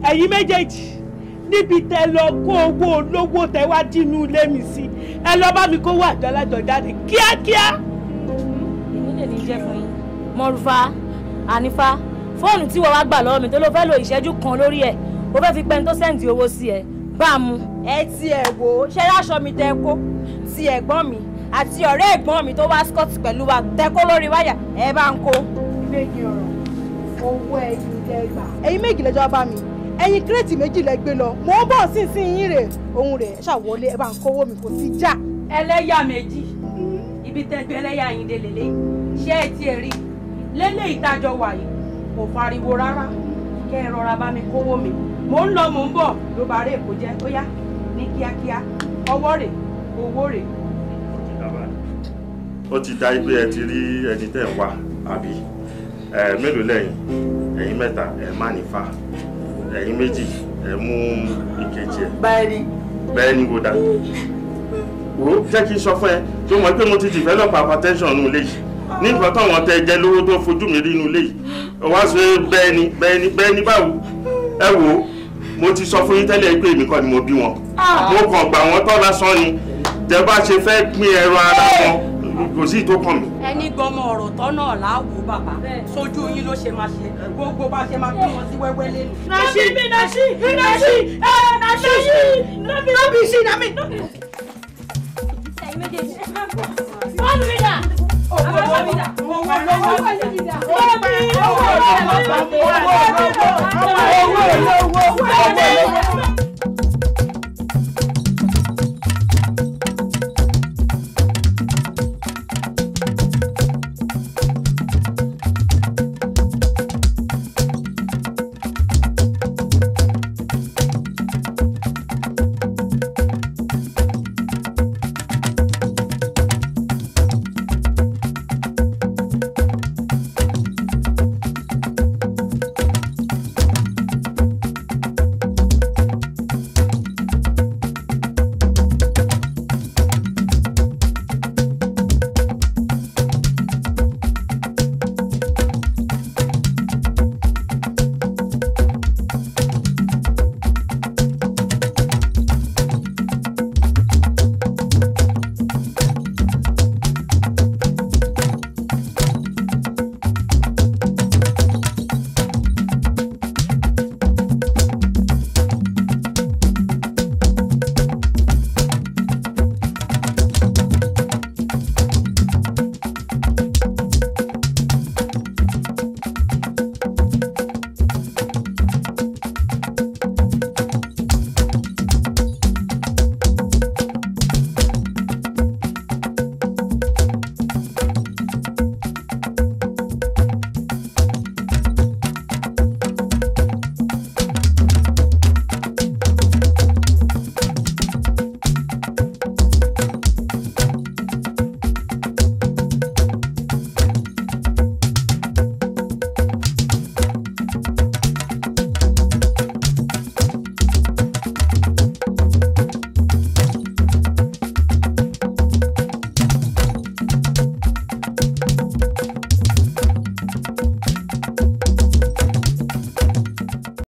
Ẹ̀yin méjèèjì níbi tẹ́ lọ kó owó olówó tẹ́ wá dínú ilé mi sí ẹ lọ bá mi kówó àjọ alájọ jáde kíákíá. Èmi lè ní jẹ́ fún yín. Mọ̀rùfá Ànífá fóònù tí wọ́n wá gbà lọ́wọ́ mi tó ló fẹ́ lo ìṣẹ́jú kan lórí ẹ̀ ó fẹ́ fi pẹ́ni tó sẹ́ǹdì owó sí ẹ bá a mú. Ẹ ti ẹ̀ wò ó ṣe láṣọ mi tẹ kó ti ẹ̀gbọ́n mi àti ọ̀rẹ́ ẹ̀gbọ́n mi tó wá scott pẹ̀lú wa tẹ kó lórí wáyà ẹ bá ń kó. Ìbejì ọ̀rọ̀ owó ẹ̀yìn lẹ gbà. Ẹ̀yin méjì lẹ́jọ́ bá mi ẹ̀yin kírètì méjì lẹ gbé lọ mò ń bọ̀ sínsìn yín rè òun rè ṣàwọlé ẹ bá ń kówó mi kò sí já. Ẹlẹ́yà méjì ibi tẹ́gbẹ́ ẹlẹ́yà yín dé lélẹ́ ṣé ẹ tiẹ̀ rí lélẹ́ ìtajọ wà yìí kò fariwo rárá kẹ́ ẹ rọra bá mi kówó mi mò ń lọ mò ń bọ̀ ló bá rè kó jẹ́ ó yá ní kíákíá ọwọ́ rè owó rè. Ó ti dá pé ẹ ti rí ẹni tẹ́ ń wá àbí mélòó lẹ́yìn ẹ̀yin mẹ́ta ẹ̀ má nífa ẹ̀yin méjì ẹ mú ìkejì ẹ. Bẹ́ẹ̀ni. Bẹ́ẹ̀ni kò dá. Wo jẹ́ kí n sọ fún ẹ tó mọ̀ pé mo ti develop hypertension nínú ilé yìí ní nǹkan táwọn tẹ jẹ lówó tó fojú mi rí inú ilé yìí wá sọ bẹ́ẹ̀ni bẹ́ẹ̀ni bẹ́ẹ̀ni báwo ẹ wo mo ti sọ fún yín tẹ́lẹ̀ pé èmi kọ́ ni mo bí wọn mo kàn gbà wọ́n tọ́ lásán ni tẹ bá ṣe fẹ́ pín ẹran ara wọn kò sí ìtó kàn mí. Ẹni gbọmọ ọ̀rọ̀ tọ́nà làwò bàbá sójú yín ló ṣe máa ṣe gbogbo bá ṣe máa bí wọn sí wẹ́wẹ́ lẹ́nu. Nashi nashi nashi nashi nabi shi nabi. Ẹ̀yin méjèèjì fóònù mi dà. Owó mi dà. Owó lówó. Owó mi. Owó lówó. Owó lówó.